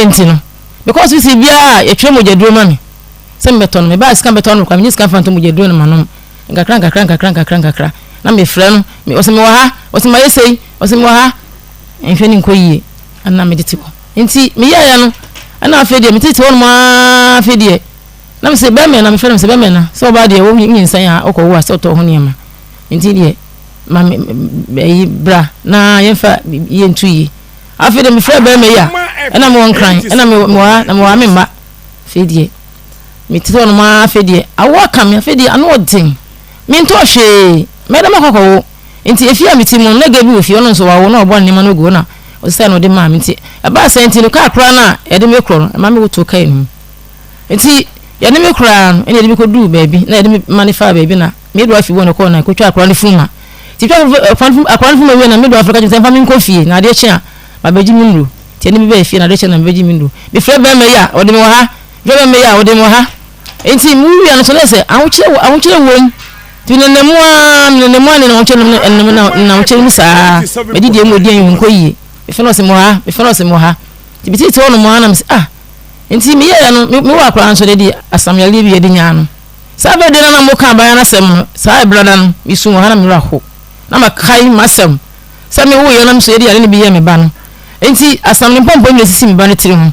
meyɛɛ nti no, mekɔ hospital biara a yɛtwerɛ mogyaduro ma me sɛ mebɛtɔ no. Mebaa sika mebɛtɔ no koraa, menni sika mfa ntɔ mogyaduro no manom. Nkakra nkakra nkakra nkakra nkakra na mefrɛ no, ɔse mewɔ ha, ɔse mayɛ sei, ɔse mewɔ ha. Nhwɛ no nkɔ yie, ɛna mede te hɔ. Nti meyɛeɛ no, ɛna afei deɛ metete hɔ nom ara afei deɛ na mese bɛmɛ na mefrɛ no sɛ bɛmɛ na sɛ ɔbaa deɛ wonyinsɛn a wokɔwo a sɛ ɔtɔ ho nneɛma nti deɛ ma me ɛyi bra na yɛmfa yɛntu yie. Afei deɛ mefrɛ bɛrima yi a ɛna mewɔ nkran ɛna mewɔ ha na mewɔ ha memma. Afei deɛ mete hɔ nom ara afei deɛ awo aka me afei deɛ ano ɔden mentɔɔ hwee mɛda makɔ akɔwo nti efie a mete mu no na gɛ bi wɔ fie ɔno nso wawo na ɔbɔ nneɛma no gu hɔ na ɔsesa na ɔde maa me nti ɛbaa saa nti no kaa koraa no a yɛde me korɔ no ɛma me wotoo kaa no mu nti yɛde me koraa no ɛna yɛde me kɔduu baabi na yɛde me ma ne faa baabi na midwife wɔ no kɔɔ na kɔtwa akora no funuma nti twa akora no funuma wie na midwife ka kyerɛ sɛ mfa me nkɔ fie na adeɛ kye a mabɛgye me nnuro nti ɛne me bɛɛ fie na adeɛ kye na mebɛgye me nnuro mefrɛ bɛrima yi a ɔde me wɔ ha mefrɛ bɛrima yi a ɔde me wɔ ha nti mewia no so na sɛ ahokyerɛ ahokyerɛ wom nti nenam mu a nenam mu a nenam ahokyerɛ no nenam nenam ahokyerɛ mu saa mede deɛ mu ɔdi ayi nkɔ yie mefrɛ no ɔsɛ mo ha mefrɛ no ɔsɛ mo ha nti metete hɔ nom a na mesɛ ah nti meyɛɛ no mewɔ akora nso de de asamyaleɛ bi yɛde nyaa no Saa bere de no na moka abaayewa no asɛm no, saa ɛberɛ no mesu wɔ ha na me werɛ aho, na makae m'asɛm sɛ mewoeɛ na me nso yɛde yare no bi yɛɛ me ba no. Enti asam ne mpɔmpɔ nyina sisi me ba no tiri ho.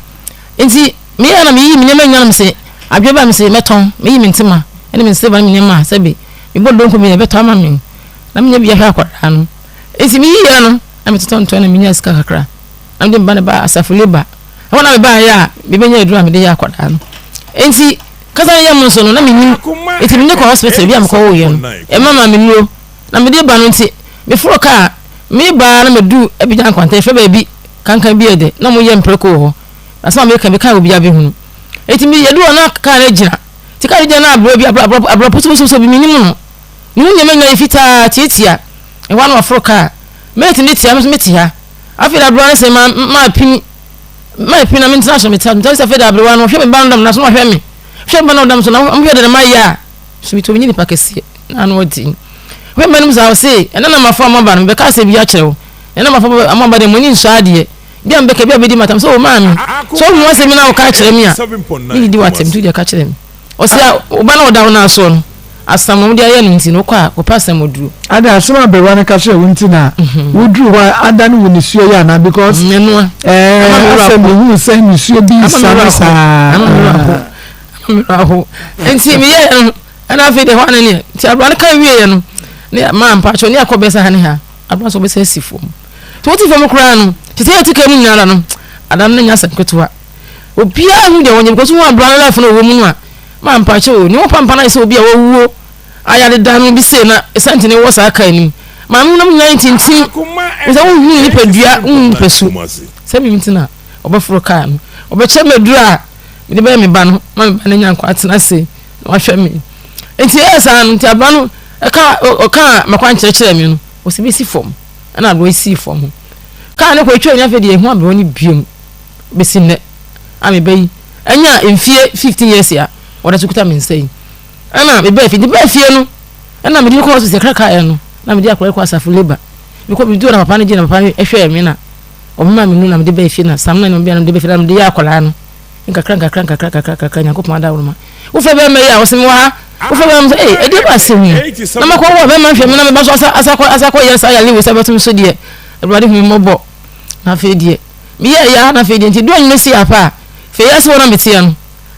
Enti meyɛɛ na meyii me nneɛma nyina na mese adwene baa me se mɛtɔn, meyi me ntoma ne me nseba ne me nneɛma a sɛbe mebɔ donko bi na ɛbɛtɔ ama me na menya bi ahwɛ akwadaa no. Enti meyiiɛ no na metotɔ ntɔn na menyaa sika kakra na mede me ba no baa asafo Labour. Ɛhɔ na mebaeɛ a mebɛnya aduro a mede yɛ akwadaa no. Enti Kasa no yam nso no na mennim nti mede kɔ hospital bi a mekɔwoeɛ no ɛma maa me nnuro na mede ba no nti meforo kaa meba na medu Abidjan nkwanta yɛfrɛ baabi kankan bi ɛdɛ na wɔyɛ mprako wɔ hɔ na sɛ meka meka obi abɛhunu nti me yɛdu hɔ na kaa no agyina nti kaa no gyina na aberɛ bi aberɛ posopososo bi menim no ne ho nneɛma nyinaa yɛ fitaa tiatia ɛhɔ a na waforo kaa mate ne tia me nso mete ha afei na aberɛ no sɛ ma ma pini Mai pii na mentena so metena so sɛ afei de aberewa no ɔhwɛ me ba no dam na so na ɔhwɛ me hwɛ me ba no dam so na ɔhwɛ de ne ma yɛ a so metumi nye nipa kɛseɛ na ano ɔdi hwɛ mma no mu saa ɔse ɛna na mafa ɔmo aba no mebɛka asɛ bi akyerɛ wo ɛna mafa ɔmo aba deɛ mo ani nsɔ adeɛ bi a mebɛka bi a bɛdi matam sɛ o maame sɛ ɔhu asɛm na woka akyerɛ me a medidi w'atɛm nti wodeɛ ka kyerɛ me Ɔse a wo ba no a ɔda wo nan soɔ no, asam na wɔde ayɛ no nti no, wokɔ a kɔpɛ asam aduro. Ada asɛm a aberewa no ka kyerɛɛ wo nti na woduru hɔ a adane wo nisuo yi anaa because Ɛnoa. ɛɛ Ama me werɛ asɛ aho. mehuu sɛ nisuo bi Ama me resiane werɛ aho. saa. Ama me werɛ aho. Ama me werɛ aho. Nti meyɛɛ no, ɛna afei deɛ hɔ a na neɛ, nti aberewa no ka wieɛ no, ne maa mpakyɛw ne akɔ bɛsa ha ne ha, aberewa nso ɔbɛsa asi fam. Nti wote fam koraa no, te sɛ yɛte kaa mu nyinaa no, ada no nyɛ asɛm ketewa. Obiara hu deɛ wɔnyɛ because wohu abira no life no ɔwɔ mu no a ma mpakyɛ o ne ho pampa no ayɛ sɛ obi a wawuo ayareda no bi sei na ɛsan nti ne wɔ saa kaa anim maame nom nyinaa ntintim sɛ wohu ne nipadua wohu nipa su sɛ mimi nti na ɔbɛforo kaa no ɔbɛkyɛ me aduru a mede bɛyɛ me ba no ma me ba no anya nkwa atena ase na wahwɛ me nti ɛyɛ saa no nti abira no ɛka ɔka makwankyerɛkyerɛ me no ɔsɛ bɛsi fam ɛna abira sii fam kaa no kɔ atwa nya afei deɛ ɛhu abira no biom bɛsi nnɛ a meba yi anya mfie 15 years a wɔda so kuta me nsa yi ɛna mebaa fie nti baa fie no ɛna mede kɔ hospital krakaeɛ no na mede akɔyɛ kɔ asafo labour mekɔ medu na papa no gye na papa no hwɛɛ me na ɔmema me nu na mede baa fie na sam na ne bia na mede baa fie na mede yɛ akwadaa no nkakra nkakra nkakra nkakra nkakra nyankopɔn adaworoma wofɛ bɛrima yi a wɔsɛ mewɔ ha wofɛ bɛrima sɛ ee ɛdeɛ ba asɛm yi na makɔ wɔ bɛrima nhwɛ me na meba so asa asa kɔ asa kɔ yɛ saa yale wei sɛ bɛtom so deɛ awurade hu me mmɔbɔ na afei deɛ Meyɛɛ yɛ ara na afei deɛ nti du anwummerɛ si apa a, fei ase hɔ na meteɛ no,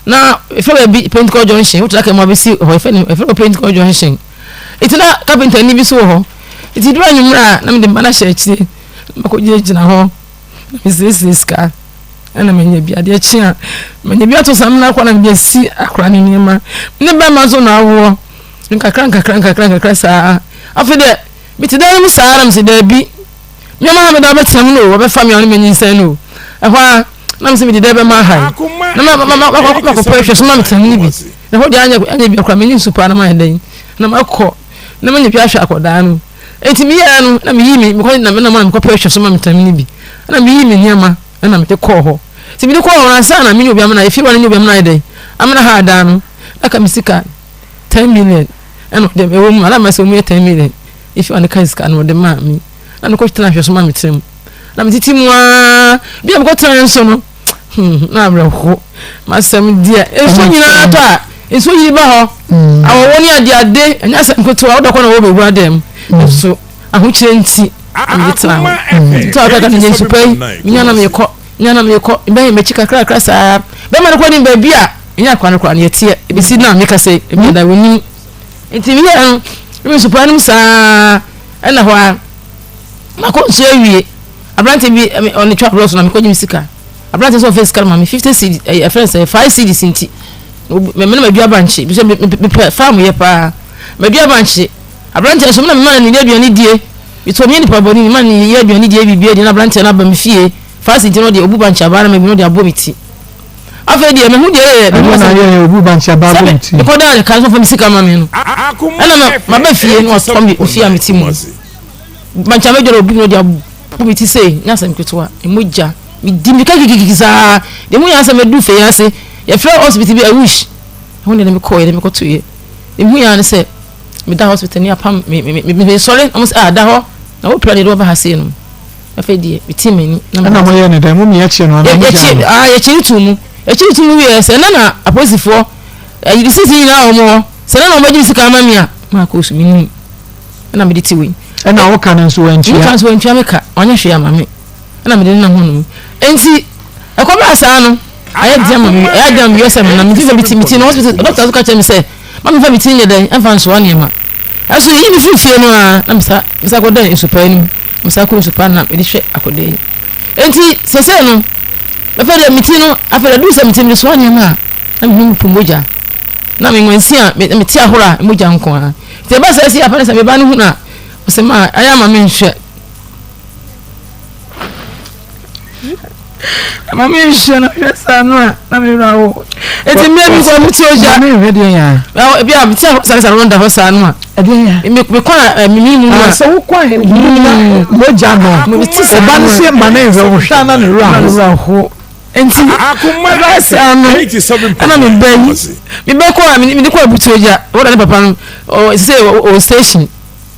na ɛfɛ baabi Pentecost Junction, wotra ka mu abɛsi hɔ, ɛfɛ no ɛfɛ hɔ Pentecost Junction. Nti na kapentani bi so wɔ hɔ. Nti du anwummerɛ a na mede mma no ahyɛ akyire, na makɔgyinagyina hɔ, na mesiesie sika, ɛna manya bi adeɛ kye a, manya bi ato samina akɔ na mede asi akora ne nneɛma. Me ne bɛrima nso na awoɔ, nkakra nkakra nkakra nkakra saa. Afei deɛ mete dan no mu saa na mese daabi, Nneɛma a mede abɛtena mu no o, wɔbɛfa me a ɔne me anyinsɛn no o. Ɛhɔ ara, na mesɛ mede dɛ bɛma ha yi. Na makɔpɛ ahwɛ so ma metena mu no bi. Na hɔ deɛ anyɛ anyɛ bi akora menni nsu paa na mayɛ dɛn. Na makɔ na manya bi ahwɛ akɔdaa no. Enti meyɛɛ no na meyii me mekɔ na na mekɔpɛ ahwɛ so ma metena mu no bi. Na meyii me nneɛma na mede kɔɔ hɔ. Nti mede kɔɔ hɔ no ansa na me ne obi amena efie hɔ no ne obi amena ayɛ dɛn amena ha adaa no na ka me sika 10 million ɛna ɔde ɛwɔ mu ala mɛsɛ ɔmu yɛ 10 million efi ɔne ka sika no ɔde maa me. Na mekɔtena ahwɛso ma me tirim. Na metete mu ara, bi a mekɔtena nso no, Hmm, na awerɛho. M'asɛm deɛ, nsuo nyinaa tɔ a, nsuo yiri ba hɔ. Mm. Awɔwɔ ne adeade, ɛnyɛ asɛm ketewa, wodɔ kɔ na wɔwɔ bɛwura dɛm. Mm. Nso, ahokyerɛ nti, na mede tena hɔ. Mm. Nti a wɔkaka no nyɛ nsu pa yi, menya na mekɔ, menya na mekɔ, mbɛyɛ m'akyi kakrakra saa. Bɛrima no kɔ nim baabi a, ɛnyɛ akwa no koraa no yɛteɛ, ebesi na meka sɛ, ebi da wɔnim. Nti meyɛ no, me nsu pa no mu saa, ɛna hɔ a, makɔ nsuo awie. Aberante bi, ɔne twa borɔ so na mekɔgye me sika. Aberante sɛ ɔfɛ sika no ma me 50 cedis, ɛyɛ ɛfrɛ sɛ 5 cedis nti. Mɛmɛ na madua bankye, bi sɛ mepɛ farm yɛ paa. Madua bankye. Aberante nso me na mema no ne aduane die. Metɔ meyɛ nipa bɔne ni, ma ne yɛ aduane die biribi adi na aberante no aba me fie. 5 cedis no deɛ obu bankye abaa na ma bi no de abɔ me ti. Afei deɛ mehu deɛ yɛ mehu sɛ yɛ obu bankye abaa bɔ me ti. Mekɔdaa ne ka nso fa me sika ma me no. Ɛna maba fie na watɔ me ofie a mete mu. Mankyɛ mɛdware obi na ɔde abɔ me ti sei, nyɛ asɛm ketewa, mogya, medi mirika kikikiki saa, deɛ mu yɛ asɛ mɛdu fei ase, yɛfrɛ hospital bi Awish, ɛho deɛ na mekɔɔ yɛ de mekɔtoeɛ, deɛ mehu yɛ ne sɛ meda hospital ne apam me me me me sɔre, wɔn sɛ ah da hɔ, na wopira deɛ de wɔba ha sei no, afei deɛ meti m'ani. Ɛna mo yɛ ne dɛn, mo mia kyerɛ no anaa mo gya no? Ah yɛkyiri tu mu, yɛkyiri tu mu wieɛ sɛ ɛna na apolisifoɔ ɛyi sisi nyinaa wɔn hɔ, sɛ ɛna na wɔn bɛgye me sika ama mi a, maa kɔ so menim. ɛna mede te wei. Ɛna wo ka no nso wantua. Me ka nso wantua me ka, wanyɛ hwee ama me. Ɛna mede nenam hɔ nom. Enti ɛkɔbaa saa no, ayɛ den ama me, ɛyɛ den ama me sɛ menam. Mete sɛ mete me ti no hospital, doctor nso ka kyerɛ me sɛ, ma memfa me ti nyɛ dɛn, ɛmfa nsoa nneɛma. Ɛso yɛyi me firi fie no ara, na mesa mesa kɔda nsupaa no mu. Mesa kɔ nsupaa no na mede hwɛ akɔda yi. Enti sɛsɛ no, afei deɛ me ti no, afei deɛ duru sɛ me ti mede soa nneɛma a, na mehu po mogya. Na me nwansi a mete ahorow a mogya nko ara. Nti ɛba saa si apa ne sɛ me ba no hunu a, ɔsɛ ma ayɛ ama me nhwɛ. Ama me nhwɛ na hwɛ saa no a na me wura wo. Eti mmea bi kɔ mete ogya. Me nhwɛ deɛ ya. Ebi a mete ahorow saa saa da hɔ saa no a. Ɛdeɛ ya. Me me kɔ a me mi mu no a. Sɛ wokɔ a mogya no. Ɔba no sɛ ma ne nhwɛ wo hwɛ a na ne wura ho. Nti ɛbaa saa no ɛna me ba yi me ba kɔ a mede kɔ abutuogya wɔda ne papa no sɛ ɔwɔ station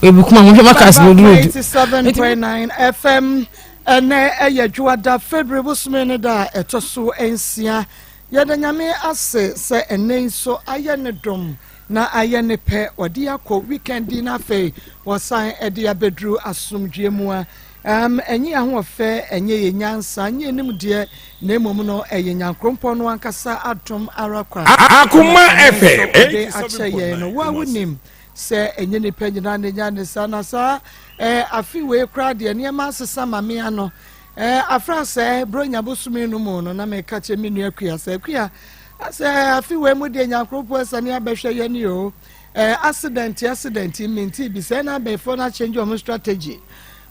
ebukuma mo hwɛ ma cars bɛ duro du. 87.9 FM ɛnɛ ɛyɛ dwoada February bosome ne da a ɛtɔ so nsia yɛda nyame ase sɛ ɛnɛ nso ayɛ ne dom na ayɛ ne pɛ ɔde akɔ weekend yi na afei wɔsan ɛde abɛduru asomdwie mu a Erm, ɛnyɛ yɛn ahoɔfɛ, ɛnyɛ yɛn nyansa, ɛnyɛ yɛn nimdeɛ, na mmom no, ɛyɛ Nyankoropɔn no ankasa adom ara kwa na Akoma ɛno nso FM ɔde akyɛ yɛn no. Wo a 87.9 Kumasi. wunim sɛ ɛnyɛ nnipa nyinaa na enya ne saa, na saa eh, afe wei koraa deɛ nneɛma asesa ma me ano. Eh, afra sɛ Buronya bosome no mu no, na meka kyerɛ me nua Akua sɛ, Akua, asɛ afe wei mu deɛ Nyankoropɔn asiane abɛhwɛ yɛn o. Eh, accident, accident, mentee bi sɛ na abɛɛfoɔ no akyɛngye wɔn strategy.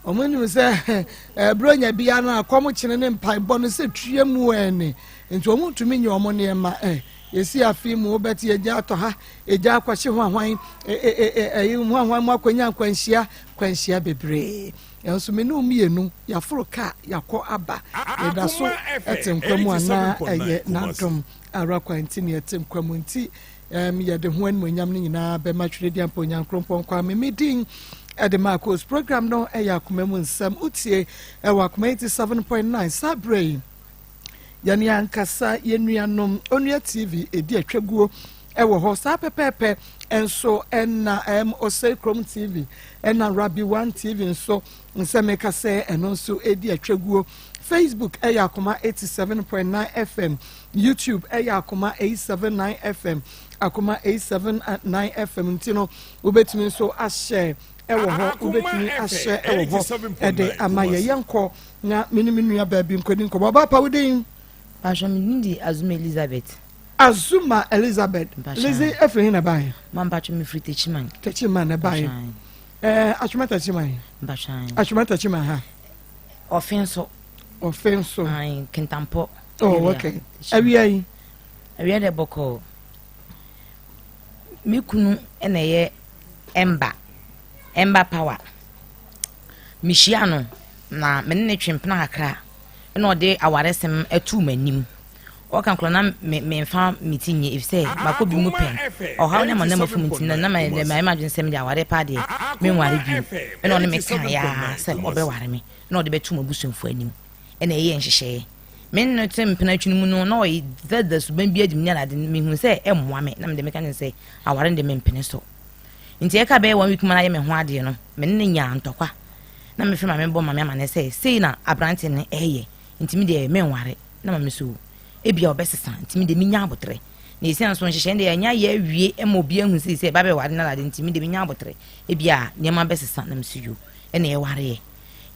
Wɔn nim sɛ eh, Buronya biara no akɔm kyene ne mpaebɔ no sɛ tua mu ɛne. Nti wɔn ntumi nyɛ wɔn nneɛma eh. Yɛsi afe mu wobɛte egya atɔ ha, egya akɔhye hwahwan, ɛyi hwahwan mu akɔnya nkwanhyia, kwanhyia bebree. Nanso me ne wo mmienu yɛaforo kaa, yɛakɔ aba, yɛda so te nkwa mu anaa ɛyɛ n'adom ara kwa nti na yɛte nkwa mu nti Um, yɛde ho animuonyam no nyinaa bɛma Twerɛdiampa Onyankrompɔn Kwame. Me din ɛde Marcos. Program no ɛyɛ akoma mu nsɛm. Wotie ɛwɔ akoma 87.9 saa berɛ yi. Yɛne ankasa yɛn nuanom Onua TV ɛdi atwaguo ɛwɔ hɔ saa pɛpɛɛpɛ nso ɛna ɛm Osei Krom TV ɛna Rabi One TV nso nsɛ meka sɛ ɛno nso ɛdi atwaguo. Facebook ɛyɛ akoma 87.9 FM. YouTube ɛyɛ Akoma 879 FM, Akoma 879 FM nti no wobɛtumi nso ahyɛ ɛwɔ hɔ, wobɛtumi ahyɛ ɛwɔ hɔ ɛde ama yɛ. Yɛnkɔ na me ne me nua baabi nkɔdi nkɔmmɔ. Ɔbaa pa wo din? Pastor, me din de Azuma Elizabeth. Azuma Elizabeth. Lizzy efiri he na ɛbaeɛ? Ma mpatwa me firi Techiman. Techiman na ɛbaeɛ. Ɛɛ Atwoma Techiman. Mpatwa. Atwoma Techiman ha. Ɔfe nso. Ɔfe nso. Ayi Kintampɔ. Oh, okay. Awia yi. Awia dɛ bɔkɔɔ. Me kunu na ɛyɛ ɛmba ɛmba power. Mehyia no na me ne ne twe mpena kakra ɛna ɔde awaresɛm atuu m'anim. Ɔka koraa na me memfa me ti nyɛ efisɛ makɔ bi mu pɛn. Ɔhaw ne amanneɛ mafum nti na na mayɛ m'adwene sɛ mede aware paa deɛ menware bio. Ɛna ɔne me kaeɛ ara sɛ ɔbɛware me na ɔde bɛto m'abusuafoɔ anim. Ɛna ɛyɛɛ nhyehyɛeɛ. Me ne no te mpenatwe no mu no, na ɔyɛ suban bi adi me ne ade no, mehu sɛ ɛmmoa me, na mede meka ne sɛ aware no de mempene so. Nti ɛka bɛyɛ one week ma no ayɛ me ho adeɛ no, me ne no nyaa ntɔkwa. Na mefrɛ maame bɔ maame amanneɛ sɛ sei na aberante no ɛyɛ, nti me deɛ menware. Na maame so ebia ɔbɛsesa, nti me deɛ menya aboterɛ. Na ɛsiane so nhyehyɛe no deɛ yɛanya yɛ awie ma obi ahu sei sɛ ɛba bɛware no ade nti me deɛ menya aboterɛ. Ebia nneɛma bɛsesa na mesi yo ɛna yɛwareɛ.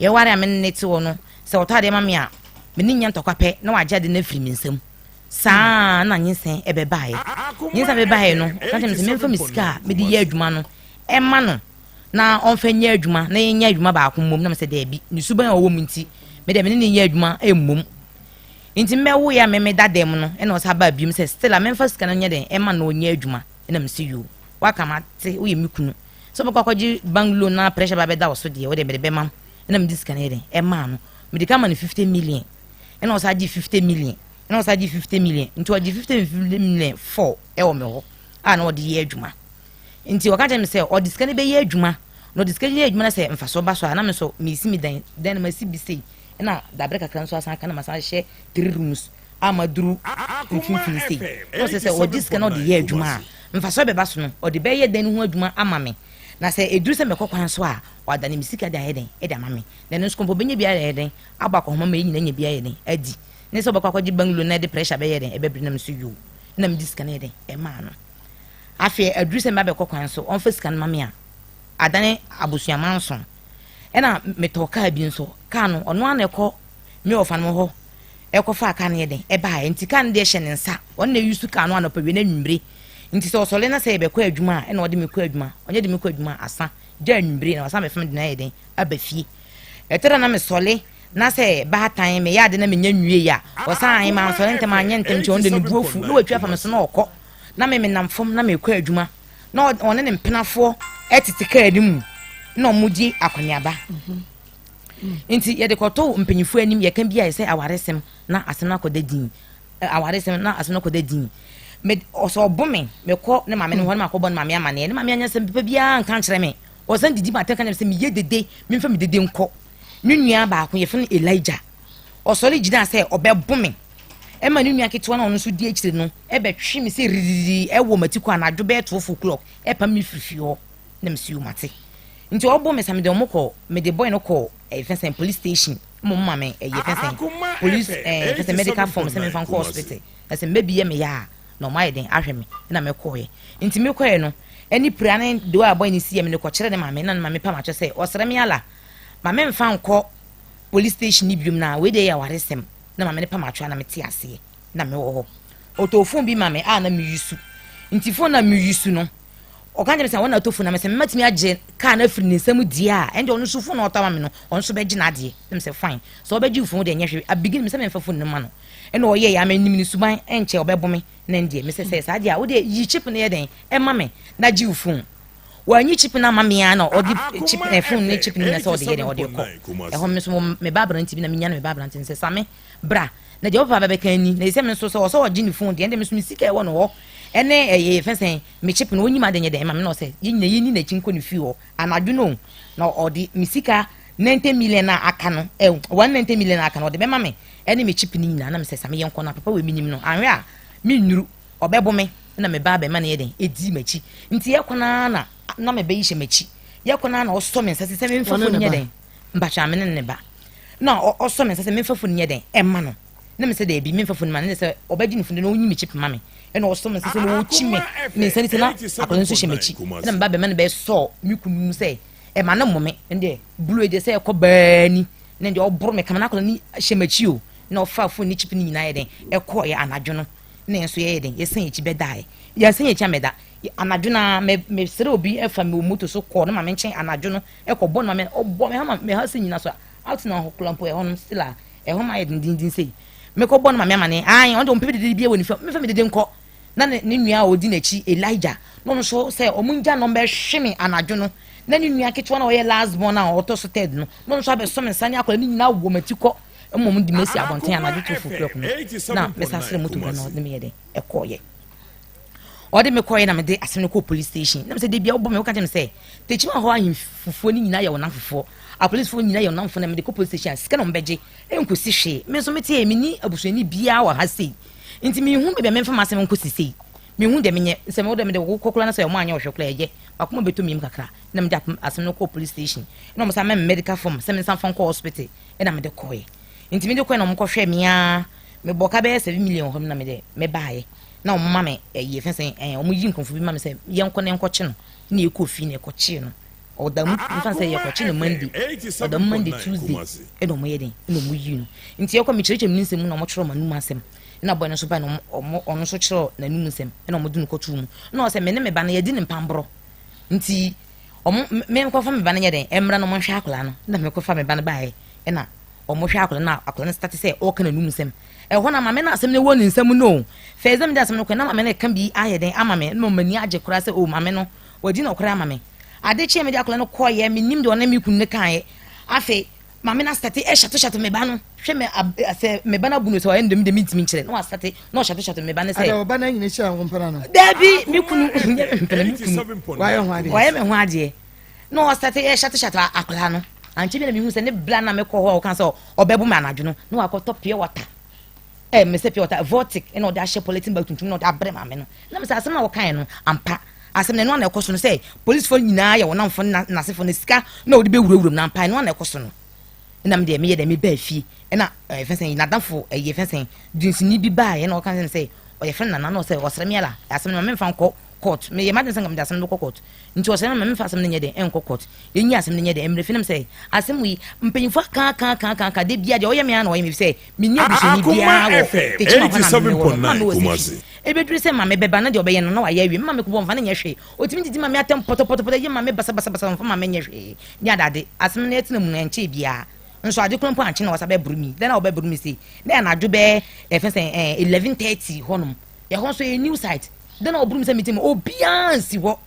Yɛware a me ne no te hɔ no, sɛ ɔtɔ adeɛ ma me a, me ne nya ntɔkwa pɛ na wagye ade no afiri me nsam. Saa na nyinsɛn ɛbɛbaeɛ. Nyinsɛn bɛbaeɛ no, ɔka kyerɛ me sɛ memfa me sika a mede yɛ adwuma no ɛma no na ɔmfa nyɛ adwuma na yɛnyɛ adwuma baako mmom. Na mesɛ daabi, ne suban a ɔwɔ mu nti, me deɛ me ne no nyɛ adwuma mmom. Nti mɛwoeɛ a me meda dɛm no, ɛna ɔsan baa biom sɛ still a memfa sika no nyɛ dɛn ɛma no ɔnyɛ adwuma. Ɛna mese yoo, woaka mate, woyɛ me kunu. Sɛ wobɛkɔ akɔgye bank loan na pressure ba bɛda wo so deɛ, wo deɛ mede bɛma wo. Ɛna mede sika no yɛ dɛn ɛmaa no. Mede ka ma no 50 million. Ɛna ɔsan gye 50 million. Ɛna ɔsan gye 50 million. Nti ɔgye 50 million four ɛwɔ me hɔ a na ɔde yɛ adwuma. Nti ɔka kyerɛ me sɛ ɔde sika no bɛyɛ adwuma. Na ɔde sika no yɛ adwuma na sɛ mfasoɔ ba so a, na me nso mesi me dan. Dan no masi bi sei. Ɛna dabrɛ kakra nso asan aka na masan ahyɛ 3 rooms a maduru mfimfini sei. Na ɔsɛ sɛ ɔgye sika na ɔde yɛ adwuma a, mfasoɔ bɛba so no, ɔde bɛyɛ dan no ho adwuma ama me. Na sɛ ɛduru sɛ mɛkɔ kwan so a, wadane me sika de ayɛ dɛn de ama me. Na ɛno nso mpo ɔbɛnya bi ayɛ dɛn abɔ akɔhoma ma yɛn nyinaa anya bi ayɛ dɛn adi. Ne sɛ ɔbɛkɔ akɔgye bank loan na ɛde pressure bɛyɛ dɛn ɛbɛbrɛ na me nso yoo. Na mede sika no yɛ dɛn ɛmaa no. Afei aduru sɛ meba bɛkɔ kwan so, ɔmfa sika no ma me a, adane abosua manson. Ɛna metɔɔ kaa bi nso, kaa no ɔno ara na ɛkɔ me ɔfa no hɔ ɛkɔfaa kaa no yɛ dɛn ɛbaeɛ. Nti kaa no deɛ hyɛ ne nsa, ɔno na ɛyusu kaa no anɔpa wie na anwummere. Nti sɛ ɔsɔre na sɛ yɛbɛkɔ adwuma a, ɛna ɔde me kɔ adwuma. Ɔnyɛ de me kɔ adwuma a, asa gya anwummere na wasan bɛfa me de no ayɛ dɛn aba fie. Ɛtɔ da na mesɔre na sɛ baatan meyɛ ade na menya nwiei a, ɔsan ahe mansɔre ntɛm anyɛ ntɛm nti ɔno de ne bo afu na watwi afa me so na ɔkɔ. Na me menam fam na mekɔ adwuma na ɔne ne mpenafoɔ tete kaa no mu na wɔdi akɔneaba. Nti yɛde kɔto mpanyinfoɔ anim, yɛka bi a yɛ sɛ awaresɛm na asɛm no akɔda din, awaresɛm na asɛm no akɔda din. Me ɔsɛ ɔbo me, mekɔ ne maame no hɔ na makɔbɔ ne maame amaneɛ. Ne maame anyɛ asɛm papa biara nka nkyerɛ me. Ɔsan didi ma atɛn ka kyerɛ me sɛ meyɛ dede, memfa me dede nkɔ. Ne nua baako yɛfrɛ no Elijah. Ɔsɔre gyinaa sɛ ɔbɛbo me. Ɛma ne nua ketewa no a ɔno nso di akyire no ɛbɛtwe me sɛ ririri ɛwɔ m'atikɔ anadwo bɛyɛ 12 o'clock ɛpam me firi fie hɔ. Na mesi o mate. Nti ɔbo me sa mede ɔmo kɔ, mede boy no kɔ ɛyɛ fɛn sɛn police station. Mmom ma me ɛyɛ fɛn sɛn police ɛɛ fɛn sɛn medical form sɛ memfa nkɔ hospital. Na sɛ mma bi yɛ me ya a na ɔmo ayɛ den ahwɛ me. Ɛna mekɔɔɛ. Nti mekɔɛ no ɛne pira ne de a boy no si yɛ me de kɔkyerɛ ne maame na ne maame pam akyɛ sɛ ɔsrɛ me ala ma memfa nkɔ police station ne biom na wei deɛ yɛ awaresɛm. Na maame no pam atwerɛ na mete aseɛ na mewɔ hɔ. Ɔtɔɔ phone bi ma me a na meyusu. Nti phone na meyusu no ɔka kyerɛ me sɛ wɔn na atɔ phone na mesɛ mɛtumi agye kaa no afiri ne nsam deɛ a ɛnde ɔno nso phone na ɔtɔ ama me no ɔno nso bɛgye n'adeɛ. Na mesɛ fine sɛ ɔbɛgye phone deɛ nyɛ hwee abigin mesɛ memfa phone no ma no. Ɛna ɔyɛ yɛ ama nim ne suban ɛnkyɛ ɔbɛbo me na ɛndeɛ mesɛ sɛ saa deɛ a wodeɛ yi chip no yɛ dɛn ɛma me na gye wo phone. Wanyi chip no ama me ara na ɔde chip eh, phone ne chip no nyina sɛ ɔde yɛ dɛn ɔde kɔ. Ɛhɔ me nso me ba aberante bi na menya no me ba aberante no sɛ Same bra na deɛ wo papa bɛbɛka ni na sɛ me nso sɛ ɔsɛ ɔgye ne phone deɛ ɛnde me nso me sika ɛwɔ no hɔ ɛne ɛyɛ fɛ sɛn me chip no ɔnyim ade nyɛ dɛn ma me na ɔsɛ yɛn nyina yɛni n'akyi nkɔ ne fie hɔ anadwo no na ɔde me sika 90 million a aka no eh, 190 million a aka no ɔde bɛma me ɛne me chip no nyinaa na me sɛ Same yɛnkɔ na papa wei menim no anhwɛ a mennuru ɔbɛbo me na me ba abɛma no yɛ dɛn ɛdi m'akyi nti yɛkɔ no ara na na me ba yi hyɛ m'akyi yɛkɔ no ara na ɔsɔ me nsa sɛ memfa fo nyɛ dɛn mpatwa me ne ne ba na ɔsɔ me nsa sɛ memfa fo nyɛ dɛn ɛma no na me sɛ daabi memfa fo no ma no ne sɛ ɔbɛgye ne fo no na ɔnyi me chip ma me ɛna ɔsɔ me nsa sɛ na ɔkyi me me nsa ne sɛ na akwadaa nso hyɛ m'akyi ɛna me ba bɛma no bɛsɔ me kunu mu sɛ ɛma no mmɔ me ɛndeɛ blue deɛ sɛ ɛkɔ baani na deɛ ɔboro me kama na akwadaa no hyɛ m'akyi o na ɔfa fo ne chip no nyinaa yɛ dɛn ɛkɔɔyɛ anadwo no na yɛn nso yɛyɛ dɛn yɛsan yɛn akyi bɛdaeɛ yɛnsan yɛn akyi ammɛda anadwo no ara me mesrɛ obi fa me wɔ moto so kɔɔ ne maame nkyɛn anadwo no ɛkɔbɔ ne maame ɔbɔ me ha ma me ha sɛ nyina so out na hɔ koraa mpo ɛhɔ nom still a ɛhɔ ma ayɛ dendenden sei mekɔbɔ ne maame amane ae ɔno deɛ ɔmpɛ me dede bi wɔ ne fie mefa me dede nkɔ na ne ne nua a ɔdi n'akyi Elijah na ɔno nso sɛ ɔmo ngya no ɔmbɛhwe me anadwo no na ne nua ketewa na ɔyɛ last born a ɔtɔ so third no na ɔno nso abɛsɔ me nsa ne akwadaa no nyinaa wɔ m'akyi kɔ Mmom de mesi abɔnten anadwo 12 o'clock no na mesan srɛ moto wura no ɔde me yɛ dɛn ɛkɔɔyɛ. Ɔde me kɔeɛ na mede asɛm no kɔɔ police station. Na mesɛ da biara wobɔ me woka kyerɛ me sɛ Tekyima hɔ ahemfufoɔ no nyinaa yɛ wo nnamfofoɔ. Apolisifoɔ nyinaa yɛ wo nnamfofoɔ na mede kɔ police station a sika na wɔbɛgye ɛnkɔsi hwee. Me nso mete menni abusuani biara wɔ ha sei. Nti menhu baabi a memfa m'asɛm nkɔsi sei. Menhu deɛ menyɛ. Sɛ me wode mede wo kɔ koraa na sɛ wɔn anyɛ wo hwɛ koraa ɛyɛ. M'akoma bɛtɔ me yam kakra. Na mede asɛm no kɔɔ police station. Ɛna wɔn san ma me medical form sɛ mensan fa nkɔ hospital. Ɛna mede kɔeɛ. Nti mede kɔeɛ na wɔkɔhwɛɛ me ara. Mebɔɔ ka bɛyɛ 7 million wɔ hɔ na mede mebaeɛ. Na wɔn ma me ɛyi efe sɛ ɛɛ wɔn yi nkurɔfo bi ma me sɛ yɛnkɔ na yɛnkɔkye no. Na yɛkɔɔ fie na yɛkɔkyee no. Ɔda mu nfa sɛ yɛkɔkye no Monday. Ɔda mu Monday, Tuesday ɛna wɔn yɛ den ɛna wɔn yi no. Nti yɛkɔ mekyerɛkyerɛ me nsɛm mu na wɔn kyerɛw m'anum asɛm. Ɛna boy no nso bae na wɔn ɔno nso kyerɛw n'anum nsɛm ɛna wɔn de no kɔtoo mu. Ɛna ɔsɛ me ne me ba no yɛdi ne mpamborɔ. Nti wɔn me nkɔfa me ba no nyɛ den ɛmmra na wɔn nhwɛ akwadaa no. Ɛna mekɔfa me ba no baeɛ ɛna wɔn hwɛ akwadaa no na akwadaa no start sɛ ɔreka n'anum nsɛm. Ɛhɔ na maame no asɛm no wɔ ne nsam no. First na mede asɛm no kɔ na maame no ka bi ayɛ den ama me na m'ani agye koraa sɛ o maame no wadi nɔkorɛ ama me. Ade kyeɛ mede akwadaa no kɔeɛ menim deɛ ɔne me kunu no kaeɛ. Afei maame no asate ɛhyɛtohyɛto me ba no hwɛ me sɛ me ba no abu no sɛ ɔyɛ no dɛm deɛ mentumi nkyerɛ na wasate na ɔhyɛtohyɛto me ba no sɛ. Ada ɔba no anyini hyɛ wo mpena no. Daabi me kunu nyɛ me mpena me kunu. Wayɛ ho adeɛ. Wayɛ me ho adeɛ na ɔsate ɛhyɛtohyɛto akwadaa no. Ankyɛ bi na mehu sɛ ne bla na mekɔ hɔ a ɔka sɛ ɔbɛbo me anadwo no na wakɔtɔ pure water ɛ me sɛ pure water vortic ɛna ɔde ahyɛ polythene bag tuntum na ɔde abrɛ maame no na me sɛ asɛm na wɔkae no ampa asɛm no ɛno ana ɛkɔ so no sɛ polisifoɔ nyinaa yɛ wɔn namfo ne n'asefoɔ no sika na wɔde bɛwurawura mu na ampa ɛno ana ɛkɔ so no ɛna me deɛ meyɛ dɛ mebaa fie ɛna ɛyɛ fɛn sɛn n'adamfo ɛyɛ fɛn sɛn dunsini bi baa ɛna ɔka sɛ sɛ ɔyɛ fɛn nana na ɔsɛ ɔsrɛ me ala asɛm no ma memfa nkɔ court meyɛ m'adwene sɛ nka mede asɛm no bɛkɔ court nti ɔsrɛ me ma memfa asɛm no nyɛ dɛn ɛnkɔ court yɛnyi asɛm no nyɛ dɛn mmerɛ fi nam sɛ asɛm yi mpanyinfoɔ aka aka aka aka aka de bia deɛ ɔyɛ me ara na ɔyɛ me sɛ menni abusuani biara wɔ Tekyima hɔ na mewɔ no ma mewɔ sɛ fi ɛbɛduru sɛ ma mebɛba na deɛ ɔbɛyɛ no na wayɛ awie mma mekɔbɔ mfa no nyɛ hwee ɔtumi didi ma me atɛm pɔtɔpɔtɔpɔtɔ yɛ ma me basabasabasa mfa ma menyɛ hwee ne adade asɛm no ɛtena mu no ɛnkyɛɛ biara nso ade koro mpo ankye na wɔsa bɛboro mi dɛn na wɔbɛboro mi sei na anadwo bɛɛ ɛfɛ sɛ ɛɛ 11:30 hɔnom ɛhɔ nso ɛyɛ new site dɛn na ɔboro mi sɛ mi ti mu obiara nsi hɔ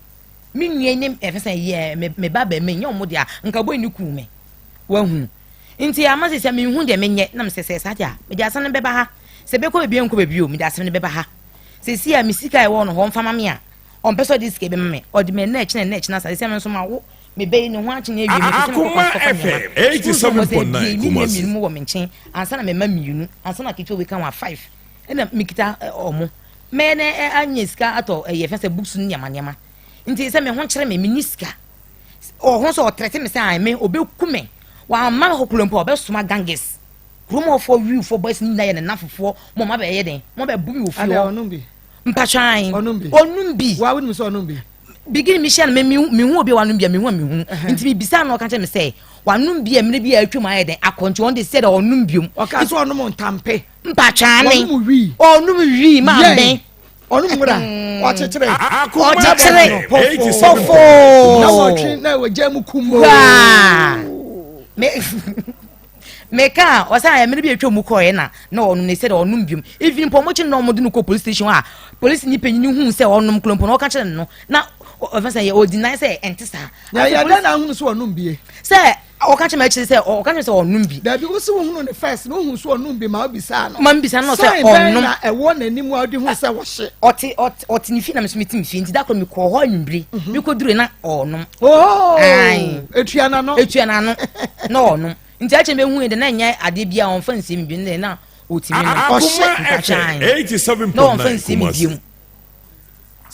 me nua ne ɛfɛ sɛ yɛ me me ba bɛrima nyɛ ɔmo deɛ nka bɔ ne kum me wahu nti ama sɛ sɛ mehu deɛ menyɛ na mesɛ sɛ saa deɛ a mede asɛm no bɛba ha sɛ bɛkɔ baabi a nkɔ baabi o mede asɛm no bɛba ha sɛ si a me sika a ɛwɔ no hɔ mfa ma me a ɔmpɛ sɛ ɔde sika bɛma me ɔde me ɛnna ɛkyena ɛnna ɛkyena saa sɛ me nso ma wo mebɛyi ne ho akyene awie mepɛ sɛ mekɔkɔ nkɔfa nneɛma sukuu nso wɔ sɛ ebie me nua mmienu mu wɔ me nkyɛn ansa na mema mmienu ansa na ketewa wei ka ho a five ɛna mekita ɔmo mɛyɛ na anya sika atɔ ɛyɛ fɛ sɛ books no nneɛma nneɛma nti sɛ me ho kyerɛ me menni sika ɔho sɛ ɔtrɛte me sɛ an me ɔbɛku me wamma hɔ kuro mpo a ɔbɛsoma ganges kurom hɔfoɔ wiwfoɔ boys no nyinaa yɛ ne nafofoɔ ma ɔma bɛyɛ den ma ɔbɛbu me wɔ fie hɔ mpatwan ɔnum bi wa wonim sɛ ɔnum bi beginning mi hyia no me mehu obi a wanom bi a mehu a mehu nti mebisa no ɔka kyerɛ me sɛ wanom bi a mmerɛ bi a atwam ayɛ den akɔ nti ɔno de sɛ dɛ ɔnom biom ɔka sɛ ɔnom ntampe mpatwane ɔnom wii ɔnom wii maa mbɛn ɔnom nwura ɔkyekyere ɔkyekyere pɔfoo na wɔtwe na wɔgya mu kum me meka a ɔsɛ ayɛ mmerɛ bi atwa mu kɔɛ na na ɔnom ne sɛ dɛ ɔnom biom even mpo ɔmo kye no na ɔmo de no kɔ police station a police ni panyin hu sɛ ɔnom kuro mpo na ɔka kyerɛ no no na ɔfɛ sɛ yɛ ɔdi sɛ ɛnte saa. Na yɛ dɛ na ahunu sɛ ɔnom bie. Sɛ ɔka kyerɛ me akyire sɛ ɔka kyerɛ sɛ ɔnom bi. Dabi wosi wo hunu ne first na ohun so ɔnom bi ma obisa no. Ma mbisa no sɛ ɔnom. Sign bɛn na ɛwɔ n'anim a ɔde hu sɛ wɔhye. Ɔte ɔte ɔte ne fie na me nso me te me fie nti da koro me kɔɔ hɔ anwummere. Me kɔ dure na ɔnom. Oh! Etua n'ano. Etua n'ano na ɔnom. Nti akyɛ me hu yɛ de na nyɛ adeɛ bi a ɔnfa nsie mi bi ne na otimi nom. Ɔhye mpatwan na ɔnfa nsie mi bi mu.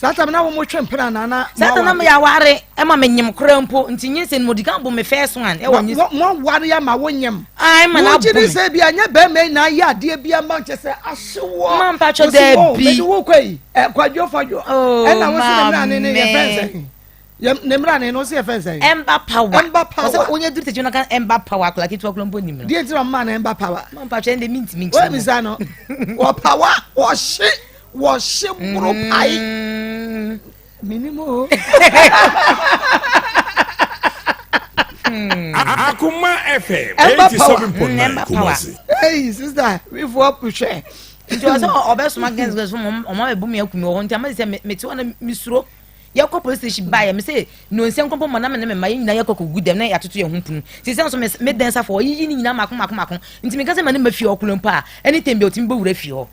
Saa tam na wɔn twe mpena na na. Saa tam na mo yɛ aware ɛma me nyim koraa mpo nti nyinsɛn mo di kan bo me first one ɛwɔ nyinsɛn. Mo aware ama wo nyim. Ayi ma na bo me. Wo gyi sɛ bi anyɛ bɛrima yi na ayɛ adeɛ bi ama nkyɛ sɛ ahye wɔ. Ma mpa twɛ dɛ bi. Mede wo kɔ yi ɛ kwadwo fadwo. Oh ɛna wo si ne mmerɛ ne ne yɛ fɛn sɛn. Ne mmerɛ ne no si yɛ fɛn sɛn. Ember power. Ember power. Ɔsɛ onye duru tɛkyi na kan ember power akɔla ketewa kura mpo nim no. Deɛ nti na ɔmo ma no ember power. Ma mpa twɛ ndɛ mi ntumi nkyerɛ mu. Wɔn mi sa no wɔ power wɔhye. Wɔhye boro pae. Menim o. Akoma FM 87.9 Kumasi. Hey sister, wifoɔ hwɛ. Nti ɔsɛ ɔbɛsoma girls girls fún ɔmo abɛbu mi aku mi wɔ hɔ nti ama sɛ mete hɔ na mesuro yɛkɔ police station ba yɛ me sɛ nonsia nkɔmpɔ ma na me ne me mma yɛn nyinaa yɛkɔ kɔgu dɛm na yɛatoto yɛn ho punu sisi nso me dɛn safo ɔyiyi ne nyinaa mako mako mako nti meka sɛ ma ne ma fie ɔkolo mpo a anytime bi ɔtumi bɛwura fie hɔ.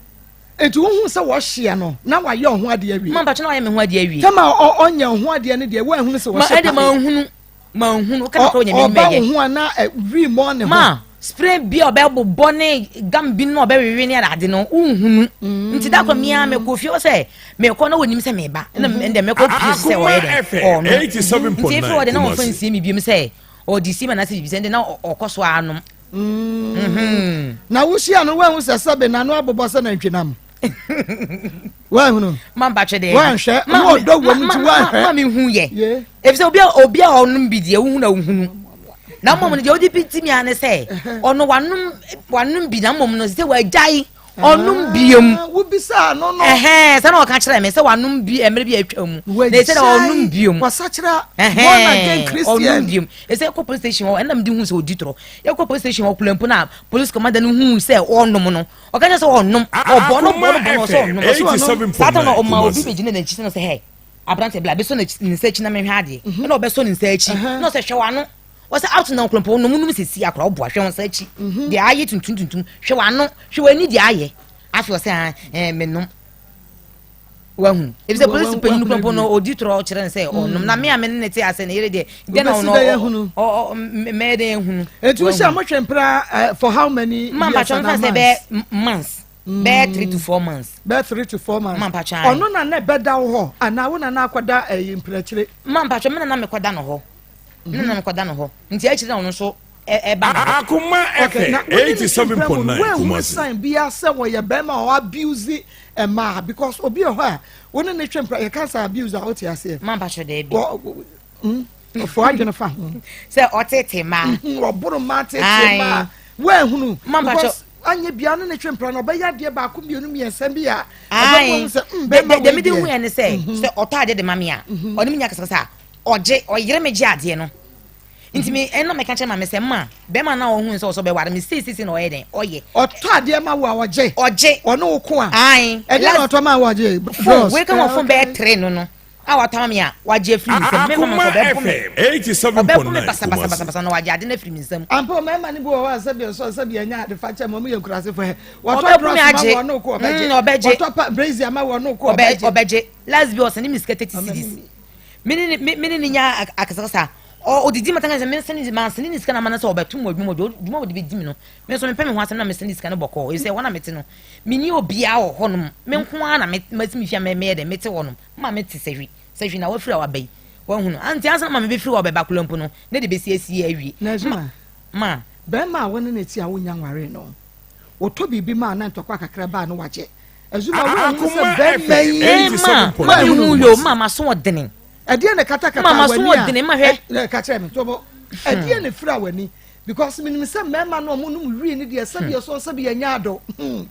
Nti wohu sɛ wɔhyeɛ no na wayɛ ɔho adeɛ awie. Ma mpakyɛ na wayɛ me ho adeɛ awie. Tɛma ɔnyɛ ɔho adeɛ no deɛ woanhunu sɛ wɔhyɛ pa. Ma ɛde manhunu manhunu woka na kora ɔnyɛ m'anim ɛyɛ. Ɔba wo ho a na wi mmɔ ne ho. Ma spray bi a ɔbɛbobɔ ne gam bi no ɔbɛwewe ne ade no wonhunu. Mm. Nti da kɔ mea mekɔ fie hɔ sɛ mekɔ na wɔnim sɛ meba na mm-hmm. ɛndɛ mekɔ pie sɛ ɔyɛ dɛn ɔno. Nti efiri hɔ de na wɔmfa nsie me biom sɛ ɔde sie ma na sɛ biribi sɛ ɛndɛ na ɔkɔ so anom. Mm. Na wohyia no woahu sɛ sɛbe n'ano abobɔ sɛ nantwinam woahunu woanhwɛ na ɔdɔ wɔ mu nti woanhwɛ ma mehu yɛ ɛfisɛ obi a obi a ɔnom bi deɛ wohu na wohunu na mmom no deɛ wode bi ti mia ne sɛ ɔno wanom wanom bi na mmom no sɛ wagyae ɔnom biom ah, wobisaa no no ɛhɛn sɛ na ɔka kyerɛ me sɛ wanom bi mmerɛ bi atwa mu na ɛsɛ dɛ ɔnom biom wasakyera born again christian ɔnom biom ɛsɛ kɔ police station hɔ ɛnam de hu sɛ ɔdi torɔ yɛkɔ police station hɔ kura mpo na police commander no hu sɛ ɔnom no ɔka kyerɛ sɛ ɔnom ɔbɔ no bɔ no bɔ no ɔsɛ ɔnom saa ta na ɔma obi bɛgyina n'akyi sɛ no sɛ hɛ aberante bla bɛsɔ ne nsa akyi na mehwɛ adeɛ mhm. ɛna ɔbɛsɔ ne nsa akyi na ɔsɛ hwɛ w'ano Wɔsɛ out na nkurɔfoɔ nom nom sisi akora ɔboa hwɛ wɔn nsa akyi mhm. deɛ ayɛ tuntum tuntum hwɛ wɔn ano hwɛ wɔn ani deɛ ayɛ afei ɔsɛ ah ɛɛ menom wahu ebi sɛ polisi panyin nkurɔfoɔ no odi torɔ kyerɛ no sɛ ɔnom na me a me ne ne te ase ne yere deɛ deɛ na ɔno ɔ ɔ mɛyɛ dɛ ehunu. Etu sɛ mo twɛn pra eh, for how many years and months? Bɛyɛ months. Bɛyɛ 3 to 4 months. Bɛyɛ 3 to 4 months. Ma mpatwa. Ɔno na na ɛbɛda wo hɔ anaa wo na na akɔda ɛyi mprɛkyire? Ma mpatwa me na na mekɔda no hɔ. Me na na mekɔda no hɔ. Nti akyire na ɔno nso ɛba no hɔ. Akoma FM 87.9 Kumasi. Sign biara sɛ wɔyɛ bɛrima a ɔabuse mmaa because obi wɔ hɔ a wo ne ne twe mpra yɛka sɛ abuse a wote aseɛ. Ma mpatwa daabi. Ɔfo adwene fa ho. Sɛ ɔtete mmaa. Ɔboro mmaa tete mmaa. Woahunu. Because anyɛ bia ne ne twe mpra na ɔbɛyɛ adeɛ baako mmienu mmiɛnsa bi a ɛbɛbɔ mu sɛ bɛrima wei deɛ. Deɛ mede hu yɛ ne sɛ sɛ ɔtɔ adeɛ de ma me a ɔne me nya kasakasa a ɔgye ɔyere me gye adeɛ no nti me ɛna meka kyerɛ maame sɛ ma bɛrima na ɔhu sɛ ɔsɔ bɛware me sei sei na ɔyɛ dɛn ɔyɛ. Ɔtɔ adeɛ ma wo a ɔgye. Ɔgye. Ɔne wo ko a. Ae. Ɛdeɛ na ɔtɔ ma wo ɔgye. Phone wei ka wɔ phone bɛyɛ tere no no. A watɔ ama me a wagye afiri me nsam. Me mama nso ɔbɛbo me. Ɔbɛbo me basabasabasa na wagye ade no afiri me nsam. Ampa mmarima no bi wɔ hɔ a sɛbi ɔsɔ sɛbi ɛnyɛ ade fa kyɛ ma wɔn yɛ nkurasefo ɛ. Wɔtɔ drɔs ma wɔn no ko ɔbɛgye. Ɔbɛgye. Wɔtɔ pa brazier ma wɔn no ko ɔbɛgye. Ɔbɛgye. Last bi ɔsɛne me sika 30 cedis. Me ne me ne ne nya akasakasa. Ɔdidi ma tanka sɛ me nsɛne ma nsɛne ne sika na ma no sɛ ɔbɛto mu adwuma adwuma wɔde bɛdi me no. Me nso mepɛ me ho asɛm na mesɛne sika no bɔkɔɔ. Ɛsɛ wɔn a mete no. Menni obiara wɔ hɔnom. Me nko ara na masi me fie a mɛyɛ dɛ mete hɔnom. Maame te sahwi, sahwi na wafiri a waba yi. Wahunu. Anti ansa na maame bɛfiri hɔ bɛba koraa mpo no, na de bɛsi asie awie. Na Azuma, Ma. Barima a wo ne no te a wonnya nwaree no, wotɔ biribi ma a na ntɔkwa kakra ba a na wagye. Azuma, woanhunu sɛ Akoma barima FM yi. Eh, ma, ma 87.9 mehu yo, Kumasi. ma maso ɔdene. Ɛdeɛn na ɛkatakata Ma maso w'ani a. ɔdene, ma hwɛ. Ɛ, ka kyerɛ me, tobo. Ɛdeɛn na ɛfira w'ani? Because menim sɛ mmarima no a wɔnom wii no deɛ sɛbi ɛsɔ sɛbi ɛnyɛ ado. Hmm.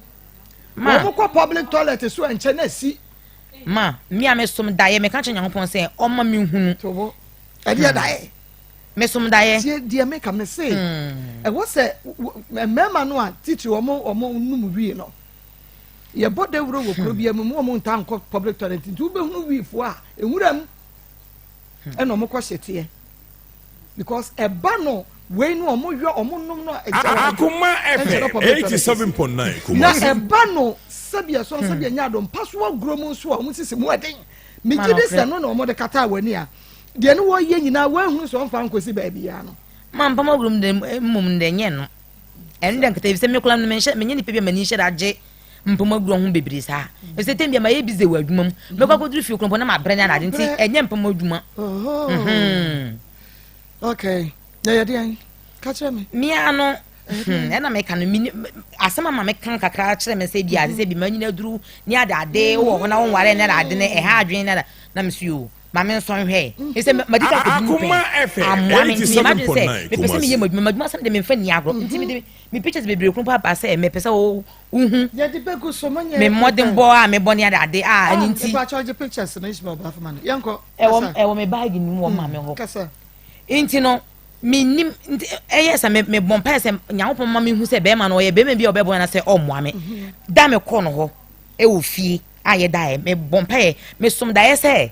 Ma. Wɔn kɔ public toilet so ɛnkyɛ na asi. Ma, me a mesom daeɛ, meka kyerɛ Nyankopɔn sɛ ɔmma menhunu. To bo, ɛdeɛ daeɛ? Mesom daeɛ. Tie deɛ meka, mese, ɛwɔ sɛ mmarima no a titiri wɔn wɔn num wii no, yɛbɔ dawuro wɔ kuro biara mu, mu wɔn ntaa nkɔ public toilet, nti wobɛhunu wiifoɔ a, nwura mu ɛna wɔn kɔ hyɛteɛ. Because ɛba no wei no ɔmo yɔ ɔmo nom no a ɛgya wɔn adwo. Akoma Ɛnkyɛ FM na public toilet si. 87.9 Na Kumasi. ɛba no sɛbi ɛsɔn sɛbi ɛnyɛ ado mpa so agorɔ mu nso a ɔmo sisi mu ɛden. Megye di sɛ no na ɔmo de kataa w'ani a deɛ ne wɔyɛ nyinaa wɔahunu sɛ ɔmfa nkɔsi baabiara no. Ma mpa mu agorɔ mu de mmom de ɛnyɛ no. Ɛno deɛ nkata efisɛ me koraa no menhyɛ menyɛ nipa bi a m'ani nhyɛ da gye mpa mu agorɔ ho bebree saa. Efisɛ tɛm bi a mayɛ busy wɔ adwuma mu. Mɛkɔ akɔduru fie koraa mpo na mabrɛ ne ade nti ɛnyɛ mpa mu adwuma. Mhm. Okay. Na yɛ deɛn? Ka kyerɛ me. Mea no ɛna meka no mini asɛm ama meka kakra kyerɛ me sɛ bi ade sɛ bi manyina aduru ne ade ade wɔ hɔ na wonware ne ade ne ɛha adwene ne na me so yo ma me nsɔ nhwɛ ɛsɛ madi ka kɔdi mu Akoma pɛn FM amoa me nti meyɛ m'adwene sɛ 87.9 mepɛ sɛ meyɛ Kumasi. m'adwuma m'adwuma asɛm de memfa nni agorɔ nti mede me pictures bebree koro mpo aba sɛ mepɛ sɛ wo wohu Yɛde bɛgu so mo nyɛ me mmɔdenbɔ a mebɔ ne ade ade a ɛno nti Mepa kyɛw gye pictures no Ishmael ba fama no. Yɛnkɔ. ɛwɔ Kasa. ɛwɔ me bag no mu wɔ maame hɔ Kasa. nti no menim nti ɛyɛ sɛ me mebɔ mpaeɛ sɛ Nyankopɔn ma mehu sɛ bɛrima no ɔyɛ bɛrima bi a ɔbɛboa na sɛ ɔmmoa me da mekɔ no hɔ ɛwɔ fie a yɛdaeɛ mebɔ mpaeɛ mesom daeɛ sɛ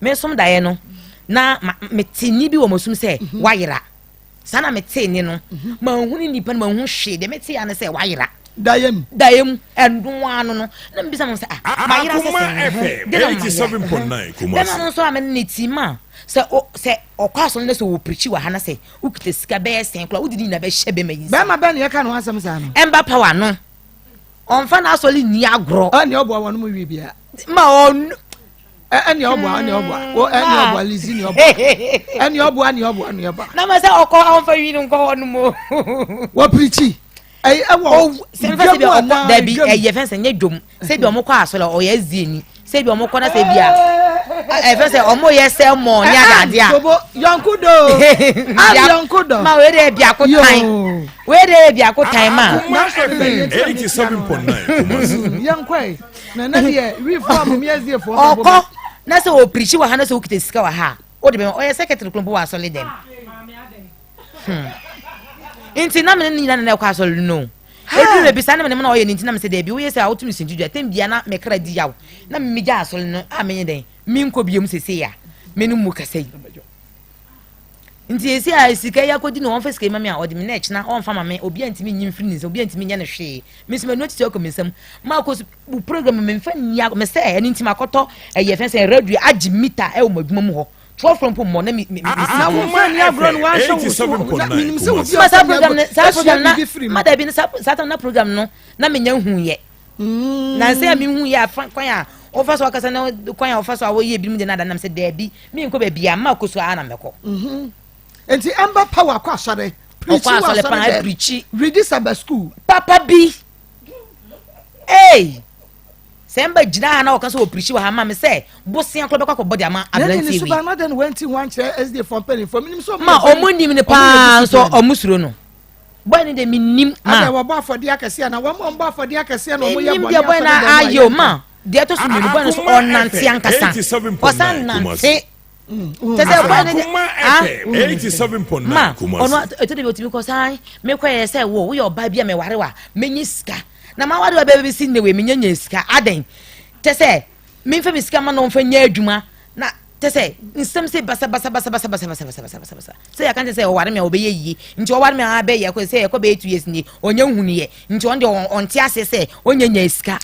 mesom daeɛ no na mete nne bi wɔ m'asom sɛ wayera saa na metee nne no manhunu nipa no manhu hwee deɛ metee ya ne sɛ wayera. Daeɛ mu. Daeɛ mu. Ɛno ano no. Na mebisa mo sɛ, ah, mayera sɛ sɛ me ho. De na mayera. Bɛma no nso a me ne ti ma sɛ o sɛ ɔkɔ asɔre na sɛ ɔpirikyi wɔ ha na sɛ wokita sika bɛyɛ sɛn koraa wode ne nyinaa bɛhyɛ bɛma yi nsa. Bɛrima bɛn na yɛka ne ho asɛm saa no? Ɛmba power no. Ɔmfa n'asɔre nni agorɔ. Ɛne ɔboa wɔn mu wie bia. Ma ɔno. Ɛne ɔboa ɛne ɔboa o ɛne ɔboa lizi ne ɔboa ɛne ɔboa ne ɔboa ne ɔboa. Na ma sɛ ɔkɔ ɔmfa wi no nkɔ hɔ no mu. Wɔpirikyi. Ɛyɛ ɛwɔ dwam anaa dabi ɛyɛ fɛn sɛ nyɛ dwom sɛ bi ɔmo kɔ asɔre ɔyɛ ɛzie sɛ bi ɔmo kɔ na sɛ bi a ɛfɛ sɛ ɔmo yɛ sɛ mɔ ne ade a. Bobo yɔnko do a yɔnko dɔ. Ma wei de biako tan wei de biako tan ma. Akoma FM 87.9 Kumasi. Yɛnkɔ yi na na deɛ wifo a mo mi ɛzie fo. Ɔkɔ na sɛ ɔpirikyi wɔ ha na sɛ okita sika wɔ ha o de bɛ ɔyɛ sɛkɛtiri kurompo wɔ asɔre dɛm. Hmm. Nti na me ne nyina na ɛkɔ asɔre no. Ɛduru baabi saa na me ne mu na ɔyɛ ne nti na me sɛ daabi woyɛ sɛ a wotumi sinti dwa tɛm bia na me kra di yaw na me gya asɔre no a menyɛ dɛn menkɔ biom sesei a me no mu kasa yi. Nti esi a sika yi akɔdi no ɔmfa sika yi ma me a ɔde me na ɛkyena ɔmfa ma me obi a ntumi nyi mfiri ne nsam obi a ntumi nyɛ no hwee me nso m'anu atiti akɔ me nsam ma akɔ so program memfa nni me sɛ ɛno nti makɔtɔ ɛyɛ fɛn sɛ radio agye mita ɛwɔ m'adwuma mu hɔ Toɔfoɔ mpo mmɔ na mi mi mi si. Na wo nfa ni agorɔ no wanhwɛ wo so na minim sɛ obi a ɔfa ni agorɔ saa program na ma dabi no saa saa tam na program no na menya hu yɛ. Mm. Na nsɛ a mi hu yɛ afa kwan a wɔfa so akasa na kwan a wɔfa so a wɔyɛ ebinom de na adanam sɛ daabi mi nkɔ baabi a ma kɔ so a na mɛkɔ. Mhm. Nti ɛmba power akɔ asɔre. Ɔkɔ asɔre paa pirikyi. Redi saba school. Papa bi. Hey. Sɛ mba gyina ha na wɔka sɛ wɔpirikyi wɔ ha ma me sɛ bosea korɔ bɛkɔ akɔbɔ de ama aberanteɛ wei. Suban adɛn na wanti ho ankyerɛ SDA foɔ mpanimfoɔ menim sɛ ma ɔmo nim no paa nso ɔmo suro no bɔyɛ no deɛ menim ma adɛn wɔbɔ afɔdeɛ akɛseɛ na wɔn wɔn bɔ afɔdeɛ akɛseɛ na wɔn yɛ bɔne deɛ bɔyɛ no ayɛ o ma deɛ ɛtɔ so mmienu bɔyɛ no so ɔnante ankasa ɔsan nante kyɛ sɛ bɔyɛ no deɛ ah ma ɔno ɛtɔ de bi otumi kɔ saa mekɔ yɛ sɛ wo woyɛ ɔbaa bi a meware wa menye sika na ma wade ɔbɛ bɛsi nnɛ wei menya nya sika adɛn kyɛ sɛ memfa me sika ma na ɔmfa nyɛ adwuma na kyɛ sɛ nsɛm sɛ basa basa basa basa basa basa basa basa basa basa sɛ yɛka kyɛ sɛ ɔware me a ɔbɛyɛ yie nti ɔware me a bɛyɛ kɔ sɛ yɛkɔ bɛyɛ 2 years nie ɔnyɛ nhunuyɛ nti ɔno deɛ ɔnte aseɛ sɛ ɔnya nya sika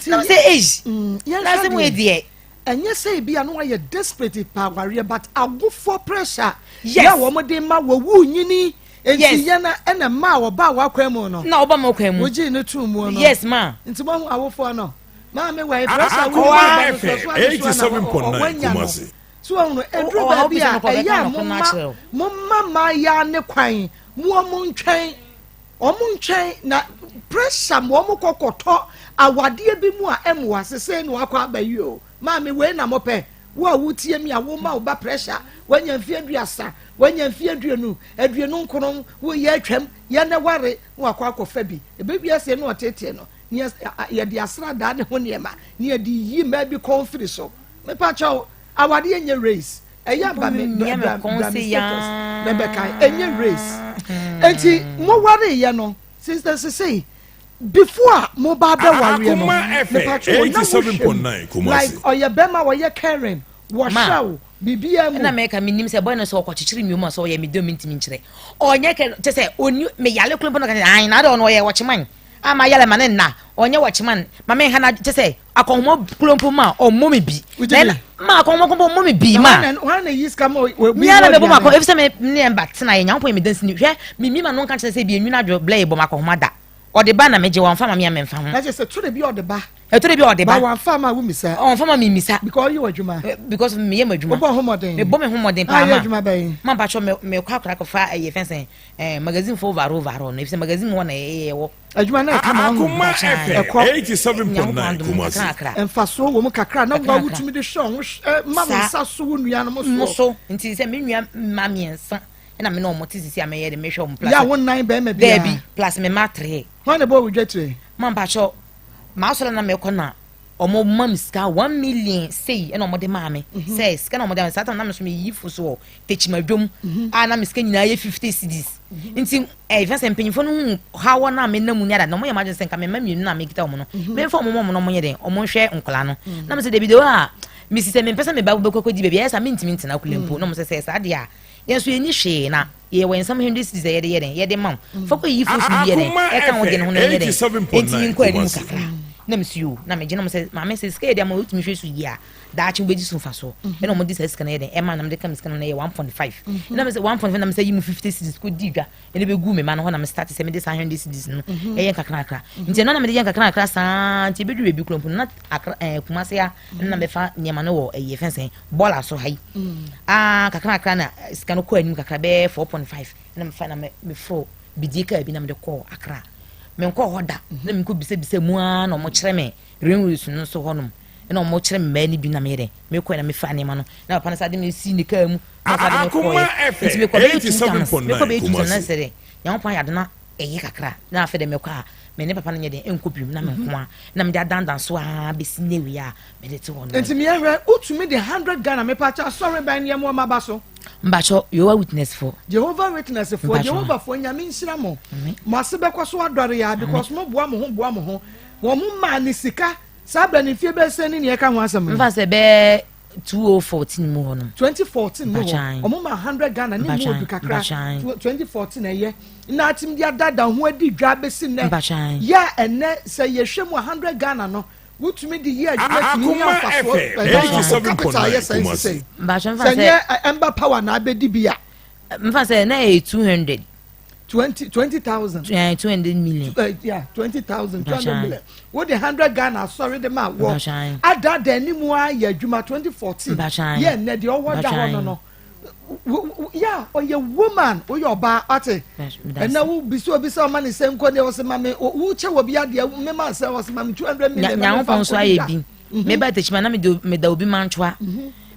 na sɛ age na sɛ mu deɛ Ɛnyɛ sɛ ebia na wayɛ desperate pɛ awareɛ but awofoɔ pressure yɛ a wɔn de ma wɔ wu nyini nti yɛn na ɛna mmaa wɔbaa w'akwan mu no na ɔba m'akwan mu wogyee no too mu no yes ma nti mo ahu awofoɔ no maame wɔ pressure wo ma no so so adesoa na wɔanya no so wɔn no eduru baabi a ɛyɛ a mo ma mo ma mmaa ne kwan mo wɔn ntwɛn Wɔn ntwɛn na pressure ma wɔn kɔ kɔtɔ awadeɛ bi mu a ɛmmoa sesei na wakɔ aba yi o maame wei na mopɛ wo a wotie mi a woma wo ba pressure wanya mfeɛ aduasa wanya mfeɛ aduonu aduonu nkono woyɛ atwam yɛ na ware na wakɔ akɔfa bi ɛbɛwi aseɛ na ɔtetee no ne yɛde asradaa ne ho nneɛma ne yɛde yi mmaa bi kɔn firi so mepa kyɛw awadeɛ nyɛ race ɛyɛ aba me bra bra bra me status na bɛka ɛnyɛ race nti mo ware yɛ no sister sisei before a mo ba bɛ wareɛ no mepatwo wɔ na mo hwɛ mu like ɔyɛ bɛma ɔyɛ caring wɔhwɛ wo biribiara mu. ɛna mɛka menim sɛ bɔyɛ no sɛ ɔkɔkyekyere mi mu a sɛ ɔyɛ me dɔm ntumi nkyerɛ ɔnyɛ kɛ kyɛ sɛ ɔni meyale koro mpo na ɔka kyerɛ ayi na ade ɔno ɔyɛ wɔkyeman a ma yale ma ne nna ɔnyɛ wɔkyeman ma me nha na kyɛ sɛ akɔnhoma kuro mpo ma ɔmmɔ me bi na ma akɔnhoma kuro mpo ɔmmɔ me bi ma mia na mebɔ ma akɔ efisɛ me ne ɛmba tena yɛ nyankopɔn yɛ me dansini hwɛ me mi ma no nka kyerɛ sɛ bi enwunu adwo blɛ yɛ bɔ ma akɔnhoma da ɔde ba na megye wɔn fa ma me a memfa ho na kyerɛ sɛ tore bi ɔde ba ɛtore bi ɔde ba ba wɔn fa ma wo misa wɔn fa ma me misa because ɔyɛ adwuma eh, because meyɛ mo adwuma wobɔ ho mmɔden mebɔ me ho mmɔden paa ma adwuma bɛn ma mpatsɔ me mekɔ akora kɔfa ɛyɛ fɛn sɛn ɛɛ magazine fo overall overall no efisɛ magazine mu hɔ na ɛyɛ wɔ Adwuma no ɛka ma ɔho Akoma FM ɛkɔ. 87.9 Kumasi. Mfasoɔ wɔ mu kakra na wa wotumi de hwɛ ɔho ma wo nsa so wo nuanom soɔ. Mo so nti sɛ me nua mma mmiɛnsa ɛna me ne wɔn te sisi a mɛyɛ de mehwɛ wɔn plus. Yɛ a wo nnan bɛrima biara. Daabi plus me mma tere. Hwan na ɛbɔ wo dwetire? Ma mpakyɛ m'asɔre na mekɔ na wɔn ma me sika 1 million sei ɛna wɔn de maa me mhm. sɛ sika na wɔn de maa me saa tam na me nso me yi fo so wɔ tɛkyimadwom mhm. a na me sika nyinaa yɛ 50 cedis mhm. Nti ɛyɛ fɛ sɛ mpanyinfoɔ no hu haw na me nam mu nyada na wɔn yɛ mo adwene sɛ nka me mma mmienu na me kita wɔn no memfa wɔn ma wɔn na wɔn nyɛ den wɔn nhwɛ nkɔla no na me sɛ dabi de a mesi sɛ mempɛ sɛ me ba bɛkɔ akɔdi baabi ayɛ sɛ mentumi ntena kule mpo na wɔn sɛ sɛ saa deɛ a yɛn nso yɛnni hwee na. Yɛwɔ yɛn nsam hundred cedis a yɛde yɛ dɛn, yɛde ma wo. Fa kɔyiyi fruits no bi yɛ dɛn, ɛka wo deɛ no ho na ɛnyɛ dɛn, ɛntumi nkɔ anim kakra. Na mese yoo, na megye na wɔn sɛ, maame sɛ sika yɛde ama wo, wotumi hwɛ so yie a, daakye wobɛgye so mfasoɔ. Ɛna wɔn de saa sika no yɛ dɛn, ɛma na mede ka me sika no na ɛyɛ 1.5. Ɛna mese 1.5 na mese yi mu 50 cedis kɔdi dwa, ɛna bɛgu me ma no hɔ na me start sɛ mede saa 100 cedis no ɛyɛ nkakrakra. Nti ɛno na mede yɛ nkakrakra saa nti ɛbɛduru baabi kura mpo no na akra ɛɛ Kumase a ɛna mɛfa nneɛma no wɔ ɛyɛ fɛn sɛn bɔɔla so ha yi aa kakrakra na sika no kɔ anim kakra bɛyɛ 4.5 ɛna mefa na meforo bidie kaa bi na mede kɔɔ Accra. Menkɔɔ hɔ da na menkɔ bisabisa mu ara na wɔkyerɛ me railways no so hɔnom ɛna wɔkyerɛ me mmaa no bi na meyɛ dɛ mekɔɛ na mefa nneɛma no na papa no sa de me si ne kaa mu na ɔsa de me kɔɛ nti mekɔ bɛyɛ 2 times mekɔ bɛyɛ 2 times na sɛ dɛ Nyankopɔn ayɛ ade na ɛyɛ kakra na afei dɛ mekɔ a me ne papa no nyɛ dɛn nkɔ biom na me nko a na mede adandan so ara bɛsi nnɛ wei a mede te hɔ no. Nti meyɛ hwɛ wotumi de hundred Ghana mepakyɛ asɔre bɛn ne ɛmoa maba so. Mpakyɛ Yehowa Witness foɔ. Jehovah Witness foɔ Jehovah foɔ nyame nhyira mo mo ase bɛkɔ so adɔre yaa because mo boa mo ho boa mo ho wɔn mo maa ne sika saa bɛ ne mfie bɛyɛ sɛn ne nea ɛka ho asɛm no. Nfa sɛ bɛyɛ 2014 mu hɔ nom. 2014 mu hɔ ɔmo ma 100 Ghana ne mu odu kakra 2014 ɛyɛ na atim de adada ho adi dwa bɛsi nnɛ yɛ a ɛnɛ sɛ yɛhwɛ mu a 100 Ghana no wotumi de yɛ adwuma tumi nya mfasoɔ ɛnɛ capital yɛ sɛn sisɛ sɛ nyɛ ɛmba power na abɛdi bi a. Nfa sɛ na ɛyɛ 200. 20 20,000. 200 million. Yeah, 20,000, 200 million. Wo de 100 Ghana asɔre de ma wɔ. Ada da anim a yɛ adwuma 2014. Yɛ nnɛ deɛ ɔwɔ da hɔ no no. Yeah, ɔyɛ woman, woyɛ ɔbaa ate. Ɛnna wo bisa obi sɛ ɔma ne sɛ nkɔ deɛ ɔsɛ ma me wo kyɛ wɔ bi adeɛ me ma sɛ ɔsɛ ma me 200 million. Nyankopɔn nso ayɛ bi. Meba Techiman na meda obi mantwa.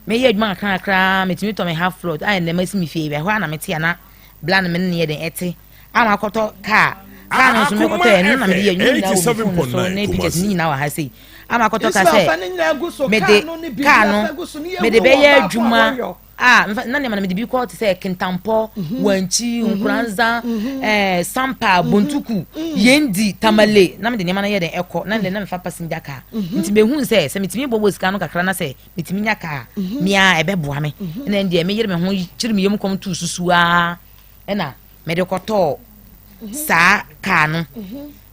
Meyɛ adwuma kakra kakra metumi tɔ me half plot a ɛnna masi me fie ɛhɔ a na mete ana bla no me ne no yɛ den ɛte a makɔtɔ kaa kaa no nso mekɔtɔ ɛno na mede yɛ adwuma nyinaa wɔ me phone so ne pictures ne nyinaa wɔ ha sei a makɔtɔ kaa sɛ mede kaa no mede bɛyɛ adwuma a na nneɛma no mede bi kɔ te sɛ kentampɔ mhm. wankyi mhm. nkoranza mhm. eh, sampa bontuku yendi tamale na mede nneɛma no yɛ den ɛkɔ na na mefa passenger car nti mehu sɛ sɛ metumi bɔbɔ sika no kakra na sɛ metumi nya kaa mhm. mea ɛbɛboa me mhm. ɛna deɛ meyere me ho kyere me yam kɔm tuu susu aa ɛna mede kɔtɔɔ mhm. saa kaa no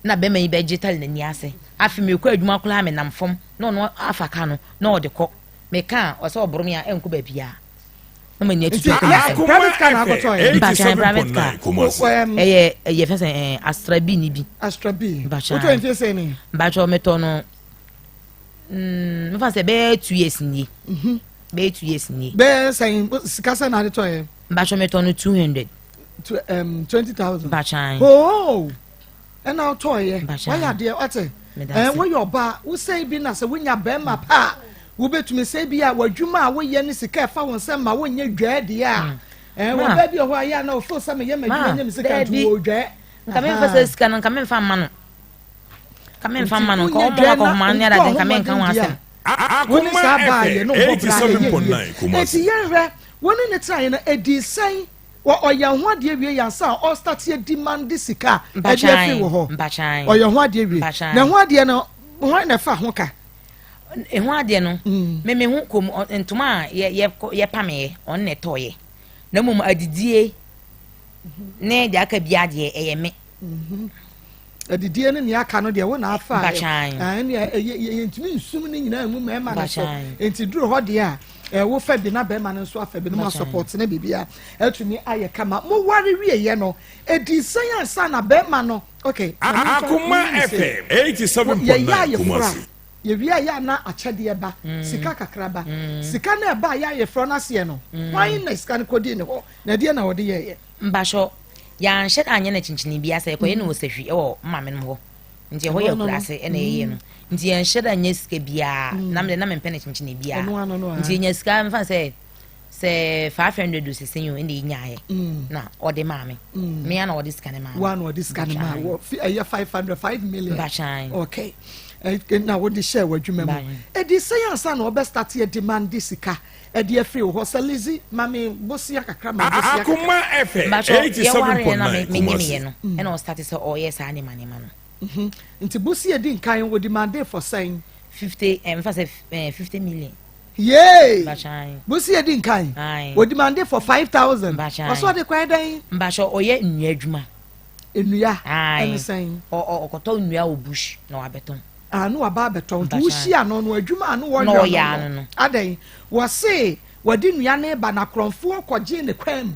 na bɛma yi bɛgye tale n'ani ase afei mekɔ adwuma koraa menam fam na ɔno afa kaa no na ɔde kɔ meka a ɔsɛ ɔboro me a ɛnkɔ baabiaa na mani atutu akɔ me nsam private car na akɔtɔ yɛ mpatwa private car ɛyɛ ɛyɛ fɛn sɛ ɛɛ astra bi ni bi astra bi wotɔ mfie sɛ ni mpatwa mɛtɔ no Mm, mefa sɛ bɛyɛ 2 years nie. Mhm. Bɛyɛ 2 years nie. Bɛyɛ sɛn sika sɛn na ade tɔ yɛ? Mbatwɛ metɔ no 200. 20,000. Mbatwɛn. Oh, ɛna ɔtɔ yɛ. Wayɛ adeɛ ɔte. Ɛɛ woyɛ ɔbaa wosɛn bi na sɛ wonya bɛrima pa a wobɛtumi sɛ bi a w'adwuma a woyɛ ne sika ɛfa wo nsɛm ma wonyɛ dwɛɛ deɛ a. Mm. Ɛɛ wɔ bɛɛ bi wɔ hɔ a yɛ a na ofo sɛ meyɛ m'adwuma nyɛ me sika nti wɔ dwɛɛ. Nka memfa sɛ sika no nka memfa mma no. Nka memfa mma no, nka ɔmmɔ m'akɔnhoma ne adade, nka menka ho asɛm. Wo ne saa baa yɛ no bɔ bra ɛyɛ yie. Eti yɛnhwɛ, wo ne ne tenaeɛ no ɛdii sɛn? Wɔ ɔyɛ ho adeɛ wie yɛ ansa a ɔstart yɛ demande sika a ɛde afiri wɔ hɔ. Ɔyɛ ho adeɛ wie. Na ɛho adeɛ no, hwan na ɛfa ho ka? Ɛho adeɛ no, me me ho kɔm, ntoma a yɛpameɛ, ɔno na ɛtɔɔyɛ. Na mmom adidie ne deɛ aka biara deɛ ɛyɛ me. Mhm. Adidie ne nea aka no deɛ wo na afa ɛne yɛntumi nsum ne nyinaa ngu mmarima no so nti duru hɔ deɛ a wofa bi na bɛrima no nso afa bi no ma support ne biribia atumi ayɛ kama moware wieɛ no ɛdi sɛn ansa na bɛrima no okay Akoma FM 87.9 yɛyɛ ayeforo a Kumasi. yɛwie a yɛ ana akyɛdeɛ ba sika kakra ba sika no ɛba a yɛ ayeforɔ no aseɛ no hwan na sika no kɔdii ne hɔ na ɛdeɛ na wɔde yɛɛyɛ Mpakyɛw, yɛannhyɛ da annyɛ no kyinkyinii biara sɛ yɛkɔyɛ no wɔ sahwi wɔ maame nom hɔ. Nti ɛhɔ yɛ akuraase ɛna yɛyɛ no. Nti yɛnhyɛ da nyɛ sika biara. Na mede na mempɛ no kyinkyinii biara. Nti yɛnya sika mfa sɛ sɛ 500 o sɛ sɛn o ɛna yɛnyaeɛ. Na ɔde maa me. Me ara na ɔde sika no maa me. Wa na ɔde sika no maa wɔ ɛyɛ 500 5 million. Mpakyɛw. Okay. Na wode hyɛɛ w'adwuma mu. Ɛdi sɛn ansa na ɔbɛ start yɛ demand sika Ɛde afiri wo hɔ sɛ Lizzy ma me bosea kakra ma me bosea kakra. Akoma FM Mpakyɛw yɛwaree na 87.9 me Kumasi. nyimyɛ no ɛna ɔstarte sɛ ɔyɛ saa nneɛma nneɛma no. Nti bosea di nkan wo demandee for sɛn? 50 eh, mfa sɛ eh, 50 million. Yee! Bosia di nkan. O demande for 5,000. Ɔsɛ ɔde kwan dɛn? Mpakyɛ ɔyɛ nnua adwuma. Nnua ɛne sɛn? Ɔkɔtɔ nnua wɔ bush na wabɛtɔn. Ah, na waba abɛtɔn. Nti wohyia no no adwuma a no wɔyɛ no no. Adɛn? Wɔse wɔde nnua no ba na korɔmfoɔ kɔgye ne kwan mu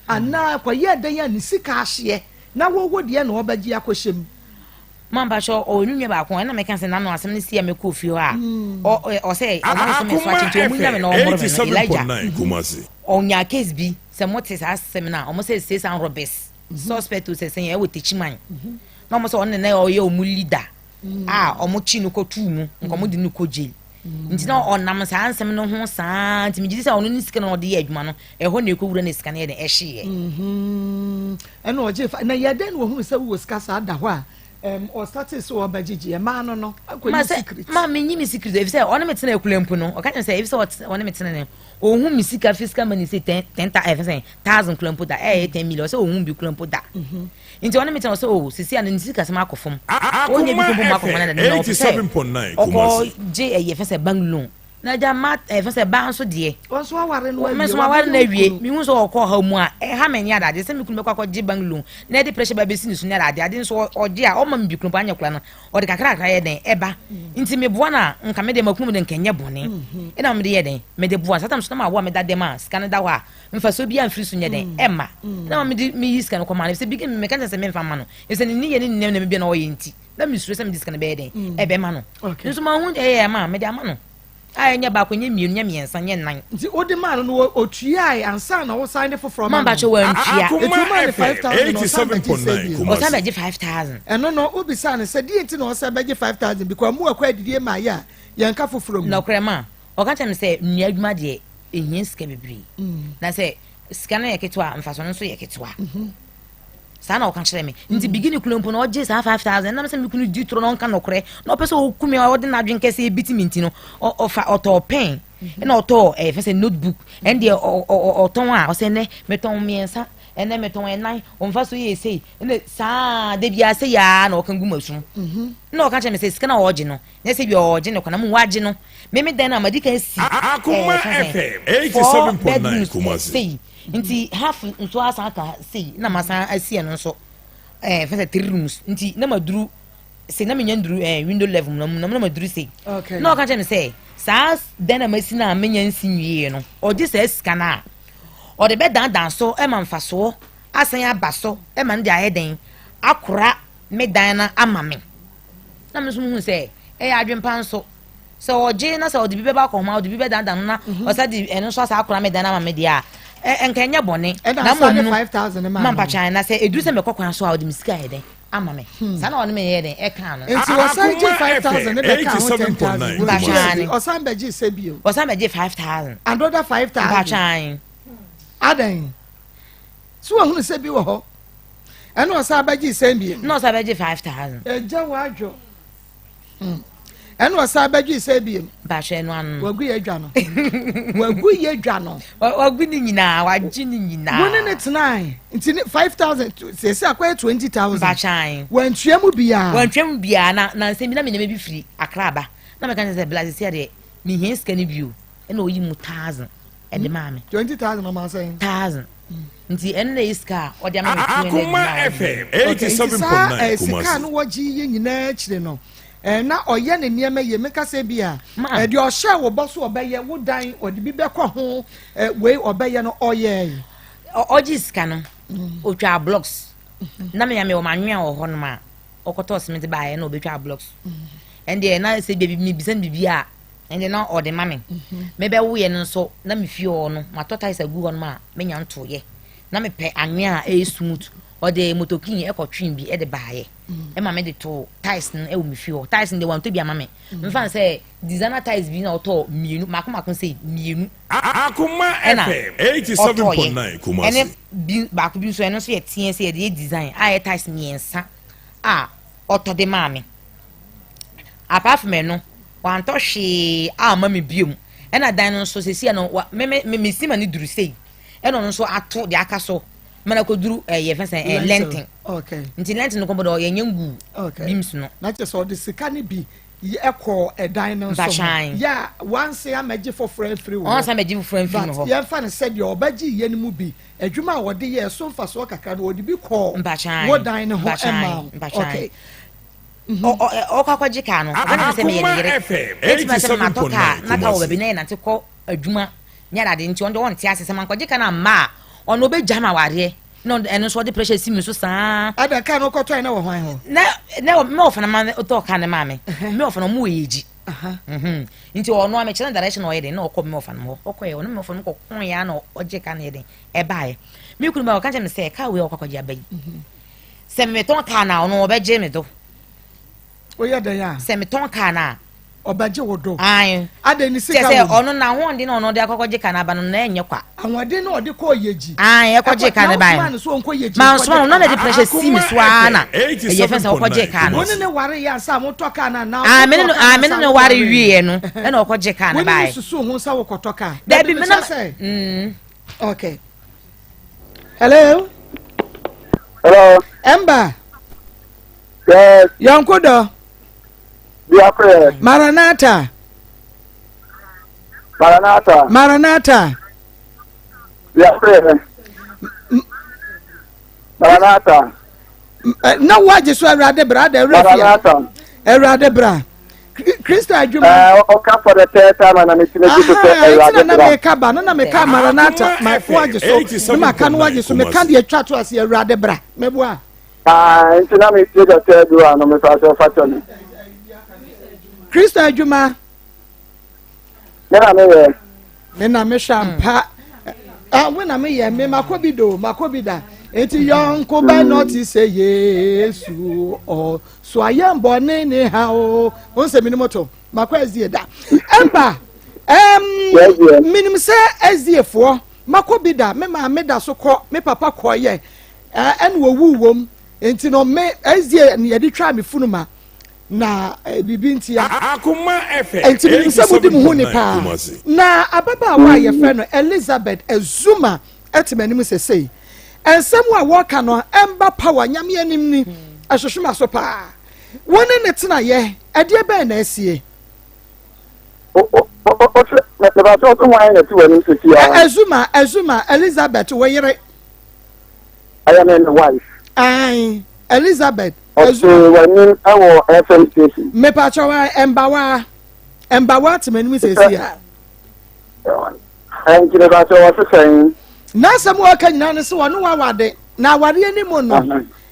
anaa kɔyɛɛ dɛn a ne sika ahyeɛ na wɔwɔ deɛ na ɔbɛgye akɔhyɛ mu. Ma mpakyɛ ɔwɔ ne nua baako ɛna meka sɛ nano asɛm no si a mekɔɔ fie hɔ a ɔsɛ ɔmo nso me so akye nti ɔmo nya me na ɔmmoro me no Elijah ɔnya case bi sɛ mote saa asɛm no a ɔmo sɛ six and robbers suspect o sɛ sɛn ɛwɔ Techiman na ɔmo sɛ ɔno na ɔyɛ ɔmo leader a ɔmo kyi no kɔtuu mu nka ɔmo de no kɔ jail nti na ɔnam saa nsɛm no ho saa nti megye di sɛ ɔno ne sika na ɔde yɛ adwuma no ɛhɔ na ɛkɔwura ne sika no yɛ den ɛhyeeɛ. Ɛna ɔgye fa na yɛ dɛn na wɔhunu sɛ wowɔ sika saa da hɔ a ɔstate sɛ ɔbɛgyegye ɛmaa no no akɔyi secret. Ma menyi me secret ɛfisɛ ɔne me tena akura mpo no ɔka kyerɛ sɛ ɛfisɛ ɔne me tena no ɔhu me sika fiscal money sɛ ten ten ta ɛfɛ sɛ thousand kura mpo da ɛyɛ 10 million ɔsɛ ɔhu bi kura mpo da nti ɔne me tena ɔsɛ o sisi a ne sika sɛm akɔ fam ɔnyɛ bi kura mpo akɔ fam na na ɔpɛ sɛ ɔkɔ gye ɛyɛ fɛ sɛ bank loan na agya ma ɛfɛ sɛ baa nso deɛ ɔnso aware no awie mɛnso aware no awie mehu sɛ ɔkɔ ɔhaw mu a ɛha mɛ nyɛ adade sɛ me kunu bɛkɔ akɔgye bank loan na ɛde pressure ba bɛsi ne so ne adade ade nso ɔgye a ɔma me bi kunu mpo anyɛ kora no ɔde kakra kakra yɛ dɛn ɛba nti meboa no a nka me deɛ makunu mu de nka nyɛ bɔne ɛna mede yɛ dɛn mede boa no satan so na mawo a meda dɛm a sika no da hɔ a mfasoɔ biara mfiri so nyɛ dɛn ɛma na mede meyi sika no kɔma no sɛ bi meka kyerɛ sɛ memfa ma no ɛsɛ ne nneyɛ ne nneɛma bi na ɔyɛ nti na mesuro sɛ mede sika no bɛyɛ dɛn ɛbɛma no nso mahu ɛyɛ ama mede ama no a ɛnyɛ baako, nyɛ mmienu, nyɛ mmiɛnsa, nyɛ nnan. Nti wode maa no no otuae ansa na wosan de foforɔ ma no? Mampakyɛ wantua. Eti womaa no 5,000 na ɔsan bɛgye sɛ bio? Ɔsan bɛgye 5,000. Ɛno no wobisaa no sɛ deɛ nti na ɔsan bɛgye 5,000 because mo akɔ adidie ma yɛ a yɛnka foforɔ mu. Nɔkorɛ ma ɔka kyerɛ me sɛ nnua adwuma deɛ ɛhia sika bebree na sɛ sika no yɛ ketewa a mfasoɔ no nso yɛ ketewa. Saa na ɔka kyerɛ me. Nti beginning kura mpo na ɔgye saa 5,000 nam sɛ me kunu di toro na ɔnka nɔkorɛ na ɔpɛ sɛ ɔku me a ɔde n'adwene kɛseɛ biti me nti no ɔfa ɔtɔɔ pen ɛna ɔtɔɔ ɛyɛ fɛ sɛ notebook ɛn deɛ ɔtɔn a ɔsɛ ɛnɛ metɔn mmiɛnsa ɛnɛ metɔn ɛnan ɔmfa so yɛ sei ɛnɛ saa de biara sɛ yaa na ɔka gu m'asom na ɔka kyerɛ me sɛ sika na ɔgye no nyɛ sɛ bi ɔgye no kwana mu wagye no meme dan no a madi kan si Akoma ɛɛ FM fɛ four 87.9 bedrooms Kumasi. sei nti half nso asan aka sei na masan asi ɛno nso ɛɛ fɛ sɛ three rooms nti na maduru sei na menya nduru ɛɛ window level mu na mu na maduru sei na ɔka kyerɛ me sɛ saa dan na masi na menya nsi nwie no ɔgye saa sika no a ɔde bɛdandan so ɛma mfasoɔ asan aba so ɛma no de ayɛ den akora me dan no ama me na me nso muhu sɛ ɛyɛ adwempa nso sɛ ɔgye na sɛ ɔde bi bɛba akɔhoma ɔde bi bɛdandan no na ɔsa de ɛno nso asa akora me dan ama me deɛ a nka ɛnyɛ bɔne na mmom no ma mpakyan na sɛ ɛduru sɛ mɛkɔ kwan so a ɔde me sika yɛ dɛn ama me saa na ɔne me yɛ dɛn ɛka no. Nti wɔsan gye 5,000 ne bɛka ho 10,000 mpakyan ɔsan bɛgye sɛ bio ɔsan bɛgye 5,000 another 5,000 mpakyan adɛn so wɔhunu sɛ bi wɔ hɔ ɛna ɔsan bɛgye sɛn bio na ɔsan bɛgye 5,000 ɛgya wadwo ɛna ɔsan bɛgye sɛ bio mpahwɛ no ano wagu yɛ dwa no wagu yɛ dwa no wagu ne nyinaa wagye ne nyinaa wo ne ne tenae nti ne 5,000 sɛsɛ akɔyɛ 20,000 mpakyan wantua mu biara wantwa mu biara na na nsɛm bi na menyɛma bi firi Accra ba na meka kyerɛ sɛ bla sɛsi adeɛ mehia sika no bio ɛna ɔyi mu 1,000 ɛde maa me 20,000 ɔma sɛn 1,000 nti ɛno na ɛyɛ sika a ɔde ama me Akoma FM Okay, nti saa 87.9 eh, sika Kumasi. no wɔgye yɛ nyinaa akyire no eh, na ɔyɛ ne nneɛma yie meka sɛ bi a Ma. eh, deɛ ɔhyɛ wo bɔ so ɔbɛyɛ wo dan ɔde bi bɛkɔ ho eh, wei ɔbɛyɛ no ɔyɛɛ ɔgye sika no otwa blocks na menya mewɔ manwea wɔ hɔnom a ɔkɔtɔɔ cement baeɛ na ɔbɛtwa blocks ɛndeɛ na sɛ baabi mebisa no biribi a ɛndeɛ na ɔde ma me mebɛwoyɛ no nso na mefie hɔ no matɔ tiles agu hɔ nom a menya ntoyɛ na mepɛ anwea a ɛyɛ smooth ɔde motokin ɛkɔtwe bi ɛde baeɛ ɛma mede to tiles no ɛwɔ me fie hɔ. Tiles no deɛ wantɔ bi ama me mfa no sɛ designer tiles bi na ɔtɔɔ mmienu mako mako sɛ mmienu Akoma ɛna FM ɔtɔɔyɛ 87.9 ɛne Kumasi. bi baako bi nso ɛno nso yɛ teɛ sɛ yɛde yɛ design a yɛ tiles mmiɛnsa a ɔtɔ de maa me. Apart from ɛno wantɔ hwee a ama me biom. Ɛna dan no nso sɛsi no wa me me me si ma ne duru sei ɛna ɔno nso ato deɛ aka so mana kɔduru ɛyɛ fɛn sɛ ɛɛ lintel. Nti lintel no kɔbɔ dɛ yɛnyɛ ngu beams no. Na kyerɛ sɛ ɔde sika no bi Yɛ kɔɔ ɛdan no nso ho. Mpakyɛw. Yɛ a wanse amɛgye foforɔ amfiri wo hɔ. Ɔnsan mɛgye foforɔ amfiri me But hɔ. yɛmfa no sɛ deɛ ɔbɛgyee yɛ no mu bi, adwuma a ɔde yɛɛ so mfasoɔ kakra no, ɔde bi kɔɔ Mpakyɛw. wo dan no ho Mpakyɛw. maa wo. Mpakyɛw. Okay. Ɔ ɔ ɛ ɔkɔ akɔgye kaa no, ɔka kyerɛ me sɛ meyɛ ne yere. Akoma FM Ɛtumi sɛ matɔ kaa 87.9 na kaa wɔ Kumasi. baabi na yɛnante kɔ adwuma ne adade nti ɔno deɛ ɔnte ase sɛ mankɔgye kaa no amma a ɔno ɔbɛgya me awareɛ na ɔno ɛno nso ɔde pressure si me so saa. Ada kaa no wokɔtɔe na wɔ hwan hɔ? Na na me wɔfa no ma tɔɔ kaa no maa me. Me wɔfa no ɔmo wɔ yɛgyi. Nti ɔno a mekyerɛ no direction na ɔyɛ den na ɔkɔ me wɔfa no hɔ. Ɔkɔɛ ɔno me wɔfa no kɔkoeɛ a na ɔgye kaa no yɛ den ɛbaeɛ. Me kunu ba ɔka kyerɛ me sɛ kaa wei a ɔkɔ akɔgye aba yi sɛ metɔn kaa no a ɔno ɔbɛgye me do. Woyɛ dɛn a? Sɛ metɔn kaa no a. Ɔbɛgye wo do. Ae. Adɛn ne sika Kyɛ sɛ wɔ mu? ɔno n'ahoɔden na ɔno de akɔkɔgye kaa no aba no na ɛnyɛ kwa. Ahoɔden na ɔde kɔɔ Yegyi. Ae, ɛkɔgye kaa no bae Na no. wosoma no sɛ ɔnkɔ Yegyi Mansoma nkɔgye no, na kaa na de pressure si me so ara na ɛyɛ fɛn sɛ ɔkɔgye kaa no. Wo ne ne ware yɛ ansa a motɔ kaa no anaa Ae, me ne wotɔɔ no, kaa no ae, me ne ansa no ware wowaree? wieɛ no, ɛna ɔkɔgye kaa no Wo ne no bae. susuu ho sɛ wokɔtɔ kaa? Dabi, me na mekyerɛ sɛ. Mm. Okay. Hello. Hello. Emba. Yes. Yɔnko dɔ. Biako yɛ. Maranatha. Maranatha. Maranatha. Biako yɛ. Maranatha. Eh, na woagye so awurade bra da awura fie. Maranatha. Awurade bra. Kristo adwuma. Eh, ɔka for the third time na metumi gye so sɛ awurade bra. Na bra. meka ba no na meka Maranatha ma woagye so. Na maka no woagye so meka deɛ atwa to ase awurade bra. Meboa. Ah, nti na metie the third one no mefa sɛ fa kyɛ me. Kristo adwuma. Me na meyɛ. Me na mehwɛ ampa. Ah, we na meyɛ me makɔ bi do makɔ bi da. Eti yɔnko bɛ nɔti sɛ Yesu ɔ so ayɛ mbɔne ne ha o. O nsɛ mi ni moto makɔ SDA da. Ɛmba ɛm minim sɛ SDA foɔ makɔ bi da me maame da so kɔ me papa kɔ yɛ ɛna owu wɔm nti no me SDA yɛde twa me funu ma. Na biribi ntia. Akoma FM Enti menim sɛ modi mo ho ni 87.9 paa. Kumasi. Na ababaawa a yɛfrɛ no Elizabeth Azuma te m'anim sesei. Nsɛm a wɔka no ɛmba power Nyame anim ni, ɛhwehwe m'aso paa. Wo ne no tenaeɛ, ɛdeɛ bɛn na asie? Mepakyɛ wo hwan na ɛte w'anim sesei ara? Azuma, Azuma, Elizabeth, wo yere. Ɛyɛ me me wife. Ae, Elizabeth. Ɔte w'anim wɔ FM station. Mepakyɛw a ɛmbawa ɛmbawa te m'anim sɛsi a. Ɛnti mepakyɛw wɔse sɛn? N'asɛm a ɔka nyinaa ne sɛ ɔne wawade na awareɛ ni mu no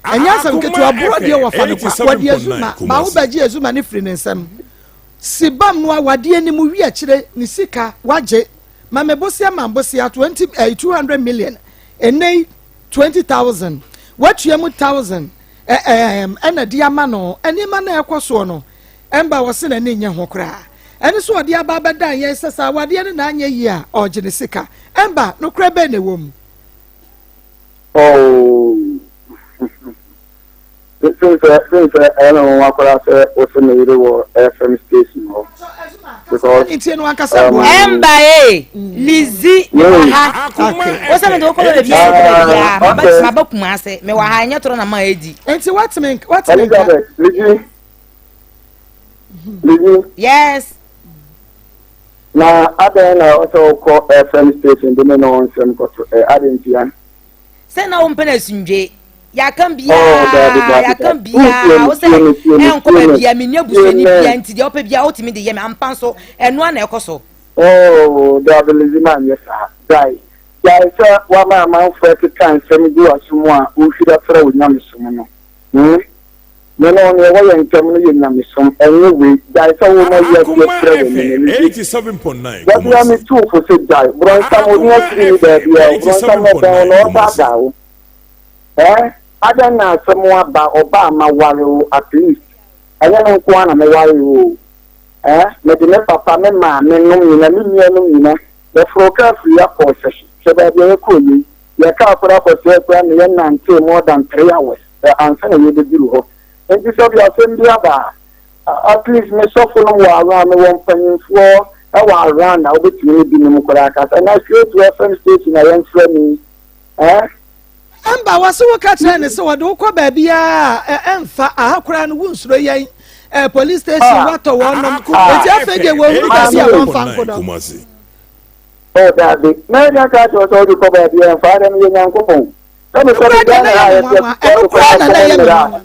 ɛnyɛ asɛm ketewa borɔ deɛ wɔfa no kwa wɔde azuma ma wobɛgye azuma ne firi ne nsam sibam no awadeɛ ni mu wi akyire ne sika wagye ma me bosea ma bosea 20 eh, 200 million ɛnɛ yi 20,000 watua mu 1000 ɛɛm ɛna de ama no nneɛma no a ɛkɔ soɔ no ɛmba wɔse n'ani nyɛ ho koraa ɛne so ɔde aba abɛdan yɛn sɛ sɛ awadeɛ no na anyɛ yie a ɔregye ne sika ɛmba nokorɛ bɛn na ɛwɔ mu. Oh. Since since ɛyɛ me nwanwa koraa sɛ wose me yere wɔ FM station hɔ because ntie no ankasa boa. Ɛmba ee Lizzy mewɔ ha wo sɛ mede wokɔ baabi a wokɔ baabi a maba maba Kumase mewɔ ha ɛnyɛ toro na ma edi. Nti watumi watumi nka. Elizabeth Lizzy Lizzy. Yes. Na adɛn na ɛwɔ sɛ wokɔ FM station de me ne wo nsɛm kɔto ɛ adɛn ntia? Sɛ na wompɛ no asundwe. Yɛaka Oh, biaa, daabi, daabi, yɛaka daabi. biaa, wo Tie sɛ me, tie me, ɛnkɔ tie me, baabiaa, menni tie abusuani me. biaa nti deɛ wopɛ biaa wotumi de yɛ me, ampa nso ɛno ara na ɛkɔ so. Oh, daabi, Lizzy manyɛ saa. Gyae. Gyae sɛ woama amanfoɔ ɛkeka nsɛm gu w'aso mu a wohwiri afrɛ wo nyamesom no. Hmm? Me ne wo, nea ɛwɔ yɛn ntam no yɛ nyamesom, ɛnyɛ wei. Gyae sɛ worema wiase Akoma afira w'ani no, FM Lizzy. 87.9 Da biara Kumasi. metu wo fo sɛ gyae. Borɔnsam, ɔnni Akoma akyiri nni FM baabiara o. Borɔnsam ɔbɛn wo 87.9 na Kumasi. ɔredaadaa wo. Eh adɛn na asɛm aba ɔba a maware wo at least ɛnyɛ me nko ara na meware wo o eh mede me papa me maame nom nyina me nua nom nyina yɛforoo kaa firi ha kɔɔ sɛhye hwɛ baabi a yɛkɔɔ yei yɛ kaa koraa kɔsɛɛ koraa na yɛnantee more than 3 hours eh, ansa na yɛbɛduru hɔ nti sɛ bi asɛm bi aba a at least me sɔfo nom wɔ around mewɔ mpanyimfoɔ ɛwɔ around a wobɛtumi ne binom koraa kasa na straight to FM station a yɛmfrɛ me eh Ɛmba wɔ se woka kyerɛ ne sɛ wɔde wo kɔ baabiara a ɛmfa aha koraa no wonsuro yɛn. eh, police station ah. watɔ wɔn nom eti afei deɛ wɔn hunu baabi a wɔn fa nko no. Ɔ daabi na ɛdi aka akyerɛ sɛ ɔde kɔ baabi a ɛmfa adɛ no yɛ Nyankopɔn. Sɛ me sɛ me Ghana ha yɛ sɛ ɛno koraa na na ɛyɛ me nwanwa.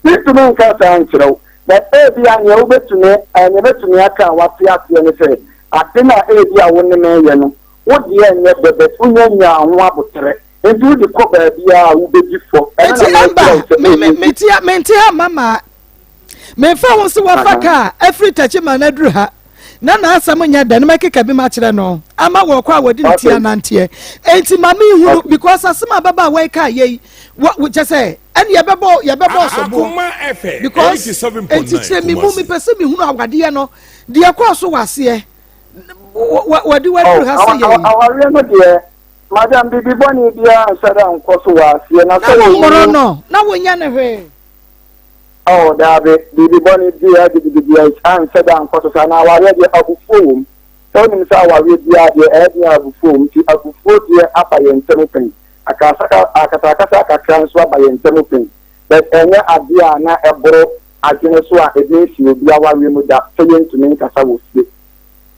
Mentumi nka saa nkyerɛ wo, but ebia nea wobɛtumi, eh, nea mɛtumi aka a wate aseɛ ne sɛ, ade no a ebia wo ne me reyɛ no, wo deɛ nyɛ dɛ, but wonya nyaa ho aboterɛ, nti wode kɔ baabiara a wobɛdi fɔ. Ɛno Enti na Amber, mekyerɛ wo sɛ me, me, ɛnni. mete ha, mente ha mma maa. Memfa ho sɛ wafa Aha. kaa afiri Techiman aduru ha, na n'asɛm nyɛ dɛ, na mɛkeka bi makyerɛ no ama wɔkɔ a wɔde ne ti Okay. ananteɛ. Enti ma menhunu, Okay. because asɛm a ababaawa yi kaa yei, wɔ, wo, kyɛ sɛ, ɛne yɛbɛbɔ, yɛbɛbɔ ɔsoboɔ. Because, enti kyerɛ me mu, mepɛ sɛ mehunu awadeɛ no, deɛ ɛkɔɔ so wɔ aseɛ, wɔ, wɔ, wɔde Oh, waduru ha sɛ yei. awareɛ no deɛ, madam, biribi bɔne biara nhyɛ da nkɔ so wɔ aseɛ, na Na sɛ wommoro wɔwu no, na wonyɛ no hwee. Oh, daabi, biribi bɔne biara gidigidi anhyɛ da ankɔ so saa. Na awareɛ deɛ, abufuo wɔ mu. Sɛ wonim sɛ awareɛ biara deɛ, ɛyɛ den a abufuo wɔ mu. Nti abufuo deɛ aba yɛn ntam pɛn. Akasaka, akasakasa kakra nso aba yɛn ntam pɛn. But ɛnyɛ adeɛ a na ɛboro adwene so a ebi nsi obi awareɛ mu da sɛ yɛntumi nkasa wɔ fie.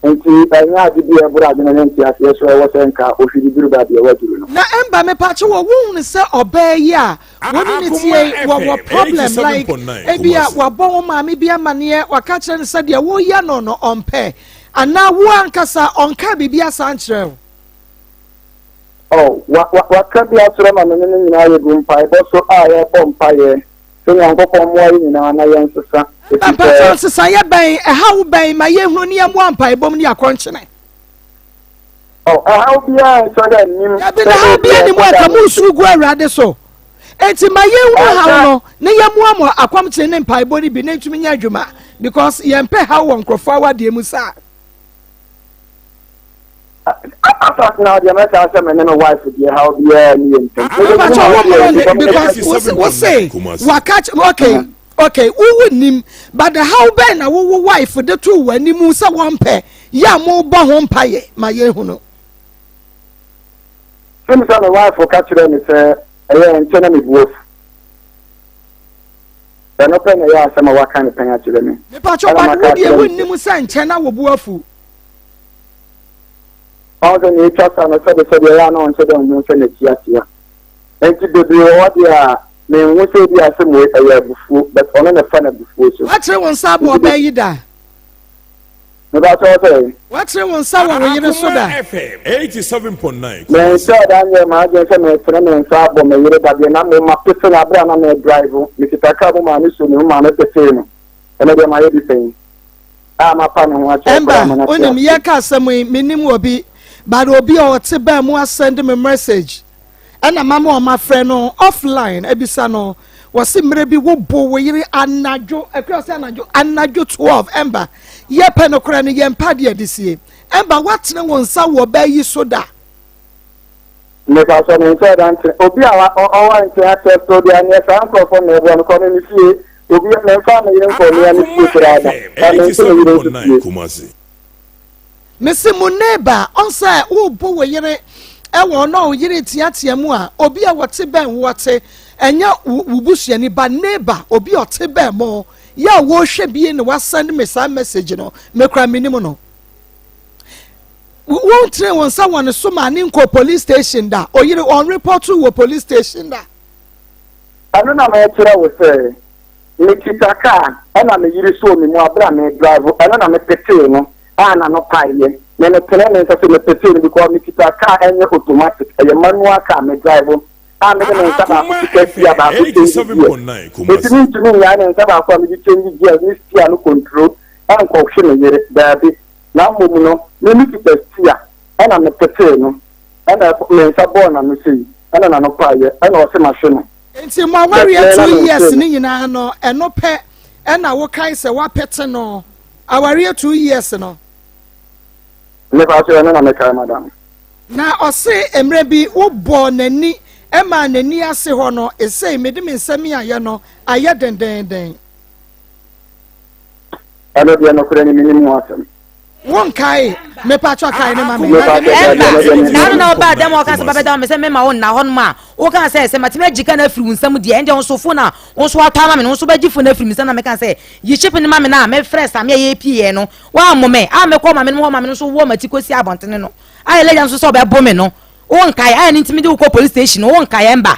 Nti ɛnyɛ ade bi a ɛboro adwene ne nteaseɛ so a ɛwɔ sɛ nka ohwiri duru baabi a waduru no. Na ɛmba mepakye wɔ wo hunu sɛ ɔbaa yi a wo ne no tie yi wɔ wɔ problem like ebia wabɔ wo maame bi amaneɛ waka kyerɛ no sɛ deɛ wo yɛ no no ɔmpɛ anaa wo ankasa ɔnkaa biribi asaa nkyerɛ wo. Oh, wa, wa, waka bi akyerɛ ma me ne no nyinaa yɛgu mpaebɔ so a yɛrebɔ mpaeɛ sɛ Nyankopɔn mmoa yɛn nyinaa na yɛnsesa, Ɛmba ɛfiri mpakyɛw sɛ. nsesaeɛ bɛn, ɛhaw bɛn ma yɛnhunu ne yɛmmoa mpaebɔ mu ne akɔnkyene. Oh, ɛhaw biara nhyɛ da nnim Dabi, sɛ na haw ebia biara nni mu ɛhyɛ a da ɛka ne mo nsu gu Awurade so. Enti ma yɛnhunu haw Ɛsɛ. no na yɛmmoa mo akɔmkyene ne mpaebɔ no bi na ntumi nyɛ adwuma because yɛmpɛ haw wɔ nkurɔfoɔ awadeɛ mu saa. Asase na deɛ mɛka sɛ me ne me wife deɛ haw biara nni yɛn ntam. Mede Mepa me kyɛ wo ho mmoro adeɛ ne because because wo se waka kyɛ okay okay wowo nim but the how bɛn na wowo wife de to w'anim sɛ wɔmpɛ yɛ a mobɔ ho mpayɛ ma yɛhunu. Sɛ me sɛ me wife ka kyerɛ me sɛ ɛyɛ nkyɛ na me bu afu. Ɛno pɛ na ɛyɛ asɛm a waka ne pɛn akyerɛ me. Mepa kyɛ but wo deɛ wonnim sɛ nkyɛ na wo bu afu. Ɔhu sɛ nea etwa sa no sɛbesɛbe ɛyɛ a na ɔnhyɛ da nhu sɛ n'akyi akyea. Enti bebree wɔ hɔ deɛ a menhu sɛ ebia asɛm wei ɛyɛ abufuo but ɔno na ɛfa no abufuo so. Woakyere wo nsa abɔ Nti ɔbaa yi da? Mepakyɛw sɛ? Woakyere wo nsa wɔ wo yere so da? Menhyɛɛ da nyɛɛ m'adwene sɛ meretene me nsa abɔ me yere da deɛ na mmom mapete no aberɛ a na meredrive. Mekita kaa mu maa no soo me mu maa mepetee no. Ɛno deɛ mayɛ bi pɛn. a mapa ne ho akyɛw koraa Ɛmba, ma no ate wonim, ase. yɛka asɛm yi, mennim obi, but obi a ɔte bɛn mu asɛnde me message, ɛna mama wɔn afrɛ no offline abisa no, wɔse mmerɛ bi wobo wo yere anadwo, akura sɛ anadwo, anadwo 12, ɛmba, yɛpɛ nokorɛ no, yɛmpɛ adeɛ de sie, ɛmba, woatene wo nsa wɔ ɔbaa yi so da? Mepakyɛ me nkyɛɛ da nkyerɛ obi a ɔwɔ nkyɛn akyɛ so deɛ neɛ saa nkorɔfoɔ na ɛboa me kɔ me me fie obi me nfa me yere nkɔ mea me fie koraa da na me nso me yere nso fie. Mese mo neighbor ɔnsɛ wo bo wo yere ɛwɔ ɔno wo yere teatea mu a obi a wɔte bɛn wo ɔte ɛnyɛ wo busuani ba neighbor obi a ɔte bɛn mo yɛ a wɔhwɛ bie na wasend me saa message no me kora menim no. Wontenee wo nsa wɔ ne so maa ne nkɔɔ police station da? Oyere, ɔnrepɔtoo wɔ police station da? Ɛno na merekyerɛ wo sɛ, mekita kaa ɛna me yere sɔɔ me mu aberɛ a meredrive, ɛno na mepetee no a n'ano paeɛ. Me metenee me nsa sɛ mepetee no because mekita kaa ɛnyɛ automatic, ɛyɛ manual car medrive a mede me nsa baako kita steer baako change gears. Enti mentumi nnyae me nsa baako a mede change gears ne steer no control ɛnkɔhwe me yere, daabi. Na mmom no, me mekita stia, ɛna metetee no, ɛna me nsa bɔɔ n'ano sei, ɛna n'ano paeɛ, ɛna ɔse mahwe no. Nti mo awareɛ 2 years no nyinaa no, ɛno pɛ ɛna wokae sɛ woapete no? Awareɛ 2 years no? Mepakyɛw, ɛno na mekae madam. Na ɔse mmerɛ bi wobɔɔ n'ani maa n'ani ase hɔ no, esei mede me nsa miaeɛ no ayɛ dendenden. Ɛno deɛ nokorɛ ni mennim ho asɛm. Wonkae? Mepatwɔ kae ne ma me. Ɛmba na ano na ɔbaa dɛm a ɔka sɛ babɛda me sɛ mema wo nna hɔnom a woka sɛ sɛ matumi agye ka no afiri wo nsam deɛ ɛndeɛ wo nso fo na wo nso watɔ ama me no wo nso bɛgye fo no afiri me nsam na meka sɛ yi chip no ma me no a mefrɛ Same a yɛpieɛ no woammo me a mekɔ ma me no hɔ ma me no nso wɔ mati kɔsi abɔntene no a ɛlɛgya nso sɛ ɔbɛbo me no wonkae a ɛno nti mede wo kɔ police station no wonkae ɛmba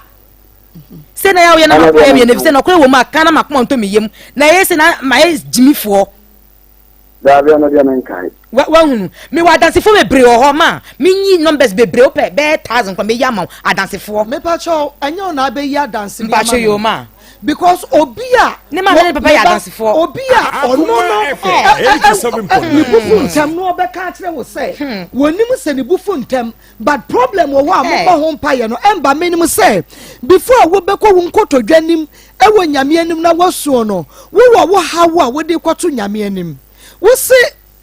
sɛ na yɛ woyɛ na makoma yɛ mmienu efisɛ nɔkorɛ wɔ mu a ka na makoma ntɔ me yam na ɛyɛ sɛ na mayɛ gyimifoɔ. Daabi ɛno deɛ menkae. Wa wahunu mewɔ adansefoɔ bebree wɔ hɔ ma menyi numbers bebree wopɛ bɛyɛ thousand kora meyi ama wo adansefoɔ. Mepakyɛw ɛnyɛ wo na abɛyi adanse bi ama me yoo ma. Because obi a ne maame ne papa yɛ adansefoɔ. Obi a ɔno no ɛ ne bufu ntɛm no ɔbɛka akyerɛ wo sɛ wɔnim sɛ ne bufu ntɛm but problem wɔ hɔ a mobɔ ho mpaeɛ no ɛmba menim sɛ before a wobɛkɔ wo nkotodwe anim ɛwɔ Nyame anim na woasuo no wowɔ wo haw a wode kɔto Nyame anim wose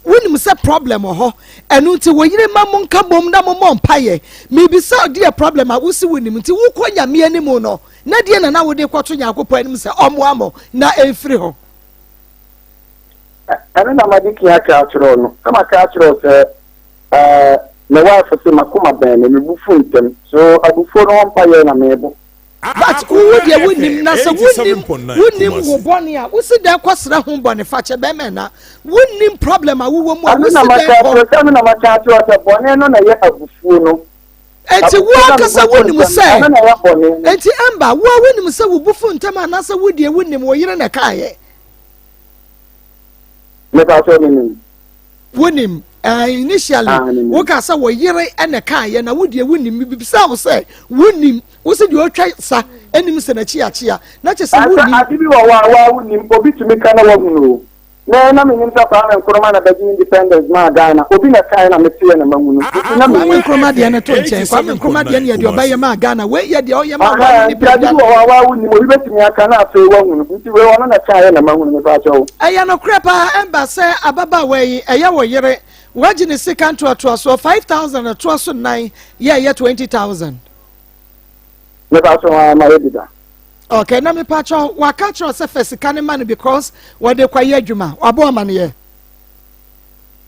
wonim sɛ problem wɔ hɔ ɛno nti wo yere ma mo nka bom na momɔ mpaeɛ mebisa wo deɛ problem a wose wonim nti wokɔ Nyame anim no na deɛ na na wode kɔto Nyankopɔn anim sɛ ɔmmoa mo na ɛmfiri hɔ. Ɛno na madi kan aka akyerɛ wo no na maka akyerɛ wo sɛ Ɛɛ, me wife se m'akoma bɛn me, me bo fu ntɛm. So abufuo no ho mpaeɛ na merebɔ? But wo wo deɛ wonim na sɛ wonim wonim wo bɔne a wosi dɛn kɔ srɛ ho bɔne fakyɛ bɛrima ɛna wonim problem a wowɔ mu a Ɛno wosi na dɛn maka kɔ. akyerɛ sɛ ɛno na maka akyerɛ wo sɛ bɔne no na ɛyɛ abufuo no. Enti wo Abufuo no a me ankasa bo fu wonim ntɛm no, sɛ ɛno na ɛyɛ bɔne no. Enti Amber wo a wonim sɛ wo bo fu ntɛm anaasɛ wo deɛ wonim wo yere na ɛkaeɛ? Mepa kyɛw menim. Wonim, eh, initially, Ah, menim. woka sɛ wo yere na ɛkaeɛ na wo deɛ wonim. Mebisa wo sɛ wonim, wo sɛ deɛ ɔtwa sa anim sɛ n'akyi akyea, na kyɛ sɛ Ɛsɛ wonim. ade bi wɔ hɔ a waa wonim, obi tumi ka na wahunu o. Me na menim sɛ Kwame Nkrumah na bɛgye independence maa Ghana, obi na ɛkaeɛ na meteɛ na mahunu, nti na Kwame menim. Nkrumah deɛ no to nkyɛn, Kwame Nkrumah deɛ no yɛ deɛ ɔbɛyɛ maa Ghana, wei yɛ deɛ ɔyɛ maa Aha, wɔn nti nipadua ade bi no. wɔ hɔ a waa wonim, obi bɛtumi aka na afei wahunu, nti wei ɔno na ɛkaeɛ na mahunu, mepaakyɛw. Ɛyɛ nokorɛ paa ɛmba sɛ ababaawa yi ɛyɛ wo yere wagye ne sika ntoatoasoɔ 5000 ɛtoa so nnan yɛ ɛyɛ 20000. Mepakyɛw aa mayɛ bi da. Ok na mepakyɛw waka kyerɛ wo sɛ fa sika no ma no because wɔde kɔ yɛ adwuma wabɔ amaneɛ.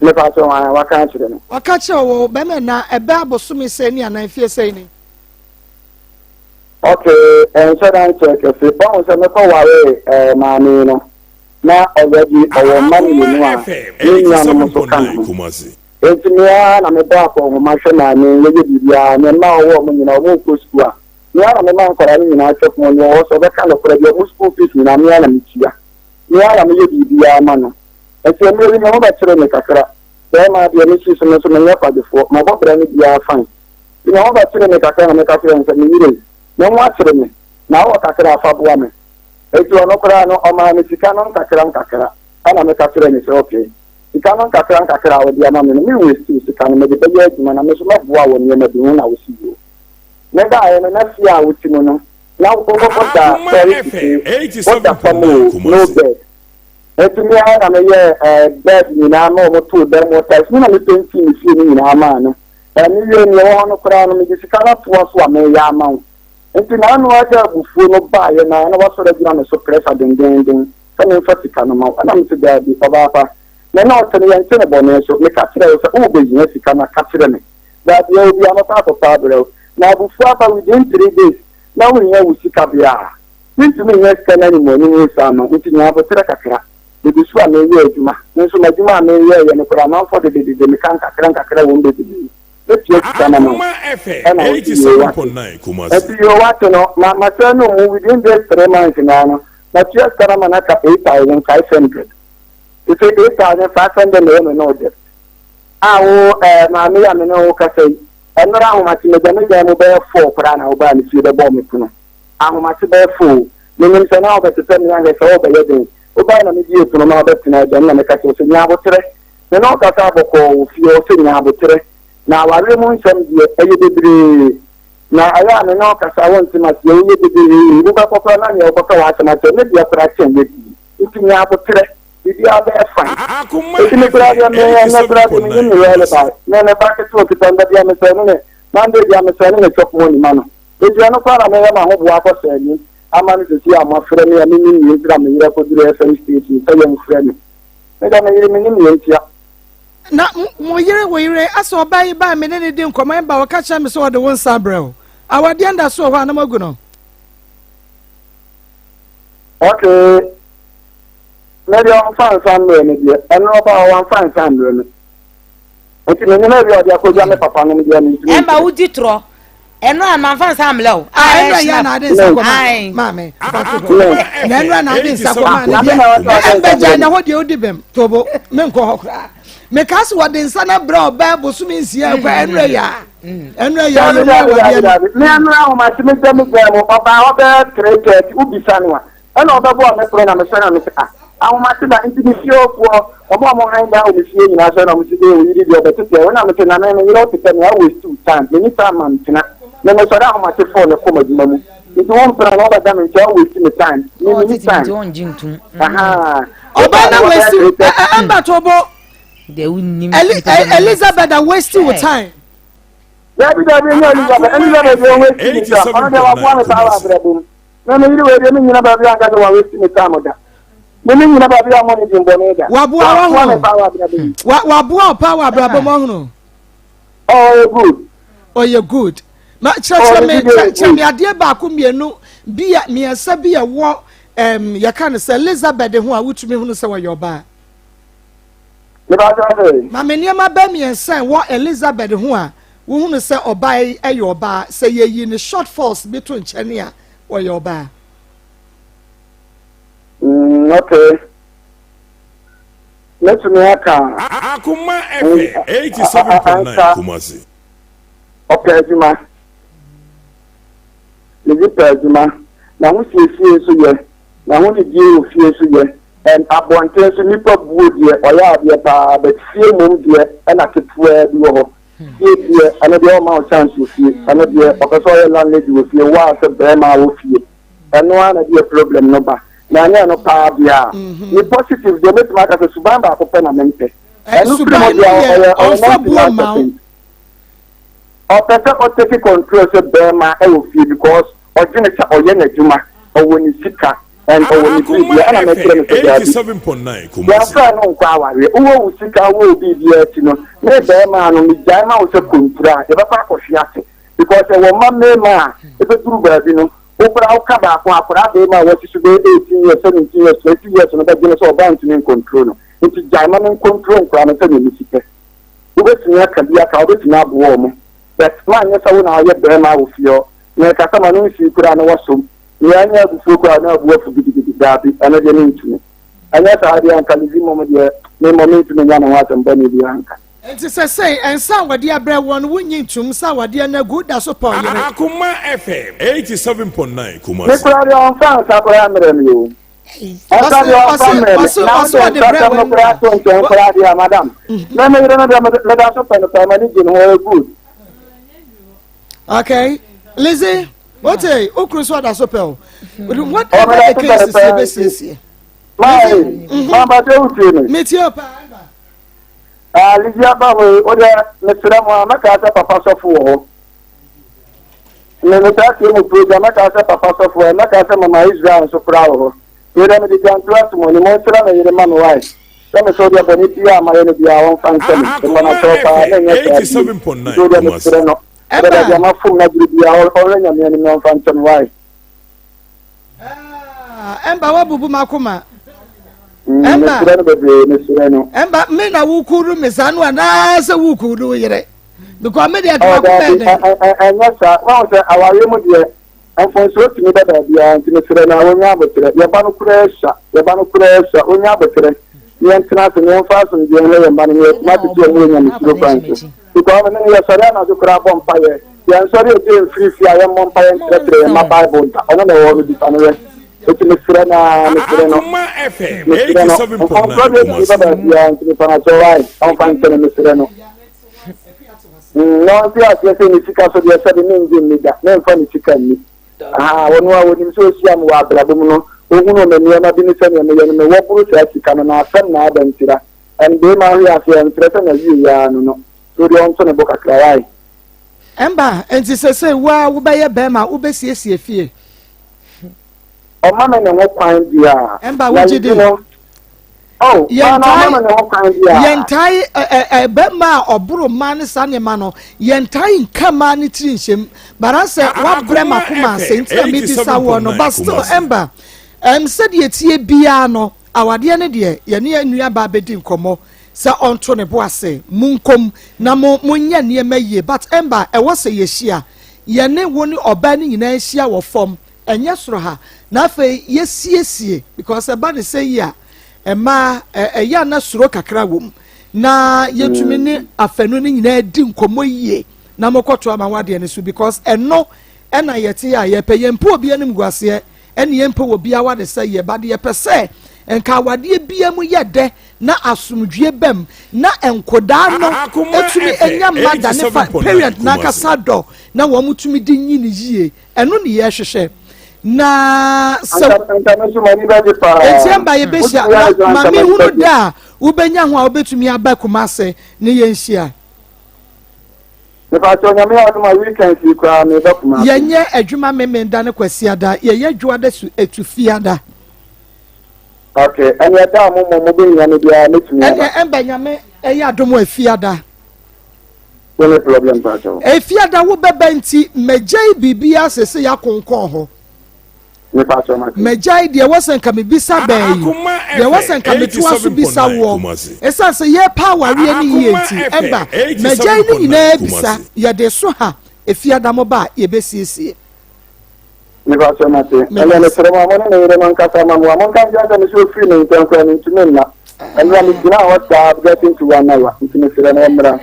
Mepakyɛw aa waka akyerɛ me. Waka kyerɛ wo bɛmɛ na ɛbɛ abosome sɛn ni anaa mfie sɛn ni. Ok ɛnhyɛ da nkyɛ kɛse wahu sɛ mekɔ waree ɛɛ maame yi no na already ɔwɔ mma mmienu a ne nuanom nso ka ne ho enti me ara na mebɔ akɔnhoma hwɛ maame yi yɛyɛ biribiara ne mma a ɔwɔ wɔn nyinaa wɔn rekɔ sukuu a me ara na mema nkwadaa no nyinaa kyɛ pon nea ɔwɔ sɛ ɔbɛka nokorɛ deɛ wɔn sukuu fees nyinaa me ara na metua me ara na meyɛ biribiara ma no nti mmerɛ bi me ho bɛkyere me kakra bɛrima deɛ mesi so me nso menyɛ kwadwofoɔ mabɔ bra no biara fine Nti me ho bɛkyere me kakra na meka kyerɛɛ no sɛ, Me yere, me ho akyere me, na wowɔ kakra a, fa boa me. Enti ɔno koraa no, ɔmaa me sika no nkakrankakra. Ɛnna meka kyerɛɛ no sɛ, Okay, sika no nkakrankakra a wode ama me no, merenwaste wo sika no, mede bɛyɛ adwuma na me nso mɛboa wo wɔ nneɛma bi ho. Na ose, Yoo. Mebaeɛ no, na fie a wote mu no, na woda sorry to say, woda fam oo, no bed. Enti me ara na meyɛɛ bed nyinaa ma wɔtoo dan mu hɔ tiles, me na mepentii me fie no nyinaa maa no. Na mewiee nea ɛwɔ hɔ no koraa no, mede sika no atoa so a mereyɛ ama wo. Enti n'ano ada abufuo no baeɛ no ara na wasɔre agyina me so prɛsa dendeenden sɛ memfa sika no mma wo. Ɛnna mese, Daabi, ɔbaa pa, me ne wo te no, yɛnte no bɔne so. Meka kyerɛɛ wo sɛ worebɛhia sika no a, ka kyerɛ me. Baabi a ɛwɔ biara mɛkɔ akɔfa abrɛ wo. Na abufuo aba within three days na wohia wo sika berɛ a mentumi nnya sika no animuanimu saa mma wo. Nti nya aboterɛ kakra. Megu so a mereyɛ adwuma. Me nso m'adwuma a mereyɛeɛ no koraa, amanfoɔ dededede me ka nkakrankakra wɔ mu bebree. Mɛtua sika no ama wo. Ɛna ɔse yoo wate. Nti yoo wate no, ma masɛe no mu within this 3 months naa no, matua sika no ama no aka 8500. Sesei 8500 na ɛyɛ me ne wo debt. A wo eh, maame yi a me ne wo kasa yi, ɛnora ahomakye magya me dan mu bɛyɛ four koraa na wobaa me fie bɛbɔɔ me pono. Ahomakye bɛyɛ four o. Menim sɛ na wobɛtetɛ me ahwɛ sɛ worebɛyɛ den. Wobae na mibuee pono ma wobɛtenaa agya no na meka kyerɛɛ wo sɛ, Nya aboterɛ. Me ne wo kasaa bɔkɔɔ wɔ fie hɔ sɛ nya aboterɛ. Na awareɛ mu nsɛm deɛ, ɛyɛ bebree. Na ɛyɛ a me ne wo kasa a wonte m'aseɛ, woyɛ bebree. Wobɛkɔ koraa na nea wokɔka w'asɛm akyerɛ no deɛ koraa kyɛn w'adie. Nti nya aboterɛ. Biribiara bɛyɛ fine. Enti me koraa deɛ, me ɛnnɛ koraa deɛ mennim me whereabout. Me me ba ketewa ɔkita me da biara mesɛe ne ne Monday biara mesɛe ne ne chop money ma no. Enti ɛno koraa na meyɛ m'ahoboa akɔsɛe ne. ama no sɛsi a moafrɛ me a mennim nea nti na me yerɛ kɔduru FM station sɛ yɛmfrɛ me. Me deɛ me yere mennim nea ntia. Na mo yere wo yere asɛ ɔbaa yi baa me ne ne di nkɔmmɔ ɛba ɔka kyerɛ me sɛ ɔde wo nsa abrɛ wo. Awadeɛ nda so wɔ hɔ a na moagu no. Okay. Me deɛ ɔmfa nsa mmerɛ me deɛ ɛno ɔba hɔ wamfa nsa mmerɛ me nti me nneɛma bi a ɔde akɔgya me papa nom deɛ mentumi ɛma wodi torɔ ɛno a mamfa nsa mmerɛ o ah, ɛno a yɛ na ade nsa kɔ ma maame na ɛno a na ade nsa kɔ ma ne deɛ ɛmbɛgya na hɔ deɛ wodi bɛm tobo menkɔ hɔ koraa meka sɛ wɔde nsa no brɛ ɔbaa bosome nsia kɔ ɛno yɛ a ɛno yɛ a yɛmu awadeɛ no me ɛno ahomakye me dɛ me dɛ mu ɔbaa hɔ bɛyɛ 3:30 wobisa no a Ɛna ɔbɛbɔɔ me pono na mesɔre na mese ah ahomakye ba nti me fie foɔ ɔmo a ɔmo han dan wɔ me fie nyinaa sɔre na ɔmo se ee wo yere deɛ ɔbɛtetɛ wo na mese na me me yere ɔtetɛ me a waste wo time me ni time ma ntena me mesɔre ahomakye four na kɔ m'adwuma mu nti wo mpena na ɔbɛda me nkyɛn waste me time me me ni time ahaa ɔbaa na waste ɛmba to bo Elizabeth a waste wo time. Dabi dabi ɛnyɛ Elizabeth Elizabeth deɛ ɔwaste me time ɔno deɛ waboa me paa wɔ abrabɔ mu. Me me yere wei deɛ me nyina baabi anka sɛ wa waste me time da. Me me nyina baabi ammɔ ne din bɔne da. Waboa Waboa me paa wɔ abrabɔ mu. Wa waboa wo paa wɔ abrabɔ mu ɔhono. Ɔyɛ good. Ɔyɛ good. Ma kyerɛkyerɛ me kyerɛkyerɛ me adeɛ baako mmienu bi a mmiɛnsa bi a ɛwɔ ɛm yɛka no sɛ Elizabeth ho a wotumi hunu sɛ ɔyɛ ɔbaa. Ma me nneɛma bɛ mmiɛnsa ɛwɔ Elizabeth ho a wohunu sɛ ɔbaa yi yɛ ɔbaa, sɛ yɛyi ne short falls bi to nkyɛne a, ɔyɛ ɔbaa. Mm, okay. Mɛtumi aka. Akoma FM 87.9 Kumasi. Ɔpɛ adwuma. Lizzy pɛ adwuma. N'ahosiesie nso yɛ. N'ahonidie wɔ fie nso yɛ. And abɔnten nso nipa buo deɛ ɔyɛ adeɛ paa but fie mmom deɛ ɛna ketewaa bi wɔ hɔ. Fie deɛ ɛno deɛ ɔmma wo chance wɔ fie. Ɛno deɛ ɔpɛ sɛ ɔyɛ landlady wɔ fie wo a sɛ barima wɔ fie. Ɛno ara na ɛde problem no ba. Na ɛnyɛ ɛno paa deɛ a. Ne positive deɛ mɛtumi aka sɛ suban baako pɛ na mempɛ. Ɛno firi mu deɛ ɔyɛ ɔyɛ 99%. Ɔpɛ sɛ ɔ take control sɛ bɛɛma wɔ fie because ɔdwene sɛ ɔyɛ n'adwuma, ɔwɔ ne sika and ɔwɔ ne Akoma biribiara ɛna mɛkyerɛ no FM sɛ daabi 87.9 Kumasi. yɛmfrɛ no nkɔ awareɛ, wowɔ wo sika wowɔ wo biribiara akyi no me bɛɛma no megyae ma wo sɛ kontura a yɛbɛkɔ akɔhwe ase because ɛwɔ mma mmarima a ɛbɛduru baabi no wo koraa woka baako a akwadaa bɛɛma a wasi so bɛyɛ 18 years, 17 years, 20 years no bɛdwene sɛ ɔbaa ntumi ncontrol no nti gyae ma me ncontrol nkwadaa no sɛdeɛ mesi pɛ. Wobɛtumi aka bi aka, wobɛtumi aboa ɔmo but manyɛ sɛ wo na woyɛ bɛɛma wɔ fie hɔ. Mekasa ma no nsii koraa na wasom. Nea ɛnyɛ abufuo koraa na abu afu gidigidi. Daabi, ɛno deɛ mentumi. Ɛnyɛ saa deɛ anka Lizzy mmom deɛ me mmom mentumi nnya ne ho asɛm bɔne biara nka. Enti sɛsɛi nsa a wɔde abrɛ woɔ no wonnye ntom sɛ awadeɛ no agu, woda so pɛ ɔyere. Akoma FM 87.9 Me Kumasi. koraa deɛ ɔmfaa nsa koraa mmerɛ me oo. Ɔsa deɛ ɔfa mmerɛ me na wode nsasɛm no koraa to nkyɛn koraa deɛ a madam me me yere no deɛ meda so pɛ no paa m'ani gye ne ho ɔyɛ good. Okay, Lizzie, wote okuru so ɔda so pɛ o. Whatever the case is, yɛbɛsiesie. Lizzie, mamba sɛ wotie me. Metie o paa. Ah, Lizzie aba hɔ yi, wo deɛ mesrɛ mo a mɛkaa sɛ papa sɔfo wɔ hɔ. Me metaa tie mo program, mɛkaa sɛ papa sɔfo ɛ, mɛkaa sɛ mama Israel nso koraa wɔ hɔ. Wei deɛ mede gyanto ato mo anim, monsrɛ me yere ma me wae. Sɛ me sɛ wodeɛ bɔne biaa a mayɛ no biaa ɔmfa nkyɛ me. Mepɛ no akyɛw paa, menyɛ saa bio. Nti wodeɛ mesrɛ no, sɛ baabi a mafom no aduru biaa ɔnhwɛ Nyame anim na ɔmfa nkyɛ me wae. Ɛmba wabubu m'akoma. Ɛmba. Mesrɛ no bebree, mesrɛ no. Ɛmba me na wokuru me saa no anaasɛ wokuru wo yere? Because me deɛ kama koma ɛdɛ. Ɛnyɛ saa. Wɔn sɛ awareɛ mu deɛ mfonsoɔ tumi ba baabiara nti mesrɛ no a wɔnya aboterɛ. Yɛba no koraa sua. Yɛba no koraa sua. Wɔnya aboterɛ. Ne yɛntena ase ne yɛmfa asomdwoeɛ nhwɛ yɛn mma no ne yɛtumi atete wɔn wɔ nyamesuro kwan so. Because me ne no yɛsɔre anadwo koraa bɔ mpaeɛ. Yɛnsɔre agye mfiri fie a yɛmmɔ mpaeɛ nkyerɛkyerɛ yɛn mma Bible da. Ɔno na ɛwɔ hɔ no bisa no hwɛ. Enti mesrɛ no ara, mesrɛ no, mesrɛ no. Mfomsoɔ deɛ tumi ba baabiara nti mepa no akyɛw ae, ɔmfa nkyɛ me, mesrɛ no. Mm, na ɔnte aseɛ sɛ ne sika so deɛ sɛbe mengye nni da, memfa ne sika nni. Aha, ɔno a ɔnim sɛ ɔhyia me wɔ abrabɔ mu no, ɔhunu me nneɛma bi ne sɛdeɛ meyɛ no, mewɔ boro saa sika no, na asɛm na aba ntira. Ɛnde mahwe aseɛ, ɛnkyerɛ sɛ n'awieeɛ ara no no. So deɛ ɔnto ne bo kakra, why? Ɛmba, enti sesei wo ara wobɛyɛ bɛrima a wobɛsiesie fie? Ɔma me ne ho kwan deɛ a. Ɛmba, wogye di? No. Oh, Yɛntae ɔma ne ho kwan biara. Yɛntae ɛ ɛ bɛrima a ɔboro mmaa ne saa nneɛma no, yɛntae nka mmaa ne tiri nhyɛm. Bara sɛ wabrɛ m'akoma ase nti na mebisa woɔ no, but still ɛmba. Ɛm sɛdeɛ tie biara no, awadeɛ no deɛ yɛne yɛn nuabaa bɛdi nkɔmmɔ sɛ ɔnto ne bo ase, monkom na mo monyɛ nneɛma yie. But ɛmba ɛwɔ sɛ yɛhyia, yɛne wo ne ɔbaa no nyinaa hyia wɔ fam, ɛnyɛ soro ha, na afei yɛsiesie because ɛba ne sɛ yi a, ɛma ɛyɛ a na suro kakra wɔ mu na yɛtumi ne afanu no nyinaa di nkɔmmɔ yie na mokɔto ama wadeɛ no so because ɛno ɛna yɛte a yɛpɛ. Yɛmpɛ obi anim guaseɛ, ɛne yɛmpɛ wɔ bi awade sɛ yɛba de yɛpɛ sɛ nka awadeɛ bia mu yɛ dɛ na asomdwie bɛm na nkodaa no etumi enya mma da ne fa parent n'ankasa dɔ na wɔn tumi di nyi ne yie. Ɛno ne yɛhwehwɛ na sɛ eti ɛmba yɛbɛhyia na maame hunu da a wobɛnya ho a wobɛtumi aba Kumase ne yɛn hyia. Mepatɔ Nyame adom a weekend yi koraa meba Kumase. Yɛnyɛ adwuma Memenda ne Kwasiada, yɛyɛ Dwoada su etu Fiada. Okay, ɛne ɛda a mo mmɔ mo bɛhia me biara mɛtumi aba. Ɛne ɛmba Nyame ɛyɛ adom a Fiada. Wone problem pakyɛw. Efiada wo bɛba nti mɛgyae biribiara sese yɛakonkɔn hɔ. Mepakyɛw mate. Mɛgyae deɛ ɛwɔ sɛ nka mebisa bɛɛ yi, deɛ ɛwɔ sɛ nka metoa so bisa woɔ. Ɛsiane sɛ yɛrepɛ awareɛ no yie nti, ɛmba mɛgyae ne nyinaa bisa. Yɛde so ha, Efiada mo ba a yɛbɛsiesie. Mepakyɛw mate. Ɛnna mesrɛ mo a mo ne me yere no nkasa ma mo a monka nkyerɛ sɛ me sɛ ofiri me nkyɛn koraa mentumi nna. Ɛnna megyinaa hɔ saa getting to one hour nti mesrɛ no ɔmmra.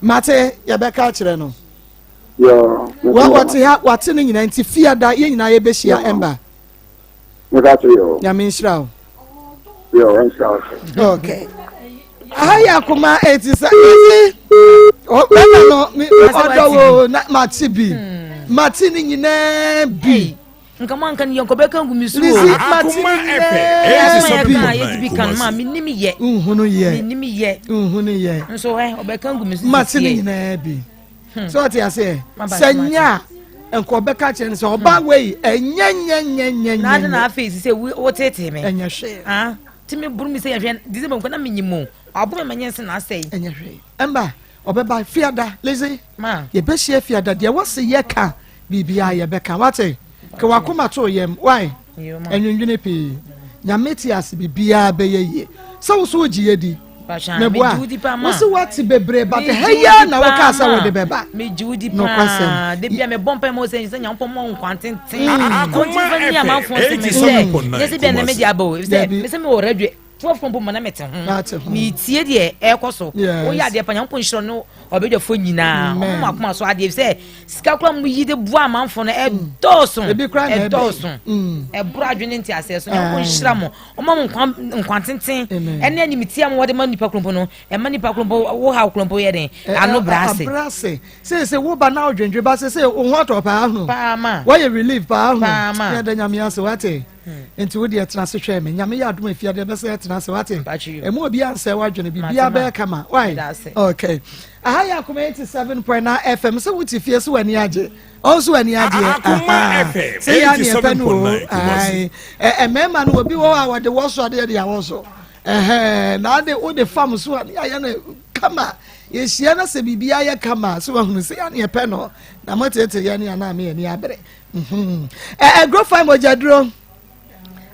Mate, yɛbɛka akyerɛ no. Wɔte ha, wate no nyinaa nti fiada yɛn nyinaa yɛbɛhyia ɛmba. Nyame nhyira wo. Okay. Aha yɛ akoma eti sɛ eti bɛma no ɔdɔ wo na mate bi mate ne nyinaa bi. Nka mo anka ne yɛnkɔ bɛka ngu mi so o. Lizzy mate ne nyinaa bi. Yɛdi bi kan ma menim yɛ. Nhunu yɛ. Menim yɛ. Nhunu yɛ. Nso ɛ ɔbɛka ngu mi so. Mate ne nyinaa bi. So ɔte aseɛ sɛ nyɛ a nka ɔbɛka kyerɛ no sɛ ɔba wei ɛnyɛ nyɛ nyɛ nyɛ nyɛ. Na adi na afei sɛ wo tete me. Ɛnyɛ hwee. Ti me buru mi sɛ yɛhwɛ December nkɔ na menyim o. Ɔabo me ma nyɛ nse na asɛe. Ɛnyɛ hwee. Ɛmba ɔbɛba fiada Lizzy. Yɛbɛhyia fiada deɛ wɔse yɛka biribiara yɛbɛka wate. Ka wakoma to yam why ɛnwendwene pii. Nyame te ase biribiara bɛyɛ yie. Sɛ wo so wogye yɛ di. Meboa wo se wate bebree but ha yi ara na wokaa sɛ wode bɛba. Megye wo di paa. Da bia mebɔ mpa ma wo sɛ sɛ Nyankopɔn ma wo nkwa tenten. Akoma FM 87.9 Nyɛ sɛ bia na mede aba o. Sɛ mesɛ mewɔ radio 12 mpo ma na mete ho. Metie deɛ ɛrekɔ so. Woyɛ adeɛ pa Nyankopɔn nhyira no ɔbɛdwafoɔ nyinaa. Ɔmo ma akoma so adeɛ sɛ sika kora mo yi de boa amanfoɔ no ɛdɔɔso. Ɛdɔɔso. Ɛboro adwene nteaseɛ so. Nyankopɔn nhyira mo. Ɔma mo nkwa nkwa tenten ɛne animtia mo wɔde ma nipa kurompo no ɛma nipa kurompo wo haw kurompo yɛ den ano brɛ ase. Abrɛ ase seesei wo ba na ɔdwendwen ba seesei wo ho atɔ paa ho paa ma wɔyɛ relief paa ho paa ma yɛda Nyame ase wate nti wo deɛ tena ase hwɛ me Nyame yɛ adom afia deɛ bɛsɛ tena ase wate ɛmu obi ansɛ wadwene biribiara bɛyɛ kama why okay aha yɛ Akoma 87.9 FM sɛ wote fie so w'ani agye. Ɔnso ani agyeɛ. Akoma FM Sɛ yɛ aneɛ pɛ no o. 87.9 Kumasi. Ae. Mmarima no obi wɔ hɔ a wɔde wɔ so adeɛ de awɔ so. Ɛhɛn. Na ade wode fam so a ne ayɛ no kama. Yɛhyia na sɛ biribi ayɛ kama sɛ wahunu sɛ yɛ aneɛ pɛ no. Na motetete yɛ ne anaa me ani abere. Mhm. Ɛ Grofine mogyaduro.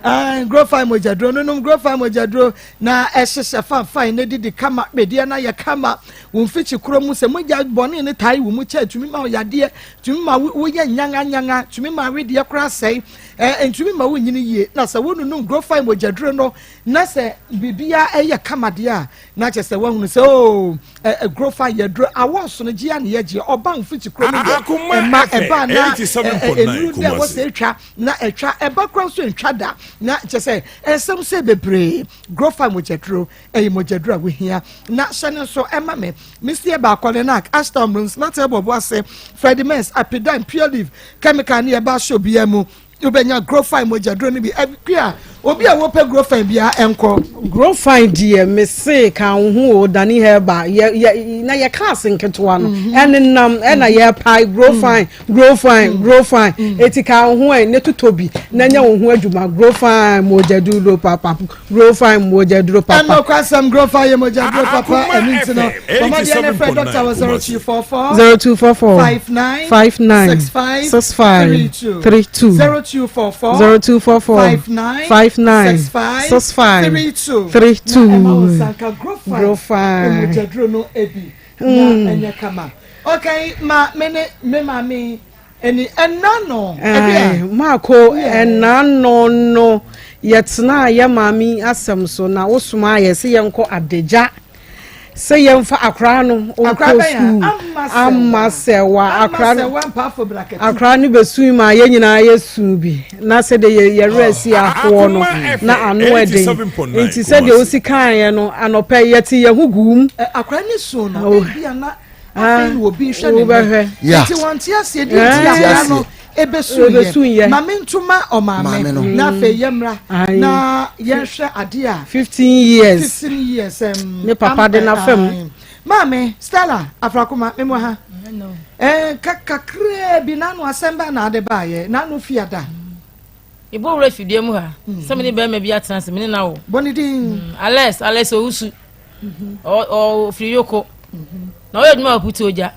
Ah, Grofine mogyaduro no nom Grofine mogyaduro na ɛhyehyɛ fanfan na didi kama wedeɛ na yɛ kama wo mfikyi koro mu sɛ mogya bɔne ne tae wo mu kyɛ tumi ma yadeɛ tumi ma woyɛ nyanga nyanga tumi ma wedeɛ koraa sɛe ɛɛ ntumi ma wonyini yie na sɛ wonunum Grofine mogyaduro no na sɛ biribiara ɛyɛ kama deɛ a na kyɛ sɛ woahunu sɛ oo ɛ Grofine yɛ duro awɔ sono gye a ne yɛ gyeɛ ɔba mfikyi koro mu deɛ ɛma ɛba na ɛnuru dɛ wɔ sɛ etwa Na ɛtwa, ɛba koraa nso ɛntwa da. Na kyerɛ sɛ, nsɛm sɛ bebree. Grofa mogyaduro, ɛyɛ mogyaduro a wohia. Na hyɛ no nso ɛma me. Mr. Baako, Lenak, Ashtown, Brooms, Latte Bobo ase, Freddie Mens, Apidan, Pure Leaf, Chemical ne ɛba ahyɛ obiara mu. Wobɛnya Grofa mogyaduro no bi. Ɛkua, Obi a wɔpɛ Grofine biara ɛnkɔ. Grofine deɛ mese ka wo ho o Dani Herbal yɛ yɛ na yɛ cars nketewa no ɛnenam ɛna yɛpae Grofine Grofine Grofine eti ka wo ho ɛ ne totɔ bi na nyɛ wo ho adwuma Grofine mogya duro papa Grofine mogya duro papa. Ɛnokwasɛm Grofine yɛ mogya duro papa ɛno nti no bɔ mmɔden na frɛ doctor wɔ 0244 0244 59 59 65 65 32 32 0244 0244 59 59 65 65 32 32 na ɛma wo sanka Grofine Grofine. mogya duro no ebi na ɛnyɛ kama. Okay, ma me ne me maame ɛni ɛna no ebi Ai, a Maako ɛna no no yɛtenaa yɛ maame yi asɛm so na wosomaa yɛ sɛ yɛnkɔ Adagya sɛ yɛmfa akora no Akora ɔnkɔ bɛn a? sukuu. Ama sɛwa. Ama sɛwa Ama akora no sɛwa mpaafo brakati. akora no bɛsui ma yɛn nyinaa yɛsu bi na sɛdeɛ yɛ yɛwerɛ si ahoɔ no Akoma na ano ɛden 87.9 nti sɛdeɛ Kumasi. wosi kaeɛ no anɔpɛ yɛte yɛn ho guu mu. Ɛ, akora ne su no Oh. ebi a na afei na obi hwɛ ne Wobɛhwɛ. nne Yeah. nti wɔn te aseɛ deɛ nti Eh. akora no ebesu Ebesu yɛ yɛ. maame ntoma ɔmaame Maame no. na afei yɛmmra Aye. na yɛnhwɛ adeɛ a 15 years 15 years Ne papa de n'afam. Maame Stella Afrakoma memu ha ka kakraa bi n'ano asɛm ba na ade baayɛ n'ano fiada. Mebɔ wura fidua mu ha sɛ me ne bɛrima bi atena ase, me ne no awo. Bɔ ne din. Alex, Alex Owusu. Ɔfiri Yoko. Na ɔyɛ adwuma wɔ Putu Ogya.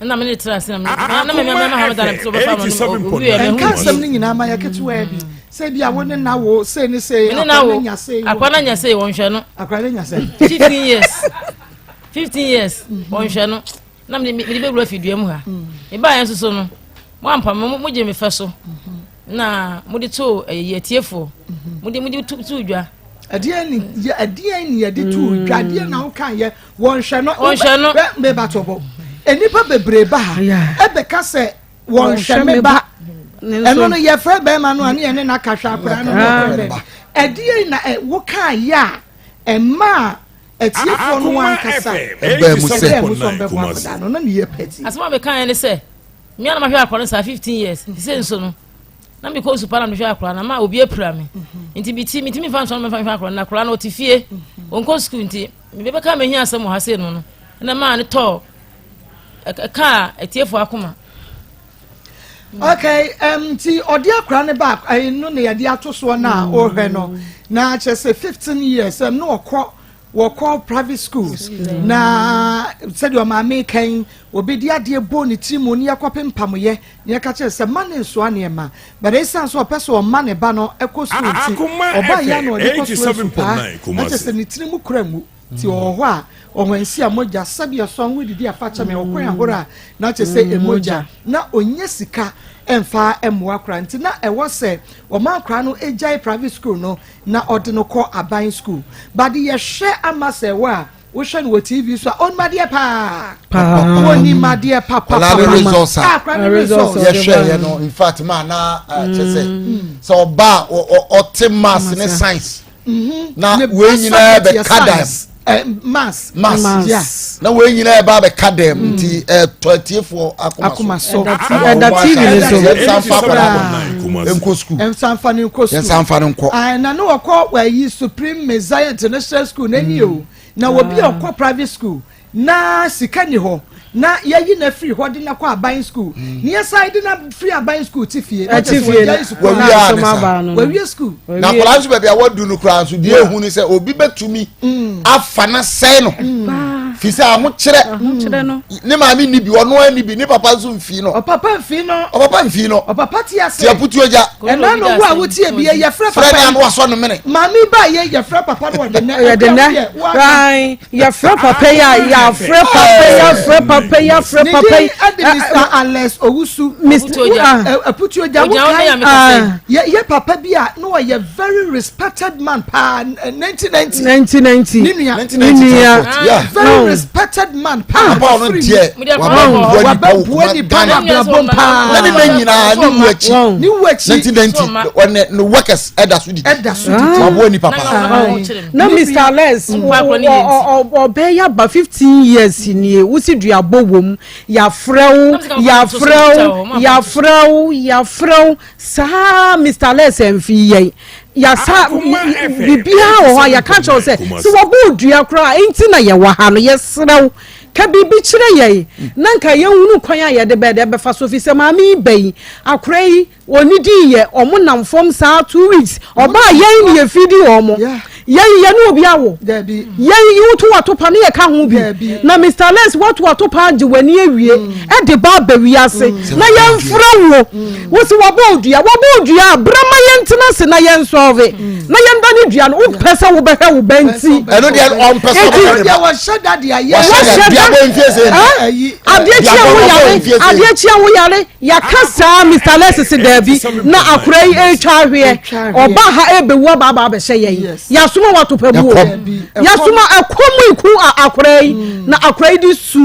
Ɛna me ne tena ase na me na me mɛma Hamada na me sɛ ɔbɛfa ma no obi yɛ Ɛnka mɛhu. asɛm no nyinaa ma yɛ ketewaa bi sɛ bi a wo ne na wo sei ne sei. Me ne na akora wo. no nya sei. Akora no nya sei wɔnhwɛ no. Akora no nya sei. 15 years. 15 years wɔnhwɛ no. Na me me de bɛwura fidua mu ha. Mebaa yɛn nso so no. Mo ampa mo mo gye me fɛ so. Na mo de to ɛyɛ atiefoɔ. Mo de to dwa. Ɛdeɛn ni ɛdeɛn ni yɛde to dwa ɛdeɛn na woka yɛ wɔnhwɛ no. Wɔnhwɛ no. Bɛ meba to bɔ. Nnipa bebree ba ha ɛbɛka sɛ wɔnhwɛ me ba. Ɛno no yɛfrɛ bɛrima no a ne yɛne no aka hwɛ akwadaa no ne ɔkɔ baabi. Ɛdeɛn na woka yɛ a ɛma atiefoɔ no ankasa ɛbɛn mu sɛ ɛbɛn mu sɛ ɔmbɛbɔ akwadaa no na ne yɛ pɛti. Asɛm a meka yɛ ne sɛ me a na mahwɛ akwadaa no saa 15 years sɛ nso no na mekɔ nsu pa na mehwɛ akwadaa no ma obi apira me nti meti metumi fa nsɔn mɛfa mehwɛ akwadaa no na akwadaa no ɔte fie ɔnkɔ sukuu nti mebɛka mehia asɛm wɔ ha sei no no ɛna maa no tɔɔ ɛkaa atiefoɔ akoma. Okay, nti ɔde akwadaa no ba ɛyi no na yɛde ato soɔ na ɔrehwɛ no na kyerɛ sɛ 15 years na ɔkɔ wɔkɔ private schools na sɛdeɛ ɔmaame kan obi de adeɛ bɔ ne tiri mu ne yɛkɔ pempamoyɛ ne yɛka kyerɛ sɛ ma ne nsoa nneɛma but ɛsiane sɛ ɔpɛ sɛ ɔma ne ba no ɛkɔ sukuu nti ɔba yɛ na ɔde kɔ sukuu nso paa na kyerɛ sɛ ne tiri mu kura mu nti ɔwɔ hɔ a ɔhwansi a mogya sɛbi ɛsɔn ho didi afa kyɛm ɔkwan ahorow a na kyerɛ sɛ emogya na onye sika ɛmfa ɛmmoa akora nti na ɛwɔ sɛ ɔma akora no egyae private school no na ɔde no kɔ aban school but yɛhwɛ ama sɛ ɛwɔ a wohwɛ no wɔ TV so a ɔnim adeɛ paa ɔnim adeɛ papa. Akwadaa no results a akora no results yɛhwɛ yɛ no, in fact ma na kyɛ sɛ ɔba a ɔte maths ne science na wei nyinaa bɛka dam. Maths. Maths na wei nyinaa ɛba bɛka dam nti ɛtɔ atiefoɔ akoma so. Ɛda TV ne so. Yɛnsa nfa akwadaa no nkɔ school. Yɛnsa nfa no nkɔ school. Yɛnsa nfa no nkɔ. Na ne wɔkɔ wɔayi Supreme Messiah International School n'ani o na obi a ɔkɔ private school na sika ni hɔ na yɛyi na firi hɔ de na kɔ aban school ne yɛsan de na firi aban school ti fie. Ɛti fie na asɛm aba no. Wɔawie school. Na akwadaa nso baabi a wadu no koraa nso deɛ ehu ni sɛ obi bɛtumi afa na sɛɛ no fi sɛ ahokyerɛ no ne maame ni bi, ɔno ani bi, ne papa nso nfi no. Ɔpapa nfi no. Ɔpapa nfi no. Ɔpapa ti ase. Ti aputu ogya. Ɛna no wo a wotie bi yɛ yɛfrɛ papa. Frɛ ne ano asɔ no mene. Maame ba yɛ yɛfrɛ papa no ɔde nɛ. Yɛde nɛ ran yɛfrɛ papa yi a yɛafrɛ papa yi afrɛ papa yi afrɛ papa yi. Ne din ɛde Mr Alex Owusu. Mr Aputu ogya wo kan yɛ papa bi a na ɔyɛ very respected man paa 1990. 1990. Ne nua. Ne nua. Very respected man paa. Papa ɔno deɛ wabɛboa nipa wɔ abrabɔ paa. Na ne na nyinaa ne wu akyi. Ne wu akyi. 1990 ɔne ne workers ɛda so didi. Ɛda so didi. Waboa nipa paa. Na Mr Alex ɔbɛyɛ aba 15 years nie wosi duabɔ wɔ mu yɛafrɛ wo yɛafrɛ wo yɛafrɛ wo yɛafrɛ wo saa Mr Alex ɛmfi yɛn. Yasa biribiara wɔ hɔ a yɛka kyerɛ wo sɛ sɛ wɔbɔ odua koraa nti na yɛwɔ ha no yɛserɛ wo ka biribi kyerɛ yɛn na nka yɛhunu kwan a yɛde bɛyɛ dɛ bɛfa so fi sɛ maame yi ba yi akora yi ɔnidi yɛ ɔmo nam fam saa 2 weeks ɔbaa yɛn ne yɛfidi ɔmo yɛn yɛne obi awo yɛn woto wato pa ne yɛka ho bi na Mr Les woato wato pa agye w'ani awie ɛde ba aba wiase na yɛmfrɛ wo wo sɛ wɔbɔ odua wɔbɔ odua a brɛ ma yɛntena ase na yɛnsɔɔve na yɛnda ne dua no wopɛ sɛ wobɛhwɛ wo ba nti. Ɛno deɛ ɔmpɛ sɛ ɔbɛhwɛ ne ba. Wɔhyɛ da de ayɛ. Wɔhyɛ da adeɛ kyi a woyare adeɛ kyi a woyare yɛaka saa Mr Les se daabi na akora yi ɛretwa ahweɛ ɔba ha ɛbɛwu aba aba abɛhyɛ yɛn yɛasoma wato pa mu o yɛasoma ɛkɔm iku akora yi na akora yi de su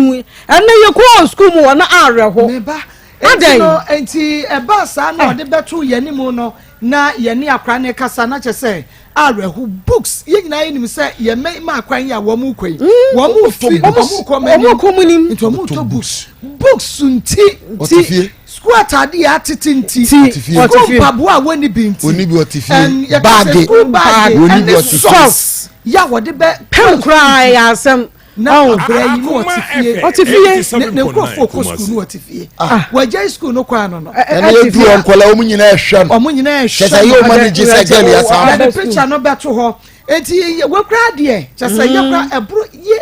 ɛnɛ yɛkɔɔ sukuu mu wɔ na awerɛho. Nti no nti ɛbaa saa na ɔde bɛto yɛn anim no na yɛne akora ne kasa na kyɛ sɛ awerɛho. Books yɛn nyinaa yɛnim sɛ yɛn mma akwan yi a wɔn kɔ yi wɔn fi wɔn kɔ wɔn anim nti wɔn tɔ books books nti nti sukuu ataade yɛ atete nti sukuu mpaboa a wɔnni bi nti oni bi ɔte fie baage sukuu baage ɛne socks yɛ a wɔde bɛ pɛn koraa yɛ asɛm. Na akora yi mu ɔte fie. Ɔte fie. Ne nkurɔfoɔ kɔ sukuu no ɔte fie wɔagya sukuu no kɔ ano no. Ɛna yɛ du nkɔla wɔn nyinaa ɛhwɛ no. Wɔn nyinaa ɛhwɛ no. Kyɛ sɛ yɛ wɔn ani gye sɛ girl yɛ saa. Yɛde picture no bɛto hɔ eti wɔkura deɛ kyɛ sɛ yɛ kura ɛboro yie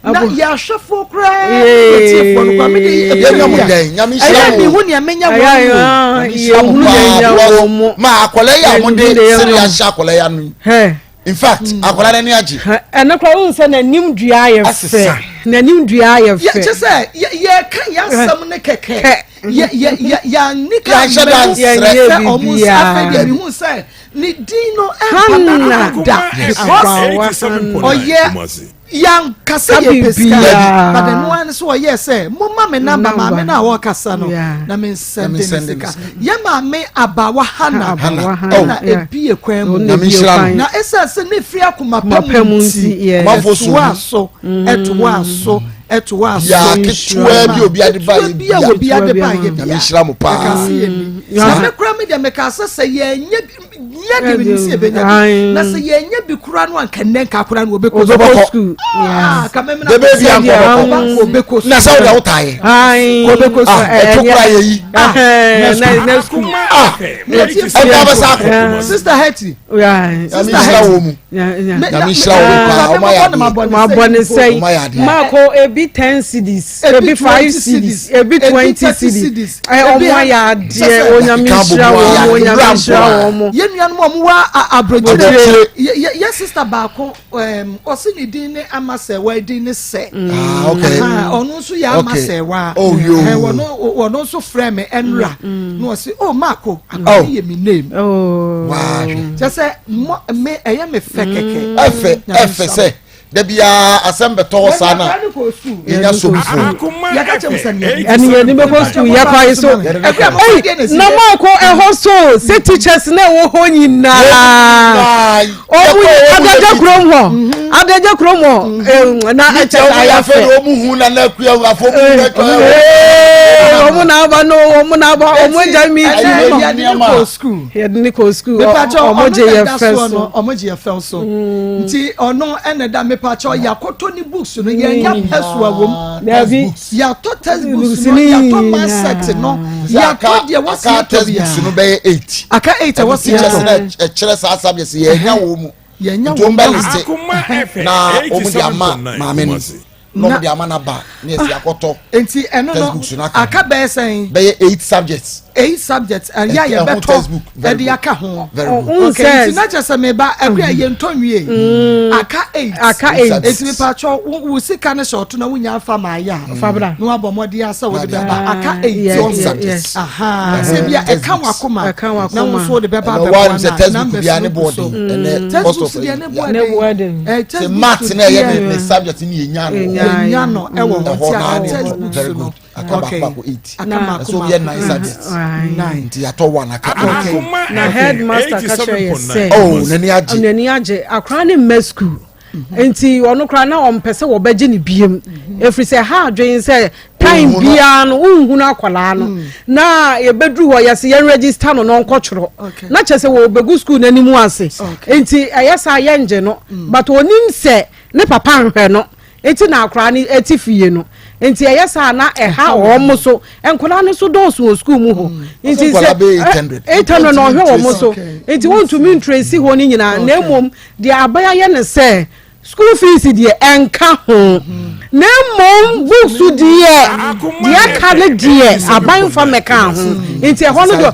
na yɛahwɛfoɔ koraa yɛtiefoɔ no koraa mede yɛnya mo dɛn Nyame nhyira mo ɛyɛ mehu nea menya wɔn mu Nyame nhyira mo paa ma akɔla yi a mo de sere ahyɛ akɔla yi ano yi. In fact, akwadaa n'ani agye. Ɛno koraa wohu sɛ n'anim dua ayɛ fɛ. N'anim dua ayɛ fɛ. Kyɛ sɛ yɛka yɛn asɛm ne kɛkɛ yɛanni ka yɛahyɛ da nsrɛ sɛ ɔmo nsa afei deɛ mehu sɛ ne din no ɛmpa da because ɔyɛ yankasa yɛ pɛ sika but ɛno ara ne so ɔyɛ sɛ momma me number maame no a wɔkasa no na me nsɛnde ne sika. Yɛ maame Abawa Hana ɛna ebie kwan mu na ɛsɛ sɛ ne firi akoma pa mu nti ɛtoa so ɛtoa so ɛtoa so. Yaa ketewa bi obi ade ba yɛ bia bi a obi ade ba yɛ bia Nyame nhyira mo paa. Ɛka se yɛ ni sɛ me kura mi deɛ meka sɛ sɛ yɛnyɛ bi nyɛ de mi si ebenya bi na sɛ yɛnyɛ bi kura no anka nnɛ nka akora no obɛkɔ sukuu debe bi ankɔ bɔkɔ na sɛ wode wotaeɛ Kɔbɛkɔ sukuu ɛto kora yɛ yi ɛda bɛsa akɔ. Sister Hetty. Nyame nhyira wɔ mu, Nyame nhyira wɔ mu paa. Ɔma yɛ adeɛ mabɔ ne sɛn ɔma yɛ adeɛ. Maako ebi 10 cedis, ebi 5 cedis, ebi 20 cedis. Ɔmo ayɛ adeɛ. Onyame nhyira wɔn mo, Onyame nhyira wɔn mo. Yɛn nuanom a wɔwɔ aburokyire, yɛ sister baako ɔsi ne din ne ama sɛ wa din ne sɛ. Ah, okay. Ɔno nso yɛ ama sɛ wa. Oh yo. Ɔno nso frɛ me ɛnra na ɔsi, "Oh Maako, akɔni yɛ mi name." Waa. Kyɛ sɛ mo me ɛyɛ me fɛ kɛkɛ. Ɛfɛ ɛfɛ sɛ dabi aa asɛm bɛtɔ hɔ saa na yɛnya somfo. Ɛne yɛne bɛkɔ sukuu yɛkɔ ayi so ɛy na maako ɛhɔ so sɛ teachers na ɛwɔ hɔ nyinaa ɔmu Adagya kurom hɔ, Adagya kurom hɔ na ɛkyɛ sɛ ayɛ fɛ. Ɔmu hu na na kuya afɔ mu na twa. Ɔmu na aba no, ɔmu na aba, ɔmu agya mi ti no. Yɛde ne kɔ sukuu. Yɛde ne kɔ sukuu, ɔmo gye yɛ fɛ so. Ɔmo gye yɛ fɛ so nti ɔno ɛna da mepakyɛ yɛakɔtɔ ne books no yɛnya pɛso a wɔm. Dabi. Yɛatɔ textbooks no, yɛatɔ math set no, yɛatɔ deɛ wɔsi aka yɛtɔ textbooks no biara. Bɛyɛ eight. Aka eight a wɔsi teachers yɛtɔ. na ɛkyerɛ saa subjects yɛnya wɔ mu. Yɛnya nti wɔ wɔn bɛ mu. list na wɔn de ama maame no na wɔn de ama n'aba na yɛsi akɔtɔ nti ɛno no textbooks no aka ho. Aka bɛyɛ sɛn? Bɛyɛ eight subjects. Eight subjects ɛyɛ a Ɛho yɛbɛtɔ textbook, very ɛde good. aka ho. Very good. Okay, nti na kyerɛ sɛ meba ɛkò a yɛntɔ nwie, aka eight. Aka eight. Eti mipatwɔ wo sika ne hyɛ ɔto na wonya afa maa yɛ a Fa bra. Na wabɔ mmɔden asɛ wode bɛba aka eight. Subjects. Aha, sɛ bia ɛka wakoma Ɛka wakoma. na wo nso wode bɛba ɛnna abɛboa wɔn sɛ na textbook numbers biara ne no gu boɔ so. den ɛnɛ cost of Textbooks deɛ ne boɔ Ne boɔ den. den. Sɛ math na ɛyɛ ne subject ne yɛ nya no. Yɛnya no ɛwɔ hɔ ɛhɔ nti naa aka ne textbooks very no good. Aka baako baako eight. Aka mako ɛsɛ obi yɛ mako nine subjects. Nine. Nti yɛatɔ one aka eight. Na headmaster ka kyerɛ yɛ sɛ oh, n'ani agye. N'ani agye. Akora ne mma sukuu nti ɔno koraa na ɔmpɛ sɛ wɔbɛgye ne biem ɛfiri sɛ ha adwene sɛ. Time biara no wonhunu akwadaa no mm. na yɛbɛduru hɔ yɛsɛ yɛn register no na ɔnkɔtwerɛ na kyerɛ sɛ wɔbɛgu school no anim ase nti ɛyɛ saa yɛngye no mm. but onim sɛ ne papa nhwɛ no nti na akwadaa no ɛte fie no nti ɛyɛ saa na ɛha wɔn so nkwadaa no so dɔɔso wɔ school mu hɔ mm. nti sɛ 800 na ɔhwɛ wɔn so nti wɔntumi ntresi hɔ no nyinaa na mmom deɛ aban ayɛ ne sɛ School fees deɛ ɛnka ho na mmom books deɛ deɛ ɛka no deɛ aban nfa mmɛka ho nti ɛhɔ no deɛ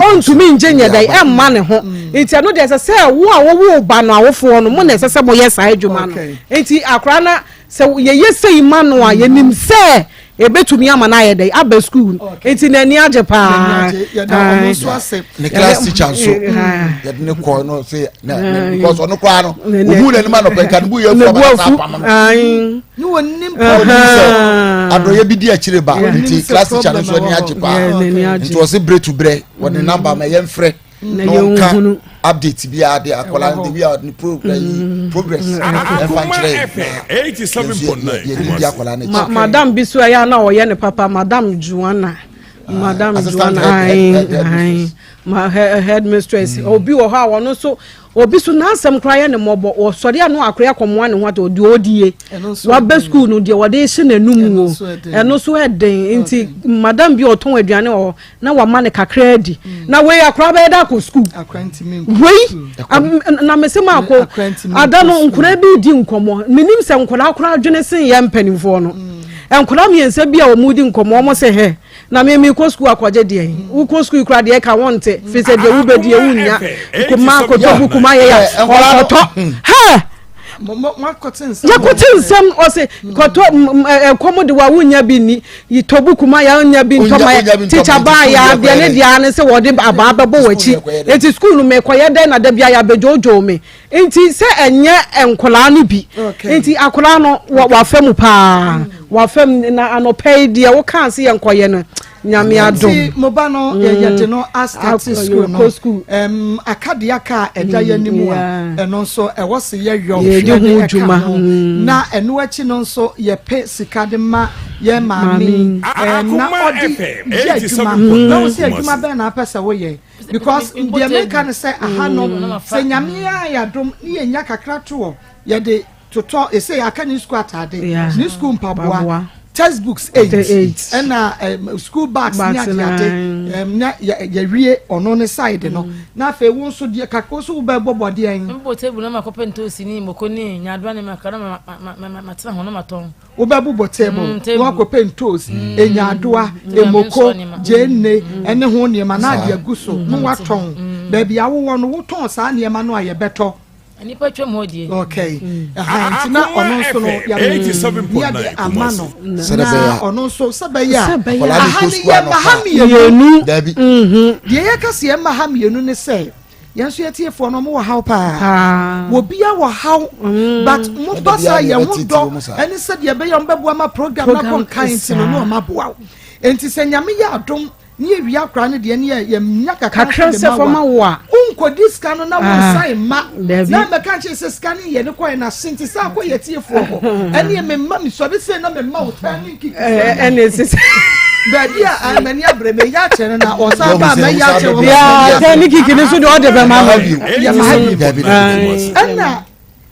ɔntumi ngye nyɛ dɛ ɛmma ne ho nti ɛno deɛ ɛsɛ sɛ wo a wɔwo ba no awofoɔ no mo na ɛsɛ sɛ moyɛ saa adwuma no nti akora na sɛ yɛyɛ sɛyi ma no a yɛnim sɛ Ebetumi ama no ayɛ dɛ aba sukuu nti n'ani agye paa. Ne class teacher nso yɛde ne kɔɔ no sɛ because ɔno koraa no ohu n'anim anɔpɛ nka ne bu yɛ afu aba saa apam no. Ne wɔn nim sɛ adɔyɛ bi di akyire ba nti class teacher no nso ani agye paa nti ɔsɛ bere to berɛ wɔde number ma yɛn frɛ. na yɛnhunu update bi a de akwadaa no de wi a ne progress mm. progress ɛfa nkyerɛ yɛ di akwadaa no akyi. madam bi so ɛyɛ na ɔyɛ ne papa madam Joanna ah, madam Joanna ayi ayi ma head mistress mm. obi wɔ hɔ a ɔno nso obi so n'asɛm koraa yɛ ne mmɔbɔ ɔsɔre ano akora akɔmoa ne ho ato deɛ ɔdie wabɛ sukuu no deɛ wɔde hyɛ n'anum wo ɛno nso ɛden nti madam bi ɔtɔn aduane wɔ hɔ na wama no kakra adi mm. na wei akora bɛyɛ dɛ akɔ sukuu wei na mese ma akɔ ada no nkora bi di nkɔmmɔ menim sɛ nkora akora adwene sen yɛ mpanimfoɔ no mm. nkora mmiɛnsa bi a wɔn di nkɔmmɔ wɔn sɛ hɛ na me mekɔ sukuu akɔgye deɛ mm. wokɔ sukuu kora deɛ ka wɔn nte fi sɛ deɛ wobɛdie wonnya kuma akɔtɔ bu kuma yɛ ya ɔkɔtɔ hɛ yɛkote nsɛm ɔse kɔtɔ ɛkɔm de wa wonya bi ni tɔ buku ma yɛnya bi ntɔ ma tikya baa yɛ adeɛ ne deɛ ne sɛ wɔde abaa bɛbɔ w'akyi nti sukuu no mekɔyɛ dɛn na da bia yɛabɛdwoodwoo me nti sɛ ɛnyɛ nkwadaa no bi nti akwadaa no wafa mu paa wafa mu na anɔpa yi deɛ wokaa se yɛnkɔyɛ no Nyame adom. Nti mo ba no mm. yɛde no astarte school no um, aka deɛ aka a ɛda yɛ anim a mm, ɛno nso ɛwɔ se yɛyɔ yɛde ho dwuma mm. na ɛno akyi no nso yɛpɛ sika de ma yɛ maame na ɔde yɛ adwuma na wo sɛ adwuma bɛn na apɛ sɛ woyɛ because deɛ meka no sɛ aha no sɛ nyame ayɛ adom ne yɛnya kakra toɔ yɛde totɔ ese aka ne sukuu ataade ne sukuu mpaboa textbooks eight ɛna school bags ne adeade na yɛwie ɔno ne side no mm. na afei wo nso deɛ kakra nso wobɛbɔ bɔdeɛn. mbɔ table na makɔpɛ ntoosi ne moko ne nyaadoa ne makra na matena ho na matɔn. wobɛbobɔ table mm, na wakɔpɛ ntoosi mm. nyaadoa emoko gyeene ɛne ho nneɛma na ade agu so na watɔn baabi awowɔ no wotɔn saa nneɛma no a yɛbɛtɔ. Nnipa twam hɔ die. Okay. Ɛha nti na ɔno nso no yɛde ama no na ɔno nso sɛ bɛyɛ a aha ne yɛ ma ha mmienu. Dabi. Deɛ yɛka sɛ yɛ ma ha mmienu ne sɛ yɛn nso yɛtiefoɔ no ɔmo wɔ haw paa. Wɔbia wɔ haw but mo ba saa yɛn ho dɔ ɛne sɛdeɛ ɛbɛyɛ ɔmo bɛboa ma program na kɔ nkan nti no na ɔmo aboa wo. Nti sɛ Nyame yɛ adom Ne yɛ wia akora no deɛ ne yɛ yɛ nya kakra kakra sɛ fama wo a. Wonkɔdi sika no na wonsan mma na mmɛka nkyerɛ sɛ sika no yɛ ne kɔɛ na se nti sɛ akɔ yɛ tiefoɔ hɔ ɛneɛ memma mesɔre sei na memma wo taa ne nkiki ɛne sisi baabi a m'ani abere meyɛ akyerɛ no na ɔsan ba a mɛyɛ akyerɛ wɔ yaa taa ne kiki no so deɛ ɔde bɛma no yɛma ha bi ɛna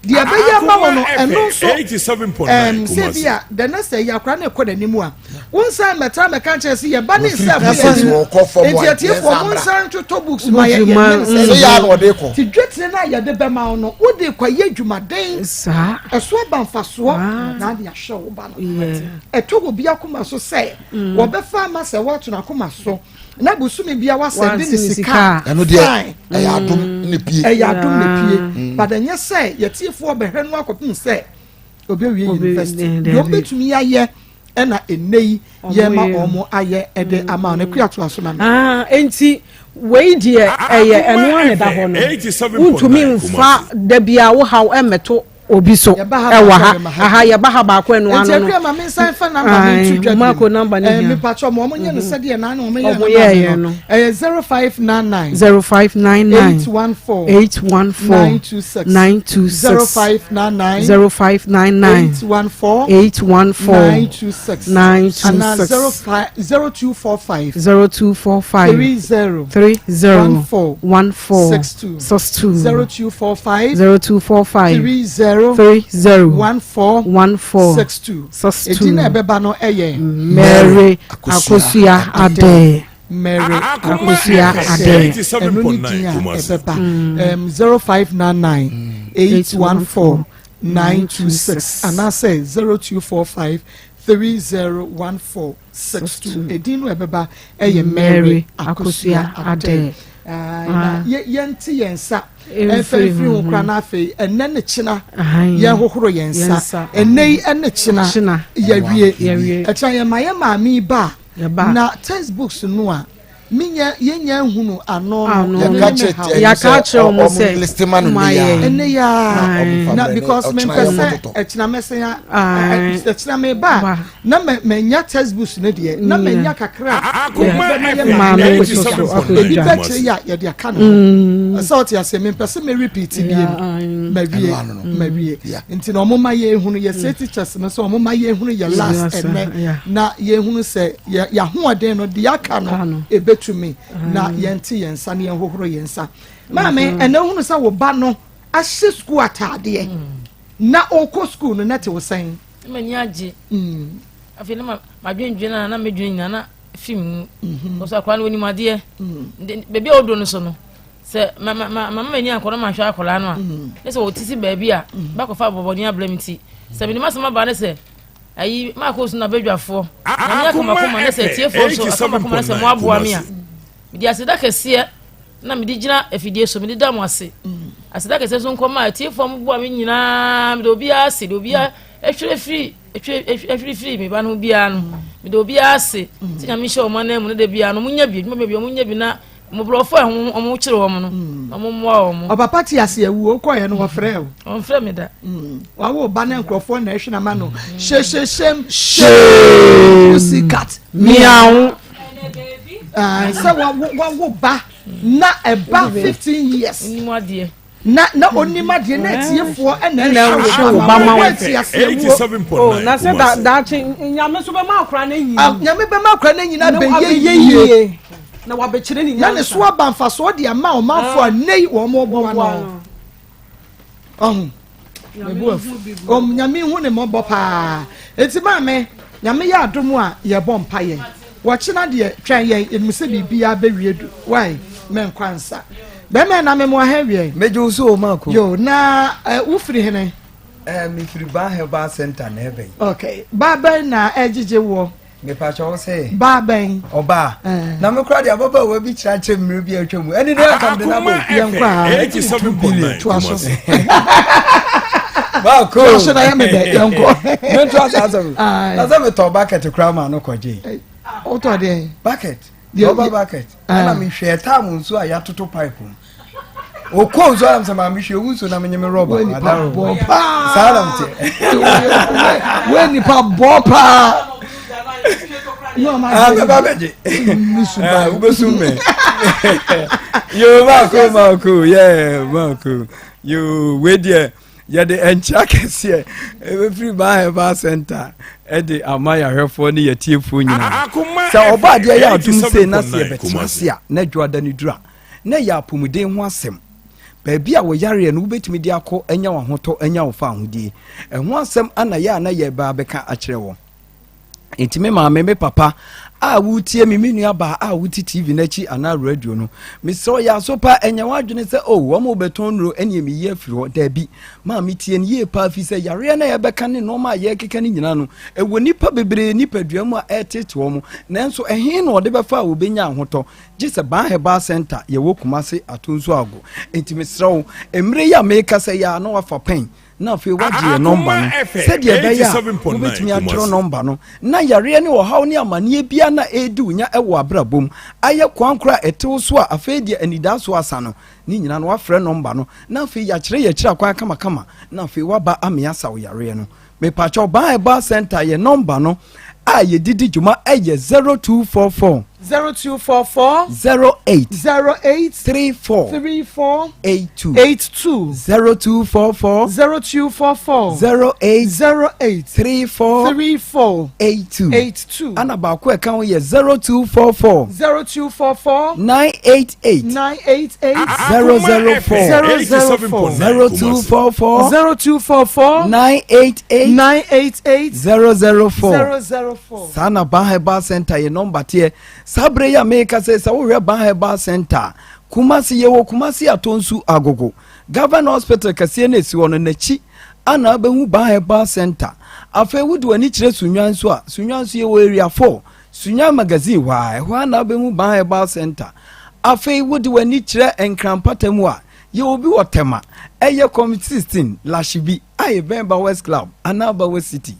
Deɛ ɛbɛyɛ ama wo no, ɛno nso, ɛɛm, sɛ bi a, the next ɛyi akora no rekɔ n'anim a, wo nsan mmɛtra mmɛka nkyerɛ sɛ yɛba ne nsa afu yɛn anim. Nti atiefoɔ, mo nsan ntotɔ books ma yɛ, yɛnyɛ no sɛ. Ti dwetire no a yɛde bɛma wo no, wode kɔyɛ adwumaden. Ɛso aba mfasoɔ na ade ahwɛ wo ba no. Ɛtɔ obi akoma so sɛ, wɔbɛfa ama sɛ woato n'akoma so. na bosome bia wasɛnde ne sika ɛno deɛ ɛyɛ adom ne pie ɛyɛ adom ne pie mm. but ɛnyɛ sɛ yɛtiefoɔ bɛhwɛ no akɔpem sɛ obewie university deɛ ɔmbɛtumi ayɛ ɛna ɛnɛ yi yɛma ɔmo ayɛ ɛde mm. ama ɔno kua to aso ma no. Ah, nti wei deɛ ɛyɛ ɛno a na ɛda hɔ no wontumi nfa da bia wo haw ɛmmɛto. obi so ɛwɔ ha aha yɛba ha baako ɛno ano no. Nti akua ma me nsan fa namba no nto dwa bio. Mako namba no hia. Mepatwɔ mo ɔmo nyɛ no sɛdeɛ naa na ɔmo yɛ no no. Ɛyɛ 0599. 0599. 814. 814. 926. 926. 0599. 0599. 814. 814. 926. 926. Ana 05 0245. 0245. 30. 30. 14. 14. 62. 62. 0245. 0245. 30. 30. 14. 14. 62. 62. Edin na ɛbɛba no ɛyɛ. Mary Akosua Adeh. Mary Akosua Adeh. Ɛno ne din a ɛbɛba. 0599 814 926 anaasɛ 0245 3014 62. Edin no ɛbɛba ɛyɛ Mary Akosua Adeh. Na yɛnte yɛn nsa ɛmfa mfiri ho koraa na afei ɛnɛ ne kyena yɛhohoro yɛn nsa. Ɛnɛ yi ɛne kyena yɛwie. Ɛkyena yɛma yɛ maame yi ba a na textbooks no a menya yɛnya nhunu ano no yɛka kyerɛ wɔn sɛ ɛnɛ yi a na because mempɛ sɛ ɛkyena mɛsɛn a ɛkyena meba na manya textbooks no deɛ na manya kakra bɛma yɛ maame ebi bɛkyerɛ yi a yɛde aka no sɛ ɔte aseɛ mempɛ sɛ me repeat biem mawie mawie nti na ɔmo ma yɛhunu yɛ sɛ teachers no sɛ ɔmo ma yɛhunu yɛ last ɛnɛ na yɛhunu sɛ yɛahoɔden no deɛ aka no ebetumi na yɛnte yɛn nsa na yɛnhohoro yɛn nsa. Maame ɛnɛ hunu sɛ wo ba no ahyɛ sukuu ataadeɛ na ɔkɔ sukuu no na te wo sɛn. M'ani agye. Afei na madwendwen a na medwene nyinaa na fi mu. Ɔsɛ akwadaa no onim adeɛ. Baabi a ɔduro no so no sɛ ma ma ma ma m'ani ankɔ na mahwɛ akwadaa no a ne sɛ ɔte si baabi a bakɔfa abɔbɔden abrɛ me ti sɛ menim asɛm aba ne sɛ ayi maakɔ so na badwafoɔ nyame aka makoma ne sɛ atiefoɔ nso aka makoma ne sɛ moaboa me a mede aseda kɛseɛ na mede gyina afidie so mede da mo ase aseda kɛseɛ nso nkɔma atiefoɔ moboa me nyinaa mede obiara ase de obiara ahwere firi ahwere firi me ba no ho biara no mede obiara ase sɛ nyame hyɛ wɔn anan mu no da biara no monya bi adwuma bi wɔn nya bi na mmɔborɔfo a wɔn kyerɛ wɔn no na wɔn mmoa wɔn. Ɔpapa te ase awu okɔɛ no wɔfrɛ o. Wɔnfrɛ me da. Wawo ba ne nkurɔfoɔ na ɛhwɛ na ma no hyehyɛhyɛm hyee pussy cat. Miawo. Sɛ wawo ba na ɛba 15 years. Onim adeɛ. Na na onim adeɛ na atiefoɔ ɛna ɛhwɛ wo ba ma wo ati aseɛ wuo. Oh, na sɛ da daakye nyame nso bɛma akora no nyini. Nyame bɛma akora no nyina bɛyɛ yie. Na wabɛkyerɛ ne nyansa. Na ne so aba mfasoɔ de ama ɔmanfoɔ a nnɛ yi wɔn boa no. Ɔho. Mebu afu. Ɔm nyame hu ne mmɔbɔ paa. Eti maame, nyame yɛ adom a yɛbɔ mpa yɛn. Wɔkyena deɛ twɛn yɛn yɛnim sɛ biribiara bɛwie du. Wai, mɛnkɔ ansa. Bɛrima na memoa ha awiɛ. Megye wo so o Marco. Yo, na uh, wofiri hene? Eh, mefiri Ban Herbal Center na ɛbɛn. Okay, ba bɛn na ɛgyegye woɔ? Mepakyɛ wo sɛ. Baa bɛn? Ɔbaa. Eh. Na me kora deɛ ababaawa bi kyerɛ akyerɛ mmerɛ bi atwa mu. Ɛne deɛ aka mede no abɔ. Yɛn kɔ a. 2 billion. Toa so. Baako. Toa so na yɛ me dɛ yɛn kɔ. Mentoa saa asɛm. Na sɛ metɔ bucket koraa ma no kɔgye. Wotɔ deɛ? Bucket. Rɔba bucket. Ɛna mehwɛ tam nso a yɛatoto pipe mu. Okɔ nso anam sɛ maame hwɛ ewu nso na menye me rɔba. Wei nipa bɔ paa. Saa nam te. Wei nipa bɔ paa. Ah, bɛba bɛgye. Wobɛsum me. Yo, maako, maako, yeah, maako. Yo, wei deɛ. Yɛde nkyea kɛseɛ ɛbɛfiri Baa Herbal Center ɛde ama yɛahwɛfoɔ ne yɛtiefoɔ nyinaa. Sɛ ɔba adeɛ yɛ adom sei na sɛ yɛbɛtena ase a na adwoada no duru a na ɛyɛ apɔmuden ho asɛm. Baabi a wɔyareɛ no wobɛtumi de akɔ anya w'ahotɔ anya wo fawohodie. Ɛho asɛm ana yɛ a na yɛreba abɛka akyerɛ wɔ. Enti me maame, me papa a wotie me, me nua baa a wote TV no akyi anaa radio no, mesrɛ wo yɛ aso pa, ɛnyɛ w'adwene sɛ oh wɔn wobɛtɔn nnuro ɛne meyi afiri hɔ. Daabi, maame tie no yie paa fi sɛ yareɛ no a yɛbɛka ne nneɛma a yɛrekeka no nyinaa no, ɛwɔ nnipa bebree nipadua mu a ɛretete wɔn. Nanso ɛhe na ɔde bɛfa a wɔbɛnya ahotɔ? Gye sɛ Ban Herbal Center yɛwɔ Kumase Atonsu Ago. Enti mesrɛ wo, mmerɛ yi a merekasa yi a na wafa pɛn. na afei woagye yɛn nɔmba no sɛdeɛ ɛbɛyɛ a wobɛtumi atwerɛ nɔmba no na yareɛ ne ɔhaw ne amanneɛ biara na ɛredi wo nya wɔ abrabɔ mu ayɛ kwan koro a ɛte wo so a afei deɛ anidaasoɔ asa no ne nyinaa no woafrɛ nɔmba no na afei yɛakyerɛ yɛn akyiri akwan kamakama na afei woaba ame asa wo yareɛ no. Mepakyɛw Ban Herbal Center yɛ nɔmba no a yɛde di dwuma yɛ 0244. 0244. 08. 08. 34. 34. 82. 82. 0244. 0244. 08. 08. 34. 34. 82. 82. Ana baako ɛka ho yɛ 0244. 0244. 988. 988. 004. 004. 0244. 0244. 988. 988. 004. 004. Saa na Ban Herbal Center yɛ nɔmba teɛ. Saa berɛ yi a meka sɛ sɛ wohwɛ Ban Herbal Center a, Kumasi yɛwɔ Kumasi Atonsu Agogo. Government Hospital kɛseɛ no ɛsi hɔ no n'akyi ana wobɛhu Ban Herbal Center. Afei wode w'ani kyerɛ Sunyani nso a, Sunyani nso yɛwɔ Area 4, Sunyani Magazine hɔ a, ɛhɔ ara na wobɛhu Ban Herbal Center. Afei wode w'ani kyerɛ Nkran mpata mu a, yɛwɔ bi wɔ Tema, ɛyɛ Community 16, Lashibi, a ɛbɛn Bowers Club anaa Bowers City.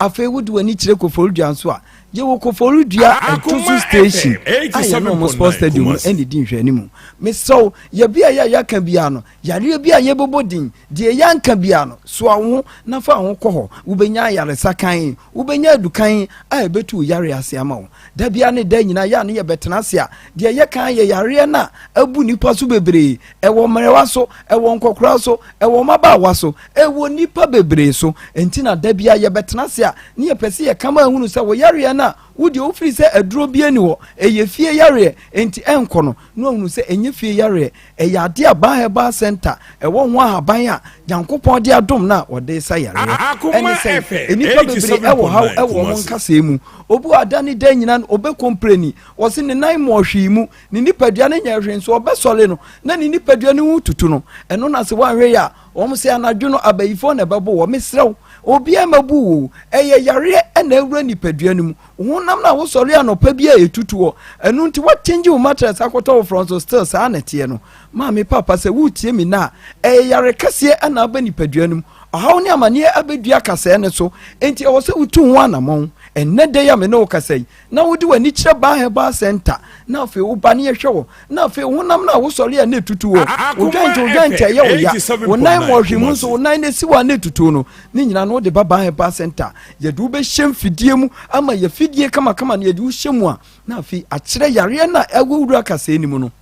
Afei wode w'ani kyerɛ Koforidua nso a, yɛwɔ Koforidua Ntoso Station a yɛne wɔn Sports Stadium no na ɛdi nhwɛanimu. Mesrɛ wo, yɛ beaeɛ a yɛaka biara no, yareɛ bi a yɛbɛbɔ din, deɛ yɛanka biara no, soa wo ho na fa wo ho kɔ hɔ. Wobɛnya ayaresa kann, wobɛnya adukan a ɛbɛtu wo yareɛ ase ama wo. Da biara ne da nyinaa yɛ a ne yɛbɛtena ase a, deɛ yɛka ara yɛ yareɛ no a abu nnipa so bebree. Ɛwɔ mmerewa so, ɛwɔ nkɔkoraa so, ɛwɔ mmabaawa so, ɛwɔ nnipa bebree so. Enti na da biara yɛbɛtena ase a, ne yɛpɛ sɛ yɛka ma ahunu sɛ wo yareɛ no a wo deɛ wofiri sɛ aduro biara nni hɔ, ɛyɛ fie yareɛ, enti ɛnkɔ no, na wahunu sɛ ɛnyɛ fie yareɛ. Ɛyɛ adeɛ a Ban Herbal Centre ɛwɔ ho ahaban a Nyankopɔn de adom no a wɔde sa yareɛ. Ɛne sɛn? Nnipa bebree ɛwɔ haw ɛwɔ wɔn nkasɛɛ mu. Obi wɔ ada ne da nyinaa no ɔbɛ kompleni, ɔse ne nan mmɔɔ hwee mu, ne nipadua no nyɛɛ hwee nso ɔbɛsɔre no na ne nipadua no ho tutu no. Ɛno na sɛ woanhwɛ yie a, wɔn se anadwo no abayifoɔ na ɛbɛbo wɔ. Mesrɛ wo, obiara mmɛbu wo o. Ɛyɛ yareɛ na awura nipadua no mu. Wo honam no a wosɔre anɔpa bi a ɛtutu hɔ, ɛno nti woakyɛngye wo mattress akɔtɔ foforɔ nso still saa na ɛteɛ no. Maame, papa, sɛ woretie me nnɛ a, ɛyɛ yare kɛseɛ na aba nipadua no mu. Ɔhaw ne amaneɛ abɛdua kasɛɛ no so, enti ɛwɔ sɛ wotu ho anammɔn. Ɛnnɛ da yi a me ne wo kasa yi, na wode w'ani kyerɛ Ban Herbal Center, na afei woba ne yɛhwɛ wo, na afei wo honam no a wosɔre a na ɛtutu hɔ, wo dwɛnkyɛ wo dwɛnkyɛ ɛyɛ wo ya, wo nan mmɔhwe mu nso wo nan no si hɔ a na ɛtutu no, ne nyinaa no wode ba Ban Herbal Center, yɛde wo bɛhyɛ mfidie mu ama yɛ fidie kamakama no yɛde wo hyɛ mu a, na afei akyerɛ yareɛ no a ɛwɔ wura kasɛɛ no mu no.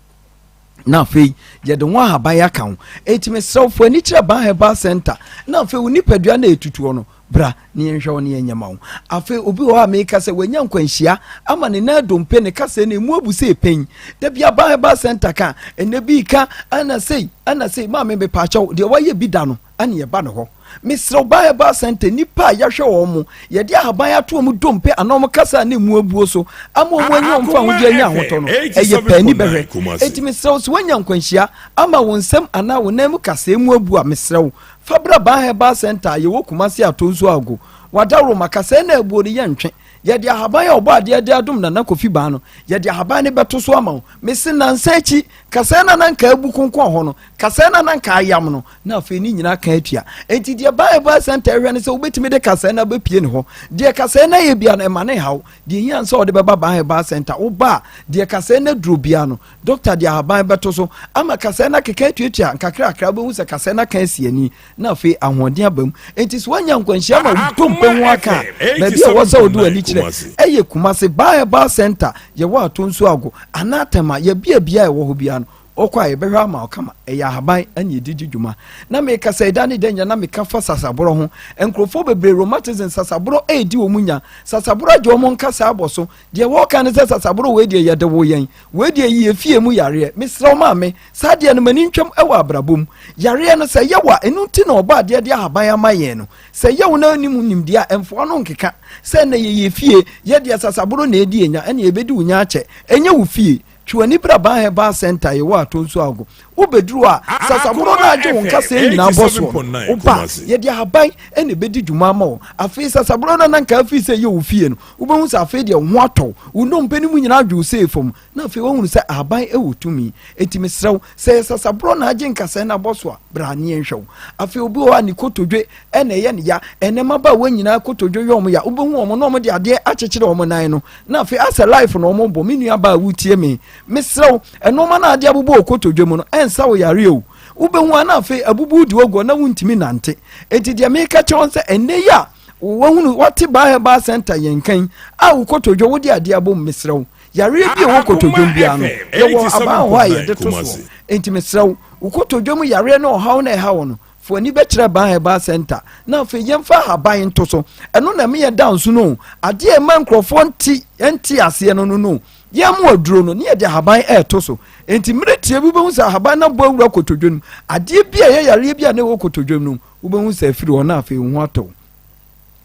na afei yɛde ho ahaban aka ho. Enti mesrɛ wo, fa ani kyerɛ Ban Herbal Center, na afei wo nipadua no a ɛtutuɔ no, bra na yɛnhwɛ wo na yɛnyɛ ma wo. Afei obi wɔ hɔ a meka sɛ wanya nkwanhyia ama ne nan dompe ne kasɛɛ no emu abu sɛ ɛpɛn. Da bia Ban Herbal Center ka, ɛnɛ bi ka, ɛna sei, ɛna sei, maame mepaakyɛw, deɛ wayɛ bi da no, ɛne yɛba ne hɔ. Mesrɛ wo, Ban Herbal Center, nnipa a yɛahwɛ wɔn mo, yɛde ahaban ato wɔn dompe anaa wɔn kasa a na emu abuo so ama wɔn anya wɔn fahodie anya ahotɔ no, ɛyɛ pɛ ani bɛhwɛ. Enti mesrɛ wo, sɛ woanya nkwanhyia ama wo nsam anaa wo nan mu kasɛɛ mu abu a, mesrɛ wo, fa bra Ban Herbal Center a yɛwɔ Kumasi Atonsu Ago, Wadaworoma, kasɛɛ no a abuo no yɛntwe. Yɛde ahaban a Ɔbɔadeɛ de adom Nana Kofi Baa no, yɛde ahaban no bɛto so ama wo. Mese nnansa akyi, kasɛɛ no a na anka abu konkɔn hɔ no, kasɛɛ no a na anka ayam no, na afei ne nyinaa ka atua. Enti deɛ Bible Center hwɛ ne sɛ wobɛtumi de kasɛɛ no abɛpue ne hɔ. Deɛ kasɛɛ no ayɛ biara no, ɛma ne nhaw. Deɛ ɛhia ne sɛ wode bɛba Bible Center. Woba a, deɛ kasɛɛ no aduro biara no, dɔkta de ahaban bɛto so ama kasɛɛ no akeka atuatua nkakrakra. Wobɛhu sɛ kasɛɛ no aka asi ani, na afei ahoɔden aba mu. Enti sɛ woanya nkwanhyia ma wo dompe ho aka a, baabi a ɛwɔ sɛ wode w'ani kyerɛ yɛ Kumasi Bible Center, yɛwɔ Atonsu Ago anaa Tema, yɛbea biara a ɛwɔ hɔ biara no, wokɔ a yɛbɛhwɛ ama wo kama. Ɛyɛ ahaban na yɛde di dwuma. Na meka sɛ da ne da nyinaa na meka fa sasaborɔ ho. Nkurɔfoɔ bebree rheumatism, sasaborɔ redi wɔn nya. Sasaborɔ agye wɔn nkasa abɔ so. Deɛ wɔka ne sɛ sasaborɔ wei deɛ yɛde wo yɛn, wei deɛ yɛ fie mu yareɛ. Mesrɛ wo maame, saa deɛ no m'ani ntwam wɔ abrabɔ mu. Yareɛ no sɛ ɛyɛ wo a, ɛno nti na ɔbɔ adeɛ de ahaban ama yɛn no. Sɛ ɛyɛ wo na wonim nimdeɛ a, ɛmfa w'ano nkeka sɛ ɛnnɛ yɛyɛ fie, yɛ deɛ sasaborɔ na ɛdi yɛn nya, ɛnneɛ yɛbɛdi wo nya akyɛ. Ɛnyɛ wo fie. Twe w'ani bra Ban Herbal Centre a yɛwɔ Atonsu Ago. Wobɛduru a, sasaborɔ no agye wo nkasɛɛ nyinaa bɔ soɔ no, woba a, yɛde ahaban na ɛbɛdi dwuma ama wo. Afei sasaborɔ no a na anka afiri sɛ ɛyɛ wo fie no, wobɛhu sɛ afei deɛ wo ho atɔ wo, wo nnompe no mu nyinaa adwo wo sei fam, na afei woahunu sɛ ahaban wɔ tumi. Enti mesrɛ wo, sɛ ɛyɛ sasaborɔ na agye nkasɛɛ no abɔ so a, bra na yɛnhwɛ wo. Afei obi wɔ hɔ a ne kotodwe na ɛyɛ no ya. Ɛnnɛ mmabaawa nyinaa kotodwe yɛ wɔn ya. Wobɛhu wɔn na wɔde adeɛ akyekyere wɔn nan no, na afei asɛ life na wɔbɔ. Me nuabaa a wotie me, Mesrɛ wo, nnoɔma no a ade abobɔ wo kotodwe mu no, ɛnsa wo yareɛ o. Wobɛhu a na afei abubu wo de wo agu hɔ na wontumi nnante. Enti deɛ meka kyerɛ wo sɛ ɛnnɛ yi a wahunu wate Baa Herbal Center yɛn nka yi a wo kotodwe wode adeɛ abɔ mu, mesrɛ wo, yareɛ bi a ɛwɔ kotodwe mu biara no, yɛwɔ abaa wɔ hɔ a yɛde to soɔ. Enti mesrɛ wo, wo kotodwe mu yareɛ ne ɔhaw no a ɛha wo no, Fa w'ani bɛkyerɛ Ban Herbal Center na afei yɛmfa ahaban nto so. Ɛno na ɛma yɛda nso no o. Adeɛ a ɛma nkurɔfoɔ nte nte aseɛ no no no. Yɛn aduro no ne yɛde ahaban ɛreto so. Enti mmerɛ tia bi wobɛhu sɛ ahaban no abɔ awura kotodwe no mu. Adeɛ bi a ɛyɛ yareɛ bi a na ɛwɔ kotodwe no mu, wobɛhu sɛ afiri hɔ na afei wo ho atɔ wo.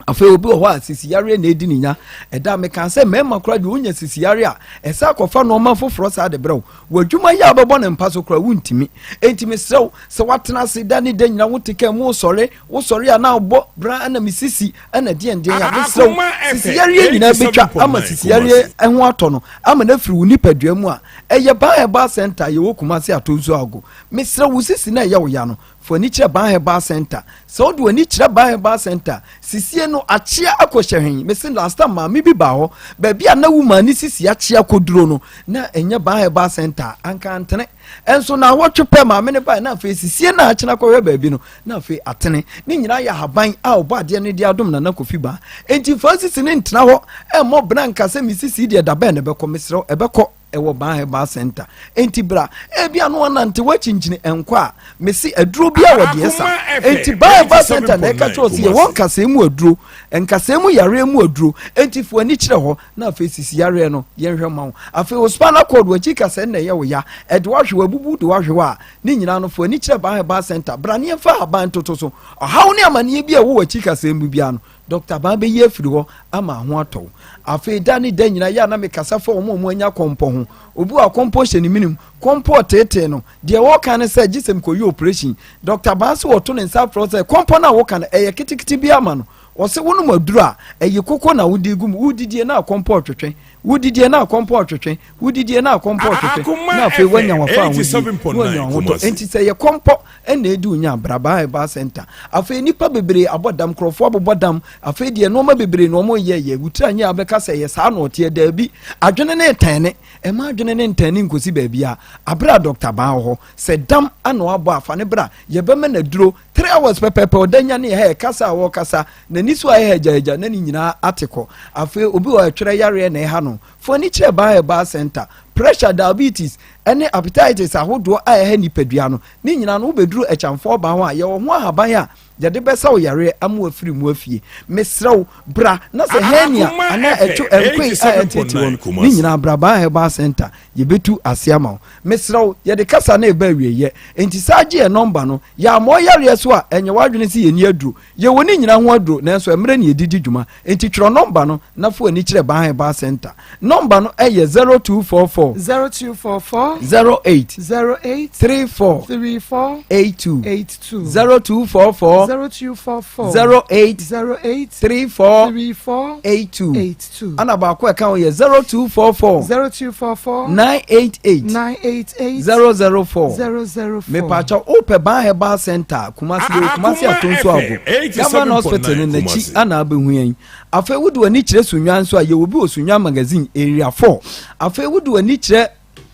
Afei obi wɔ hɔ a sisi yareɛ na edi ne nya. Ɛda a mekaa sɛ mmarima koraa deɛ wonya sisi yareɛ a, ɛsɛ akɔfa nneɛma foforɔ saa de brɛ wo. W'adwuma yɛ a wobɛbɔ no mpa so koraa wontumi. Enti mesrɛ wo sɛ woatena ase da ne da nyinaa wote kaa mu wosɔre, wosɔre a na wobɔ bra na me sisi na deɛn deɛn a, mesrɛ wo sisi yareɛ nyinaa bɛtwa ama sisi yareɛ ho atɔ no ama no afiri wo nipadua mu a, ɛyɛ Ban Herbal Center a yɛwɔ Kumasi Atonsu Ago. Mesrɛ wo sisi no a ɛyɛ wo ya no, Fa w'ani kyerɛ Ban Herbal Center. Sɛ wode w'ani kyerɛ Ban Herbal Center a, sisie no akyea akɔhyɛ hwee. Mese last time maame bi baa hɔ, baabi a na wo maa ne sisi akyea kɔduro no, na ɛnyɛ Ban Herbal Center a, anka antene. Ɛnso naawɔtwe pɛ maame no bae, na afei sisie no a akyena kɔhwɛ baabi no, na afei atene. Ne nyinaa yɛ ahaban a ɔbɔ adeɛ no de adom Nana Kofi Baa. Enti mfa sisi no ntena hɔ mmɔ bena nka sɛ me sisi deɛ da bɛn na ɛbɛkɔ. Mesrɛ wo, ɛbɛkɔ. Ɛwɔ Ban Herbal Center. Enti bra. Ebia no wanante woakyinkyini ɛnkɔ a, mese aduro biara wɔ deɛ ɛsa. Enti Ban Herbal Center na ɛka kyerɛ wo sɛ yɛwɔ nkasɛɛ mu aduro, nkasɛɛ mu yareɛ mu aduro. Enti fa w'ani kyerɛ hɔ na afei sisi yareɛ no yɛnhwɛ mma wo. Afei wo spinal cord, w'akyi kasɛɛ no na ɛyɛ wo ya, ɛde wo ahwe, wabubu de wo ahwe hɔ a, ne nyinaa no fa w'ani kyerɛ Ban Herbal Center. Bra na yɛmfa ahaban ntoto so. Ɔhaw ne amaneɛ bi a ɛwɔ w'akyi kasɛɛ mu biara no, Dɔkta Baa bɛyi afiri hɔ ama ho atɔ wo. Afei da ne da nyinaa yɛ a na mekasa fa wɔn a wɔanya kɔmpɔ ho. Obi wɔ a kɔmpɔ hyɛ ne menem, kɔmpɔ reteetee no. Deɛ wɔka ne sɛ gye sɛ mekɔyɛ operation. Dɔkta Baa se wɔto ne nsa frɛ wo sɛ kɔmpɔ no a woka no ɛyɛ ketekete bi ama no. Ɔse wonom aduro a, ɛye koko na wode gu mu. Wodidie na akɔmpɔ retwetwe. Wodidie na akɔmpɔ retwetwe. Wodidie na akɔmpɔ retwetwe. Na afei woanya w'afa ahodie na woanya w'ahotɔ. Enti sɛ ɛyɛ kɔmpɔ na edi wo nya bra Baa Herbal Center. Afei nnipa bebree abɔ dam, nkurɔfoɔ abobɔ dam, afei deɛ nnoɔma bebree na wɔn yɛ yɛ, wo tiri anyɛ a bɛka sɛ ɛyɛ saa na ɔteɛ, daabi, adwene no retɛne, ɛma adwene no ntɛne nkosi baabiara, aberɛ a Doctor Baa wɔ hɔ, sɛ dam ana wabɔ a fa no bra, yɛbɛma no aduro, 3 hours pɛpɛɛpɛ ɔda nyane hɛ, kasa a ɔrekasa, n'ani so ayɛ hagyahagya na ne nyinaa ate kɔ, afei obi wɔ hɔ ɛtwerɛ yareɛ na ɛha no, fa ani kyerɛ Baa Herbal Center, pressure, diabetes, ɛne hepatitis ahodoɔ a ɛha nipadua no, Ne nyinaa no, wobɛduru Akyamfoɔ Ban hɔ a, yɛwɔ ho ahaban a yɛde bɛsa wo yareɛ ama wafiri mu afie. Mesrɛ wo, bra na sɛ hernia anaa ɛtwo ɛnkoe a ɛtete hɔ no, ne nyinaa bra Ban Herbal Center, yɛbɛtu ase ama wo. Mesrɛ wo, yɛde kasa no reba awieeɛ, enti saa gye yɛn nɔmba no. Yɛammɔ wo yareɛ so a, ɛnyɛ w'adwene sɛ yɛnni aduro. Yɛwɔ ne nyinaa ho aduro, nanso ɛmmerɛ na yɛde di dwuma. Enti twerɛ nɔmba no na fa w'ani kyerɛ Ban Herbal Center. Nɔmba no yɛ 0244. 0244. 08. 08. 34. 34. 82. 82. 0244. 0244. 08. 08. 34. 34. 82. 82. Ana baako a ɛka ho yɛ 0244. 0244. 988. 988. 004. 004. Mepaakyɛw wopɛ Ban Herbal Center Kumasi yɛwɔ Kumasi Atonsu Ago. Government Hospital no n'akyi ana abɛhu yɛn. Afei wode w'ani kyerɛ Sunnwan nso a, yɛwɔ bi wɔ Sunnwan Magazine, Area 4. Afei wode w'ani kyerɛ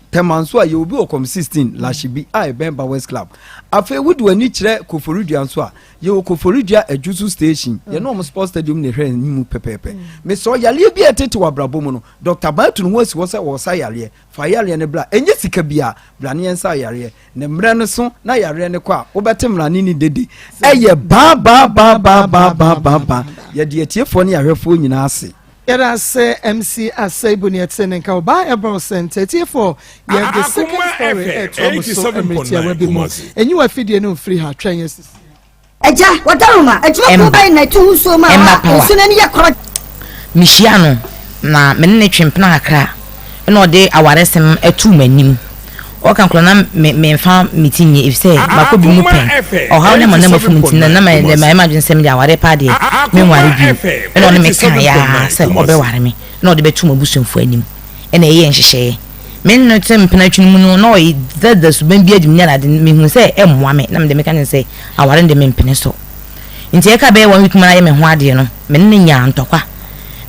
Tema nso a, yɛwɔ bi wɔ Kɔm 16, Lashibi a ɛbɛn Bowers Club. Afei wode w'ani kyerɛ Koforidua nso a, yɛwɔ Koforidua Adwusu Station. Yɛne wɔn Sports Stadium na ɛhwɛ anim pɛpɛɛpɛ. Mesrɛ yareɛ bi a ɛtete wɔ abrabɔ mu no, Dr. Ban atu ne ho asi hɔ sɛ ɔresa yareɛ. Fa yareɛ no bra. Ɛnyɛ sika biara. Bra ne yɛnsa yareɛ. Ne mmerɛ no so na yareɛ no kɔ a, wobɛte mmara ne ne dede. Ɛyɛ baa baa baa baa baa baa baa baa. Yɛde atiefoɔ ne ahwɛfoɔ nyinaa ase. Yɛda ase MC Aseibu ne ɛte ne nka wɔ Baa Herbal Center. Atiefoɔ, yɛde second story ɛtoa mo so mmerɛ tiawa bi mu. Ɛnyi w'afidie no mfiri ha, twɛn yɛn sisi. Agya, w'adaworoma, adwumakuo Ɛmba. bɛn na ɛtu ho nsuo ma Ɛmba a power. nsuo no ani yɛ korɔ? Mehyia no na me ne no twe mpena kakra na ɔde awaresɛm too m'anim. Ɔka nkora na me memfa me ti nyɛ efisɛ makɔ bi mu pɛn. Ɔhaw ne amanneɛ mafu mu nti na na mayɛ m'adwene sɛ mede awareɛ paa deɛ menware bio. Ɛna ɔne me kaeɛ ara sɛ ɔbɛware me na ɔde bɛto m'abusuafoɔ anim. Ɛna yɛyɛɛ nhyehyɛeɛ. Me ne no te mpenatwe no mu no, na ɔdeda suban bi adi me ne ade. Mehuu sɛ ɛmmoa me na mede meka kyerɛɛ no sɛ aware no deɛ mempene so. Nti ɛka bɛyɛ one week ma no ayɛ me ho adeɛ no, me ne no nyaa ntɔkwa.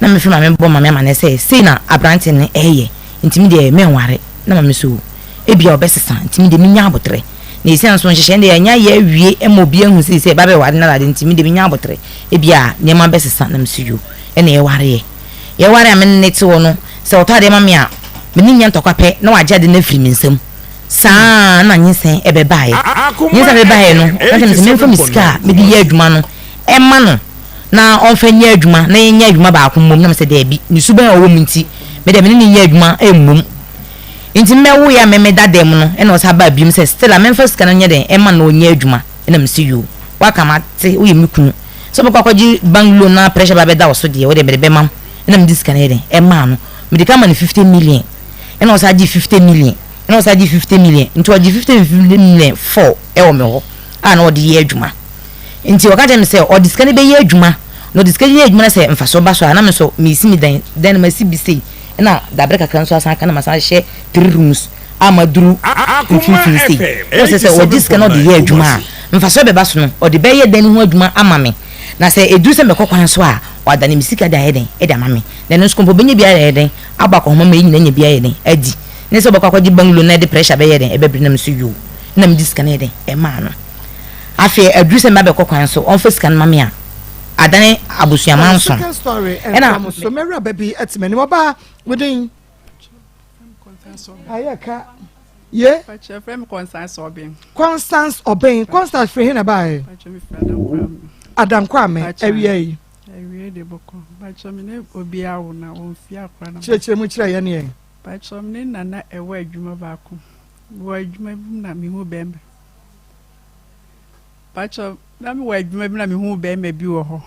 Na mefrɛ maame bɔ maame amanneɛ sɛ sei na aberante no reyɛ nti me deɛ menware. Na maame nso ebia ɔbɛsesa nti me deɛ menya aboterɛ. Na ɛsiane nso nhyehyɛe no deɛ yɛanya yɛ awie ma obiara ahu sɛ sɛ ɛba bɛware no ade nti me deɛ menya aboterɛ. Ebia nneɛma bɛsesa na mese yoo. Ɛna yɛwareɛ. Yɛware a me ne no te hɔ no, sɛ ɔtɔ adeɛ ma me a, me ne no nya ntɔkwa pɛ na wagye ade no afiri me nsam. Saa ara na nyinsɛn bɛbaeɛ. Nyinsɛn bɛbaeɛ no, ɔka kyerɛɛ me sɛ memfa me sika a mede yɛ adwuma no mma no na ɔmfa nyɛ adwuma na yɛnyɛ adwuma baako mmom. Na mesɛ daabi, ne suban a ɔwɔ mu nti, me deɛ me ne no nyɛ adwuma mmom. Nti mɛwoeɛ a me meda dan mu no, ɛna ɔsan baa biom sɛ Stella memfa sika no nyɛ dɛn mma no na ɔnyɛ adwuma. Ɛna mese yoo, woaka mate, woyɛ me kunu. Sɛ wobɛkɔ akɔgye bank loan na pressure ba bɛda wo so deɛ, wo deɛ mede bɛma wo. Ɛna mede sika no yɛ dɛn ɛmaa no. Mede ka ma no 50 million. Ɛna ɔsan gye 50 million. Ɛna ɔsan gye 50 million. Nti ɔgye 50 million four ɛwɔ me hɔ a na ɔde yɛ adwuma. Nti ɔka kyerɛ me sɛ ɔde sika no bɛyɛ adwuma. Na ɔde sika no yɛ adwuma na sɛ mfasoɔ ba so a na me nso mesi me dan. Dan no masi bi sei. Ɛna dabere kakra nso asan aka na masan ahyehyɛ three rooms a maduru mfimfini sei. Na ɔsɛ sɛ ɔgye sika na ɔde yɛ adwuma a mfasoɔ bɛba so no ɔde bɛyɛ dan no ho adwuma ama me. Na sɛ ɛduru sɛ mɛkɔ kwan so a wadane me sika de ayɛ dɛn de ama me. Na ɛno nso mpo ɔbɛnya bi ayɛ dɛn abɔ akɔnhoma ma yɛn nyinaa anya bi ayɛ dɛn adi. Ne sɛ ɔbɛkɔ akɔgye bungalow na ɛde pressure bɛyɛ dɛn ɛbɛbrɛ na me nso yoo na mede sika no yɛ dɛn ɛmaa no. Afei aduru sɛ meba bɛkɔ kwan so ɔmfa sika no ma me a adane abusua manson. Second story Ɛna ɛntoa so mɛwura ba bi ɛte m'anim ɔbaa wo din ayɛ ka ye Constance Obeng. Constance Obeng Constance firi he na baeɛ Adankwa me awia yi Awie de bɔkɔ. Bakyɛ me ne obi awo na wɔmfi akora na. Kyerɛkyerɛ mu kyerɛ yɛn yɛn. Bakyɛ me ne nana ɛwɔ adwuma baako. Wɔ adwuma bi mu na mehu bɛrima. Bakyɛ na mewɔ adwuma bi na mehu bɛrima bi wɔ hɔ.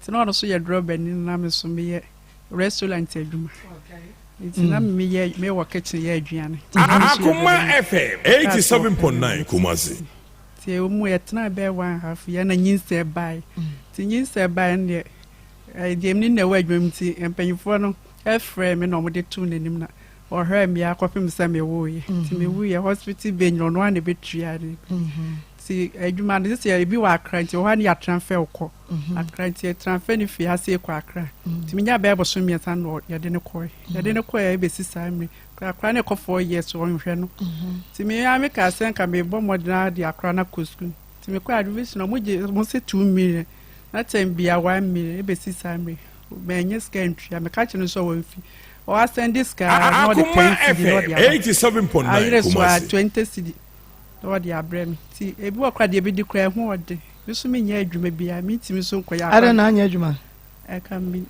Nti na ɔno nso yɛ drɔbani na me nso meyɛ restaurant adwuma. Nti na mm. meyɛ mewɔ kitchen yɛ aduane. Akoma FM 87.9 Kumasi. Nti ɛwɔ mu yɛtenaa bɛyɛ one half year na nyinsɛn bae. Nti nyinsɛn bae no deɛ ɛɛ deɛ me ne na ɛwɔ adwuma mu nti mpanyinfoɔ no ɛfrɛɛ me na wɔde too n'anim na ɔhwɛɛ me ara kɔpem sɛ mewoeɛ. Nti mewuiɛ hospital bill nyina ɔno ara na ɛbɛtua ne. Nti adwuma no sisi ebi wɔ Accra nti wɔ hɔ a ne yɛatransfer wo kɔ Accra nti yɛtransfer no firi ha sei kɔ Accra. Nti menyaa bɛyɛ bosome mmiɛnsa na yɛde no kɔe. Yɛde no kɔe a ɛbɛsi saa mmerɛ Akora no kɔ 4 years ɔnhwɛ no nti me ara mekaa sɛ nka mebɔ mmɔden ara de akora no akɔ sukuu nti mekɔ admission ɔmo gye ɔmo se 2 million na tɛm bia 1 million ebesi saa mmere mɛnyɛ sika ntua meka kyerɛ no sɛ ɔwɔ mfi ɔasɛnde sika na ɔde 10 cedi na ɔde aba ayere so a 20 cedi na ɔde abrɛ me nti ebi wɔ kora deɛ ebi di kora ɛho ɔde me so menyɛ adwuma biara mentumi so nkɔyɛ akora. Adɛn na anyɛ adwuma? Ɛka me.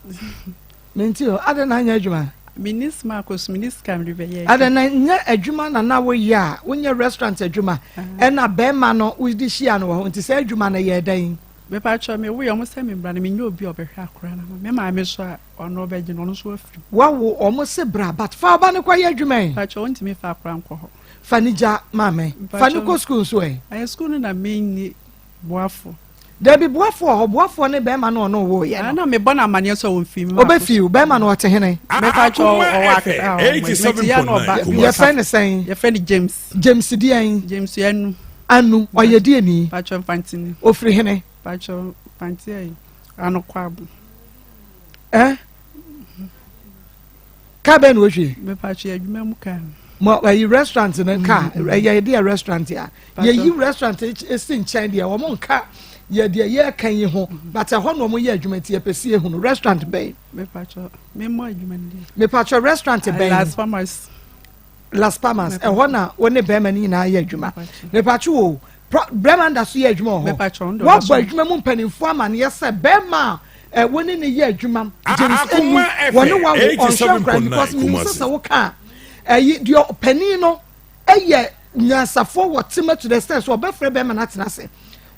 Menti o, adɛn na anyɛ adwuma? Menni sika akɔ so, menni sika mede bɛyɛ adwuma. Adɛn na nyɛ adwuma na na woyɛ a, wonyɛ restaurant adwuma, ɛna bɛrima no wode hyia no wɔ hɔ, nti saa adwuma no yɛɛ dɛn? Mepakyɛw, mewoeɛ ɔmo sɛ memmra no, menyɛ obi a ɔbɛhwɛ akora no ama me. Me maame nso a ɔno ɔbɛgye no, ɔno nso afiri mu. Wawo, ɔmo se bra, but fa ɔba no kɔyɛ adwuma ɛ. Mepakyɛw, wontumi mfa akora nkɔ hɔ. Fa no gya maame. Fa no kɔ sukuu nso ɛ. Ɛɛ, sukuu no na menni boafo. Dabi, boafoɔ wɔ hɔ, boafoɔ ne bɛrima no ɔno woo yɛ no. Ana mebɔ no amaneɛ sɛ ɔmfii me Ɔbɛfii wo, bɛrima no ɔte hene? Mepa kyɛ ɔwɔ Accra hɔ, mete yɛ na ɔba. Yɛfrɛ no sɛn? Yɛfrɛ no James. James deɛn? James Anu. Anu, ɔyɛ deɛni? Pakyɛ Mfantini. Ɔfiri hene? Pakyɛ Mfanti ayi, Anokwabo. Eh? Car bɛn na wohwie? Mepatwe adwuma mu car. Mo ɛyi restaurant no car ɛyɛ deɛ restaurant a yɛyi restaurant esi nkyɛn deɛ wɔn nka yɛ deɛ yɛreka yi ho but ɛhɔ na wɔn yɛ adwuma nti yɛpɛ si ehu no restaurant bɛn. Mepatwe memmɔ adwuma no deɛ. Mepatwe restaurant bɛn. Las Palmas. Las Palmas ɛhɔ na wo ne bɛrima no nyinaa yɛ adwuma mepatwe o bɛrima no da so yɛ adwuma wɔ hɔ wɔabɔ adwuma mu mpanimfoɔ amaneɛ sɛ bɛrima a wo ne ne yɛ adwuma James Enu wɔne wawo ɔnhwɛ nkora because menim sɛ sɛ woka a ɛyi deɛ panin no ɛyɛ nyansafoɔ wɔ tema to the extent so ɔbɛfrɛ bɛrima no atena ase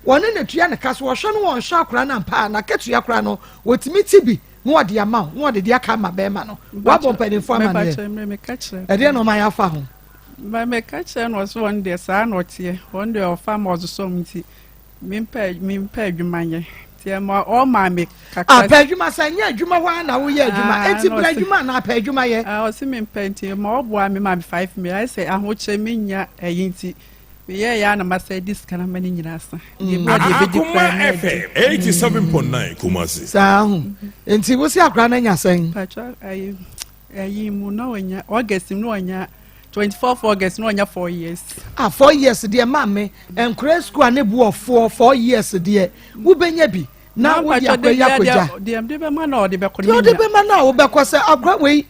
wɔne ne tua ne ka so wɔhwɛ no wɔnhwɛ akora no ampa a n'akatua koraa no wɔtumi ti bi na wɔde ama wo na wɔde de aka ama bɛrima no wabɔ mpanimfoɔ amaneɛ ɛdeɛ na ɔma yɛafa ho. Ba meka kyerɛ no ɔse ɔno deɛ saa na ɔteɛ ɔno deɛ ɔfa ma ɔsosɔ mu nti mempɛ mempɛ adwuma nyɛ nti ɛma ɔma me kakra. Apɛ adwuma sɛ nyɛ adwuma hɔ ara na woyɛ adwuma ah, eti brɛ adwuma na apɛ adwuma yɛ. Ah, ɔse mempɛ nti ma ɔboa me ma me 5 million ayɛ sɛ ahokyerɛ menya ɛyi nti meyɛ yɛ ana masa di sika na ma ne nyinaa sa. Akoma FM 87.9 Kumasi. Saa ho nti wosi akora no anya sɛn. Patro ayi ayi mu na ɔnya August mu na ɔnya 24 August na ɔnya 4 years. Ah, 4 years deɛ, maame, nkora sukuu a ne bu ɔfoɔ 4 years deɛ, wobɛnya bi na wode akora yi akɔgya. Deɛ ɔde bɛma na ɔde bɛkɔ. Deɛ ɔde bɛma na wobɛkɔ sɛ akora wei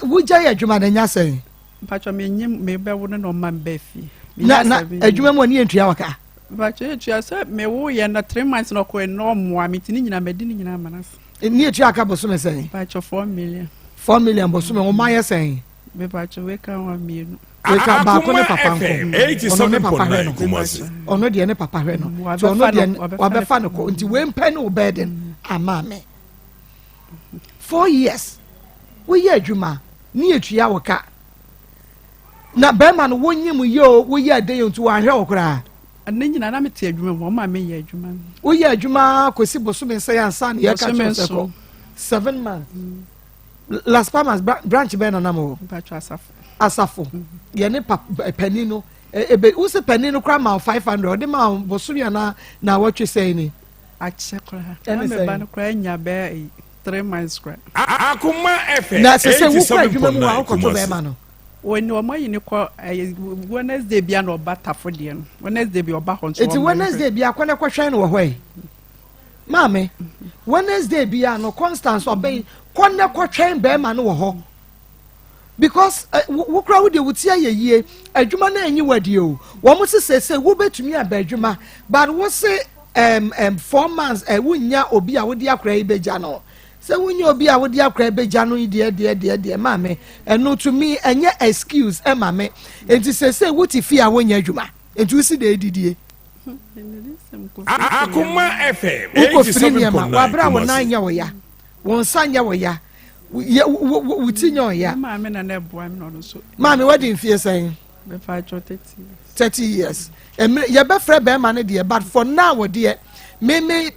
wogya yɛ adwuma na nya sɛn. Mpatwa menye mebɛwo no na ɔma me bɛɛ fie. Na adwuma mu ɔne yɛntua wɔ ka. Mpatwa yɛtua sɛ mewo yɛ na 3 months na ɔkɔ ɛnna ɔmmoa me nti ne nyinaa mɛdi ne nyinaa ma no ase. Ne yɛtua aka bosome sɛn? Mpatwa 4 million. 4 million bosome, wɔn ayɛ sɛn? Mpatwa weka ho mmienu. Weka baako ne papa nko, ɔno ne papa hwɛ no, ɔno deɛ ne papa hwɛ no nti ɔno deɛ wabɛfa no kɔ nti wei mpɛ ne wo bɛɛden ama me 4 years woyɛ adwuma ne yɛtua wɔ ka na bɛrima no wonyim yie o, woyɛ ɛdɛn yɛ nti wɔanhwɛ wo koraa. Ne nyinaa na mete adwuma mu, ɔma meyɛ adwuma no. Woyɛ adwuma kɔsi bosome nsɛn ansa na yɛka kyerɛ sɛ kɔ 7 months. Las Palmas branch bɛn na nam wɔ? Mpatwa Asafo. Asafo yɛne pa panin no ebe wosi panin no koraa ma 500 ɔde ma bosome ana na wɔtwe sɛn ni. Akyɛ koraa na meba no koraa nya bɛɛ 3 months koraa. Akoma FM Na sɛ wokɔ adwuma mu wa wokɔto bɛrima no. Wɔni wɔn ayi ne kɔ ɛyɛ Wednesday bia na ɔba tafo deɛ no, Wednesday bi ɔba hɔ nso. Eti Wednesday bi akɔ ne kɔhwɛn no wɔ hɔ yi, maame, Wednesday bi a no Constance ɔbɛn kɔ ne kɔhwɛn bɛrima no wɔ hɔ because wokura wo deɛ wo ti ayɛ yie, adwuma no anyi wadi o. Wɔn si sese wobɛtumi aba adwuma, but wo se 4 months wonya obi a wode akora yi bɛgya no sɛ wonya obi a wode akora bɛgya no yi deɛ maame, ɛno to me ɛnyɛ excuse ɛma me. Nti sese wote fie a wonya adwuma nti wosi de edidie. Akoma FM Wokɔ firi nneɛma 87.9 wabere a wo nan Kumasi. nyɛ wo ya, wo nsa nyɛ wo ya, wo ti nyɛ wo ya. Maame na na ɛboa mi na ɔno nso. Maame, wadi mfie sɛn? Bɛfa 30 years. 30 years. Mmerɛ yɛbɛfrɛ bɛrima no deɛ, but for now deɛ me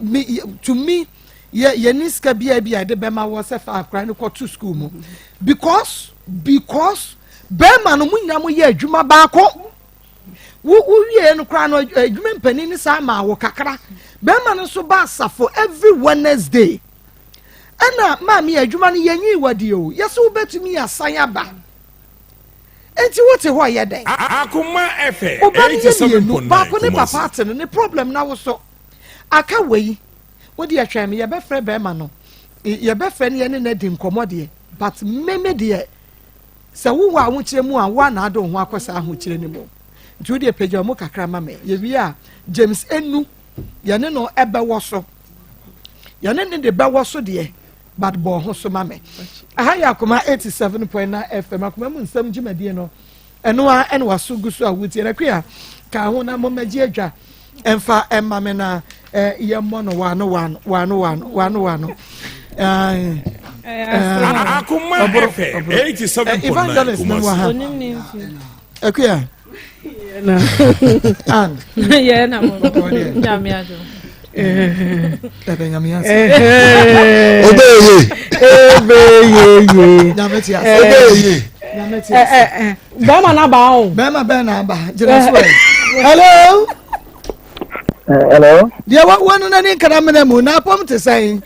to me yɛ yɛni sika bia bi a yɛde bɛma wɔ sɛ fa akora no kɔto school mu because bɛrima no mo nyinaa mo yɛ adwuma baako. Wo wie no koraa no, adwuma mpanin ne saa maa wo kakra. Bɛrima no nso ba asafo every Wednesday. Ɛna maame, adwuma no yɛnyi wadi o, yɛsɛ wobɛtumi asan aba nti wote hɔ yɛ dɛn? Akoma FM Ɔba no yɛ mmienu, 87.9 baako ne papa Kumasi. ate no ne problem na wo so aka wei. Wode ɛhwɛ me, yɛbɛfrɛ bɛrima no, yɛbɛfrɛ no, yɛne no adi nkɔmmɔ deɛ, but meme deɛ sɛ wowɔ ahokyerɛ mu a, woa na ade wo ho akɔ saa ahokyerɛ no mu. Nti wodeɛ pagya mu kakra ma me. Yɛwie a, James Enu yɛne no ɛbɛwɔ so, yɛne ne de bɛwɔ so deɛ, but bɔ ho so ma me. Aha yɛ Akoma 87.9 FM, Akoma mu Nsɛm dwumadie no ɛno a ɛna waso gu so a wotie na kua ka ho na mommɛgye adwa ɛmfa ɛma me na yɛmmɔ no wano wano wano wano wano wano. Akoma FM 87.9 Evangelist no wɔ ha. Kumasi. Akua Ann. Yɛ na mo Nyame adom. Ɛbɛ Nyame ase. Obeye. Ebeyeye. Nyame te ase. Obeye. Nyame te ase. Bɛrima na ba o. Bɛrima bɛn na aba gyina so ɛ? Hello. Hello. Deɛ wawoɔ no n'ani nkara mena mu na apɔm te sɛn?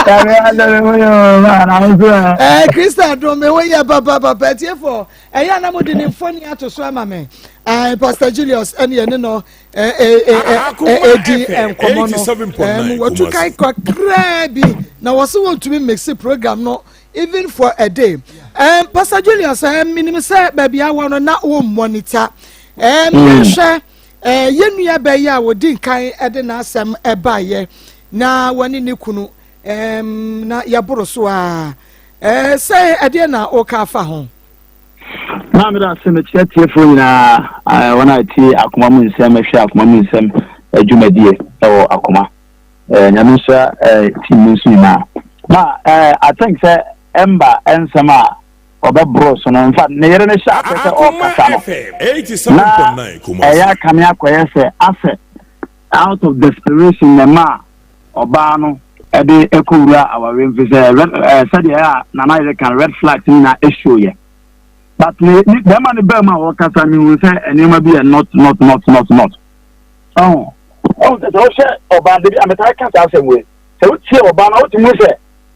Nyame adom ho yɛ o ma na nso ɛ. Krista dom me ho yɛ papapapa. Tiefo, ɛyɛ a na mode ne mfoni ato so ama me. Pastor Julius ɛne ɛne no ɛdi nkɔmmɔ no wɔtu kan kakraa bi na wɔse wɔntumi mix program no even for a day. Pastor Julius, menim sɛ baabi awɔ no na wo monitor. Yɛhwɛ yɛn nua bɛyɛ a wɔdi nkan de n'asɛm ɛbaeɛ na wɔne ne kunu na yɛboro so a sɛ ɛdeɛ na ɔka afa ho. Maa mi da ase, mekyerɛ tiefoɔ nyinaa, wɔn a ɛtie Akoma mu Nsɛm, ɛhwɛ Akoma mu Nsɛm adwumadie ɛwɔ Akoma. Nyame nhyira team no nso nyinaa. Ma I think sɛ ɛmba nsɛm a ɔbɛboro so no. In fact, ne yere no hyɛ aseɛ sɛ ɔrekasa no, na ɛyɛ akame akɔyɛ sɛ asɛ out of desperation na ɛmaa ɔbaa no de kɔwura awareɛ mu, firi sɛ red ɛɛ sɛdeɛ ɛyɛ a nana yere ka no red flags nyinaa ɛshow yɛ. But ne ne bɛrima no baa mu a ɔrekasa mehu sɛ nneɛma bi yɛ not not not not not. Ɔho ɔho sɛ sɛ wohwɛ ɔbaa de bi a metaa ka saa asɛm wei sɛ wotie ɔbaa no a wotumi hu sɛ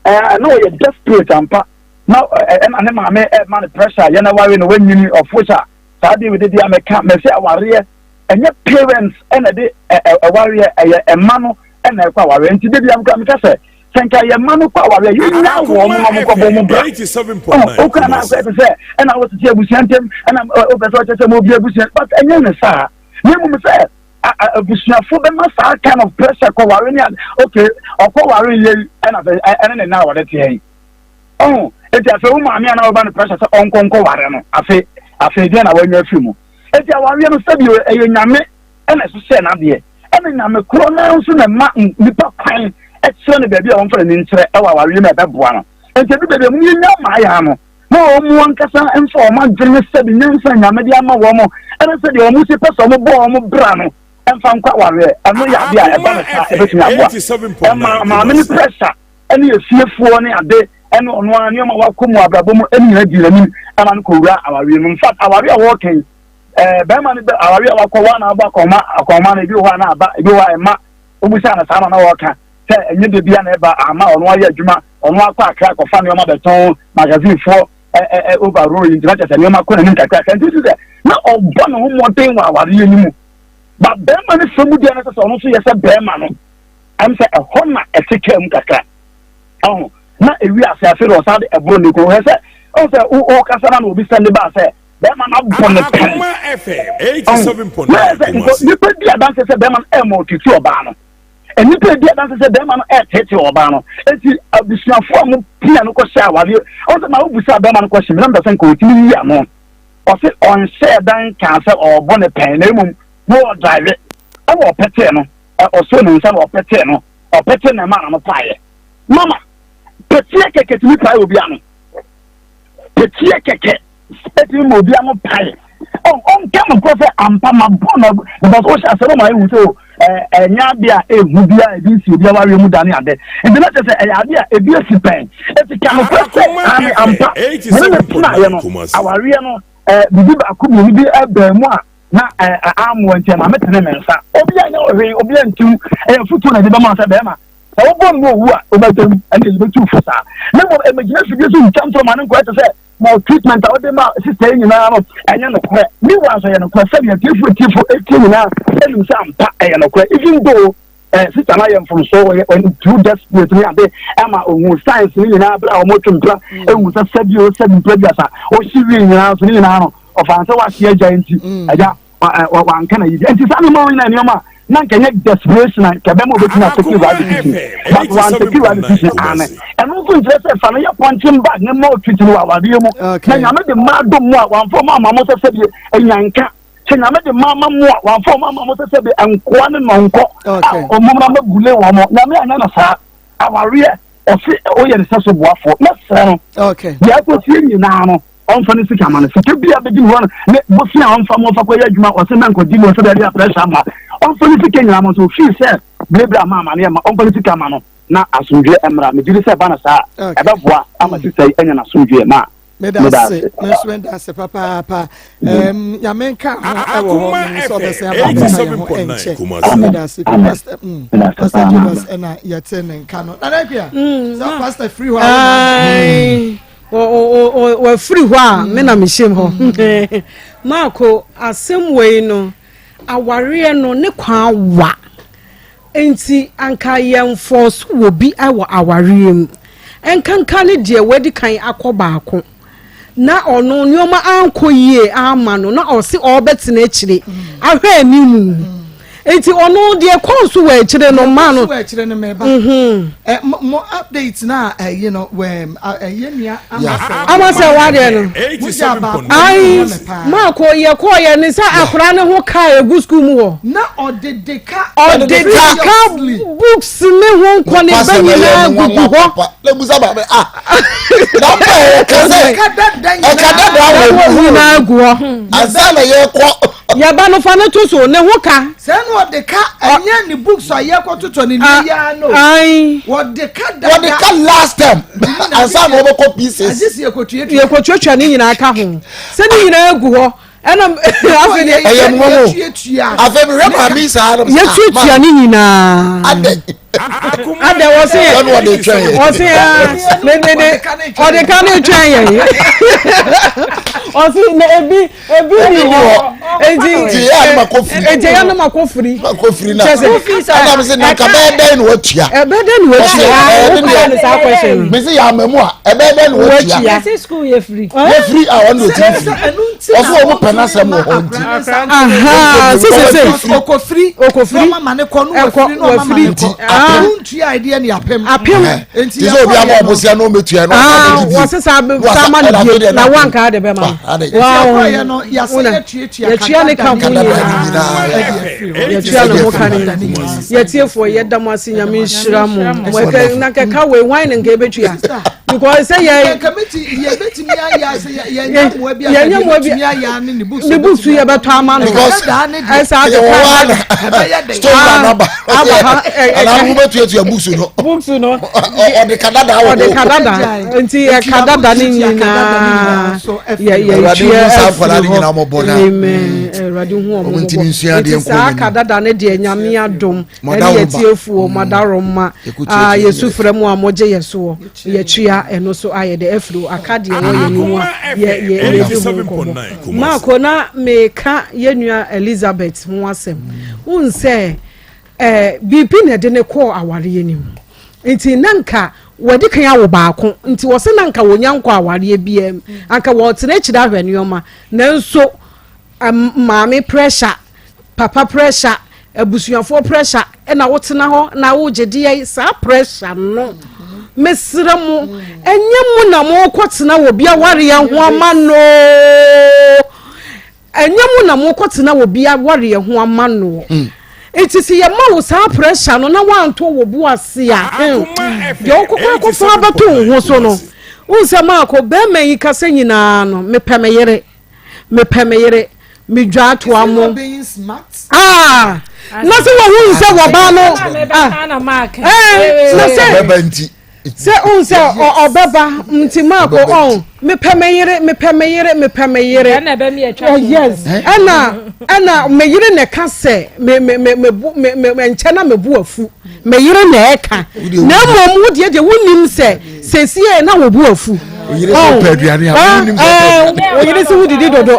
ɛɛ na ɔyɛ desperate ampa na ɛna ne maame ɛma no pressure yɛn aware no wanyini ɔfo sa saa deɛ wei de bi a meka mɛsɛ awareɛ ɛnyɛ parents ɛna de ɛwareɛ ɛyɛ ɛma no ɛna ɛkɔ awareɛ nti de bi a meka meka sɛ sɛ nka yɛ mma no kɔ awareɛ yɛnya wɔn mo na wɔn kɔ bɔ wɔn bra ɔkura na akɔ ɛte sɛ ɛna wɔtete abusua ntɛm ɛna ɔpɛ sɛ ɔkyɛ sɛ mo obi abusua but ɛnyɛ ne saa na mmom sɛ abusuafo bɛma saa kind of pressure kɔ ware ne okay ɔkɔ ware yɛ ɛna ɛne ne nan wɔde teɛ yi ɔho eti afei wo maame a na wɔba no pressure sɛ ɔnkɔ nkɔ ware no afei afei deɛ na wɔanya afiri mu eti awareɛ no sɛbi ɛyɛ nyame ɛna ɛhyehyɛ n'adeɛ ɛna nyame korɔ naa nso na ɛma nipa kwan ɛkyerɛ no baabi a wɔmfa n'ani nkyerɛ ɛwɔ awareɛ mu a ɛbɛboa no nti ebi baabi a mu yɛnya mmaayɛ no na wɔn mu ankasa mfa wɔn adwene ne sɛbi nyansa nyame de ama wɔn ɛne sɛdeɛ wɔn si pɛ sɛ wɔn bɔ wɔn bra no ɛmfa nkɔ awareɛ ɛno yɛ adeɛ a ɛba no saa ɛbɛtumi aboa ɛma maame no pressure ɛne efiefoɔ ne ade ɛne ɔno ara nneɛma wakɔ mu abrabɔ mu ɛne nyina di n'anim ɛma no kɔwura awareɛ mu in fact awareɛ a wɔreka yi ɛɛ bɛrima no bɛ awareɛ a wakɔ wa na abɔ akɔnma akɔnma no ebi wɔ hɔ a na aba ebi wɔ hɔ a ɛma wobusa no saa na na wɔreka sɛ ɛnyɛ de bia na ɛba ama ɔno ayɛ adwuma ɔno akɔ akra akɔfa nneɛma bɛtɔn magazine foɔ ɛ ɛ ɛ overall yi nti na kyerɛ sɛ nneɛma kɔ n'anim kakra kakra nti sɛ na ɔbɔ ne ho mmɔden wɔ awareɛ no mu ba bɛrima no fɛ mu deɛ no sɛ sɛ ɔno nso yɛ sɛ bɛrima no ɛm sɛ ɛhɔ na ɛte kaa mu kakra ɔho na ewi ase ase de ɔsan de ɛboro ne kɔn hwɛ sɛ ɔho sɛ ɔkasa na na obi sɛn de ba sɛ bɛrima no abɔ ne pɛn ɔho na sɛ nkɔ nipa di adanse sɛ bɛrima no ɛmɔ ɔtiti ɔbaa no nnipa di adanse sɛ bɛrima no ɛɛteetee ɔbaa no eti abusuafo a mo pia no kɔhyɛ awareɛ ɔho sɛ maa wobusa bɛrima no kɔhyɛ mi na mpɛ sɛ nka ɔtumi yi ano ɔse ɔnhyɛɛ dan kaa sɛ ɔrebɔ ne pɛn na mmom na ɔdraive ɛna ɔpɛtee no ɔsoo ne nsa na ɔpɛtee no ɔpɛtee na ɛmaa n'ano paeɛ mama pɛteɛ kɛkɛ tumi pae obi ano pɛteɛ kɛkɛ ɛtumi ma obi ano pae ɔnka nokorɛ sɛ ampa mabɔ na because wohyɛ asɛm ma ehu sɛ ɛnyɛ ade a ehu bi a ebi nsi obi awareɛ mu da ne ade nti na kyerɛ sɛ ɛyɛ ade a ebi esi pɛn eti ka nokorɛ sɛ ane ampa mene ne tenaeɛ no awareɛ no biribi baako mmienu bi ɛbɛn mu a na amoa nti ɛma metene me nsa obi anyɛ ɔhwee obi antiw ɛyɛ fotuo na ɛde bɛma sɛ bɛrima sɛ wobɔ no owu a wobɛgya mu ɛne yɛbɛtu fo saa na mmom ɛmɛgyina fidie so ntwa ntorɔ ma ne nkɔɛ te sɛ maltreatment a wode ma sista yi nyinaa no ɛnyɛ nokorɛ meanwhile nso ɛyɛ nokorɛ sɛdeɛ atiefo atiefo ɛtie nyinaa ɛnim sɛ ampa ɛyɛ nokorɛ even though eh, sista no ayɛ mfomsoɔ ɔyɛ ɔyɛ too desperate ne ade ɛma ohun science ne nyinaa bere a wɔtwe mpira ehu sɛ sɛbi o sɛbi mpira bi asa ɔhye wie nyinaa nso ne nyinaa no ɔfa sɛ wahye agya nti mm. agya wanka na yibi nti saa nneɛma wɔn nyinaa nneɛma na nka nyɛ desperation a nka bɛma obetumi atake right decision but wantake right decision ane ɛno nso nkyerɛ sɛ fa no yɛ punching bag ne maltreat no wɔ awadeɛ mu na nyame de mmaa dom mu a wamfa ɔma ama mo sɛ sɛdeɛ anyanka sɛ nyame de mmaa ma mo a wamfa ɔma ama mo sɛ sɛdeɛ nkoa ne nɔnkɔ a ɔmom na mabule wɔ mo nyame anyɛ no saa awareɛ ɔse woyɛ ne sɛ so boafoɔ mɛsrɛ no deɛ akɔsie nyinaa no ɔmfa ne sika ma no sika bi a bɛdi ne hɔ no ne bosea a ɔmfa ma ɔmfa kɔyɛ adwuma ɔse mɛnkɔgye mu ɔsɛ baabi a pressure ama ɔmfa ne sika nyinaa ma sɛ ofii sɛ berɛberɛ ama amaneɛ ma ɔmfa ne sika ma no na asomdwoeɛ mmra megye di sɛ ɛba no saa a ɛbɛboa ama sista yi anya n'asomdwoeɛ ma meda ase me nso meda ase papaapa nyame nka ho ɛwɔ hɔ menim sɛ ɔbɛsɛn aba bɛka yɛn ho ɛnkyɛ meda ase pastor pastor Julius ɛna yɛte ne nka no nana akua sɛ pastor firi hɔ a wafiri hɔ a me na mehyɛm hɔ maako asɛm wei no awareɛ no ne kwan wa nti anka yɛmfɔɔ so wɔ bi wɔ awareɛ mu nkanka ne deɛ wadi kan akɔ baako na ɔno nneɛma ankɔ yie ama no na ɔse ɔrebɛtena akyire ahwɛ anim. Nti ɔno deɛ kɔɔ so wɔ akyire no maa no. Wɔ akyire no mɛba. Mhm. Ɛ mo update na ɛyi no wɛ ɛyɛ nua amasɛ. Amasɛ wadeɛ no. Ayi maako yɛ kɔɔ yɛ ne sɛ akora ne ho kaa egu sukuu mu hɔ. Na ɔde de ka. Ɔde de ka books ne ho nkɔ ne ba nyinaa gugu hɔ. Na musa ba ah. Na mpa yɛ kɛsɛ. Ɛka dada Ɛka dada wɔ nyinaa gu hɔ. Ansa na yɛ kɔ. Yɛba no fa no to so ne ho ka. Sɛ na ɔde ka ɛnyɛ ne books a yɛkɔ totɔ ne ne yia no. Ayi. Wɔde ka dada. Wɔde ka last term ansa na wɔbɛkɔ pieces. Agye si yɛkɔtuatua. Yɛkɔtuatua ne nyinaa ka ho. Sɛ ne nyinaa gu hɔ ɛna afei deɛ. Ɛyɛ nwowo. Afei mehwɛ maame saa. Yɛtuatua ne nyinaa. Adɛ. Adɛ wɔse yɛ. Ɛna ɔde twɛn yɛ. Wɔse yɛ ne ne ne ɔde ka ne twɛn yɛ. Ɔse na ebi. Ebi ni hɔ. Eti nti yɛ anam akɔ firi. Eti yɛ anam akɔ firi. Akɔ firi na. Ɛna mi sɛ na nka bɛyɛ dɛn na watua. Ɛbɛyɛ dɛn na watua. Ɛne deɛ ne saa question no. Mi sɛ yɛ ama mu a ɛbɛyɛ dɛn na watua. Yɛsi school yɛ firi. Yɛ firi a ɔno de ti firi. Ɔsɛ wɔn pɛ n'asɛm wɔ hɔ nti. Sisi sɛ. Ɔkɔ firi. Ɔkɔ firi. N'ɔma ma ne kɔ n'o firi n'ɔma ma ne kɔ. Ntua ɛdeɛ ni apem. Apem. Ti sɛ obi ama ɔmo sia na ɔmo etua na ɔmo adi bi. Wɔsi sa sa ma ne bie na wanka de bɛ ma. Yɛtua ne ka ho nyinaa. Yɛtua ne ho ka ne nyinaa. Yɛtiefoɔ yɛda mo ase Nyame nhyira mo. Na kɛka wei hwan ne nka ebetua? Because sɛ yɛ. Yɛbɛtumi ayɛ sɛ yɛnyɛ mmoa bi a yɛbɛtumi ayɛ ne ne books. Ne books yɛbɛtɔ ama no. Because ɛsɛ ade ka stone na naba. Aba ha ɛna wo bɛtuatua books no. Books no. Ɔde kadada wɔ hɔ. Ɔde kadada nti kadada ne nyinaa yɛ yɛtua afiri hɔ. Amen. Awurade hu wɔn mmɔbɔ. Nti saa kadada ne deɛ Nyame adom ɛne yɛtiefoɔ madaroma a yɛsu frɛ mu a mogye yɛ soɔ yɛtua ɛno so ayɛ dɛ afiri hɔ aka deɛ wɔ yɛn mu a yɛdi ho nkɔmmɔ. Maako na meka yɛn nua Elizabeth ho asɛm. Wohu sɛ eh, biribi na ɛde ne kɔɔ awareɛ no mu nti na nka wɔde kan awo baako nti wɔsɛ na nka wɔnya nkɔ awareɛ biara mu anka wɔtena akyire ahwɛ nneɛma nanso maame pressure papa pressure abusuafoɔ pressure ɛna wotena hɔ na wogye deɛ saa pressure no mesrɛ mo ɛnyɛ mo na mokɔtena wɔ bi awareɛ ho ama no. Ɛnyɛ mo na mokɔtena obi awareɛ ho ama noɔ. Nti sɛ yɛma wo saa pressure no na woanto wo bo ase a, hmm, deɛ wokɔkɔ akɔfa abɛto wo ho so no, wohu sɛ maako bɛrima yi kasa nyinaa no, mepɛ me yere, mepɛ me yere, medwa atoa mo. Ah, na sɛ wɔhu sɛ wɔbaa no, ah, eh, na sɛ Sɛ wohu sɛ ɔbɛba nti maako ɔn mepɛ me yere mepɛ me yere mepɛ me yere. Ɛna ɛbɛ mi atwa so. Yes ɛna ɛna me yere na ɛka sɛ me me me me bo me me nkyɛn na me bo afu me yere na ɛka na mmom wo deɛ deɛ wonim sɛ sɛsie na wo bo afu. Oyere sɛ ɔpɛ aduane a wonim sɛ ɔpɛ aduane. Oyere sɛ wodidi dodo.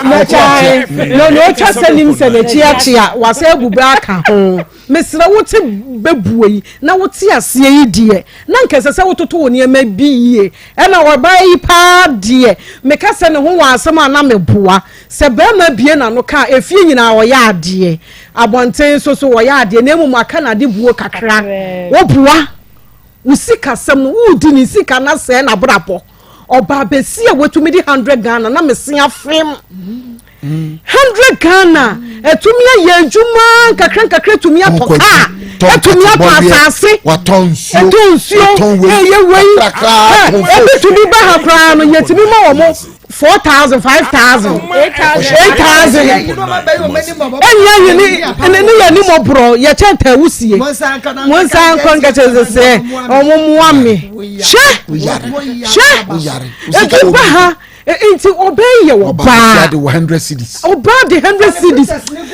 N'akyi na na otwa sɛ nim sɛ n'akyi akyea wasɛ abu bɛ aka ho. Mesrɛ wo te bɛbua yi na wote aseɛ yi deɛ na nka ɛsɛ sɛ wototo wo nneɛma bi yie. Ɛna ɔbaa yi paa deɛ meka sɛ ne ho wɔ asɛm a na meboa. Sɛ barima bue n'ano ka a efie nyinaa ɔyɛ adeɛ, abɔnten nso so ɔyɛ adeɛ na mmom aka n'ade buo kakra. Woboa wo sikasɛm no, woredi ne sika no asɛe n'abrabɔ. Ɔbaa bɛsi a watumi de 100 Ghana na mese afem. 100 Ghana ɛtumi ayɛ adwuma nkakra nkakra ɛtumi atɔ kaa ɛtumi atɔ asase watɔ nsuo ɛtɔ nsuo ɛyɛ wei ebi tumi ba ha koraa no yɛtumi ma wɔn 4000 5000 8000 ɛnyɛ yi ne ne yɛ ne mɔborɔ yɛkyɛ ntawusie mo nsa nkɔ nkɛkyɛ sɛ sɛ ɔmo mmoa me hwɛ hwɛ ebi ba ha nti ɔbɛn yɛ ɔbaa de 100 cedis ɔbaa de 100 cedis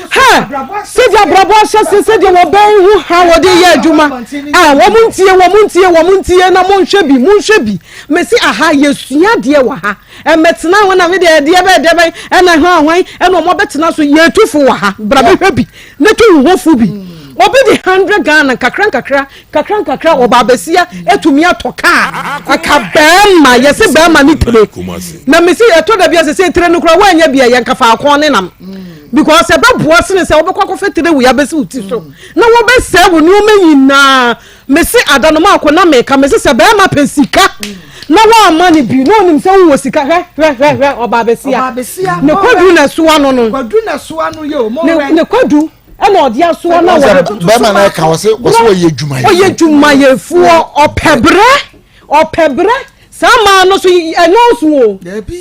ha sɛdeɛ abrabɔ ahyɛ se sɛdeɛ wɔbɛn ho ha wɔde yɛ adwuma a wɔn ntie wɔn ntie wɔn ntie na monhwɛ bi monhwɛ bi mesi aha yɛsua adeɛ wɔ ha ɛmɛtena hɔ na me deɛ ɛdeɛ bɛyɛ deɛ bɛyɛ ɛna hwan hwan ɛna wɔn abɛtena so yɛtu fo wɔ ha bra bɛhwɛ bi ne to wo ho fo bi obi de 100 Ghana nkakra nkakra Kakra nkakra ɔbaa basia atumi atɔ kaa aka bɛɛma yɛse bɛɛma ne tire na mese ɛtɔ da bi a sese tire no koraa woanya bi a yɛnka faako ne nam. Because ɛbɛboa sene sɛ wobɛkɔ akɔfɛ tire wei abɛsi wo ti so na wɔbɛsɛe wo nneɛma nyinaa. Mese ada no maakɔ na meka mese sɛ bɛrima pɛ sika na woamma no bi na ɔnim sɛ wowɔ sika hwɛ hwɛ hwɛ hwɛ ɔbaa bɛsia ne kwadu na ɛsoa no no ne kwadu ɛna ɔde asoa na wɔde bɛrima na ɛka wɔse wɔse wɔyɛ adwumayɛfoɔ ɔyɛ adwumayɛfoɔ ɔpɛ brɛ ɔpɛ brɛ Saa mmaa no so ɛnɔɔso o.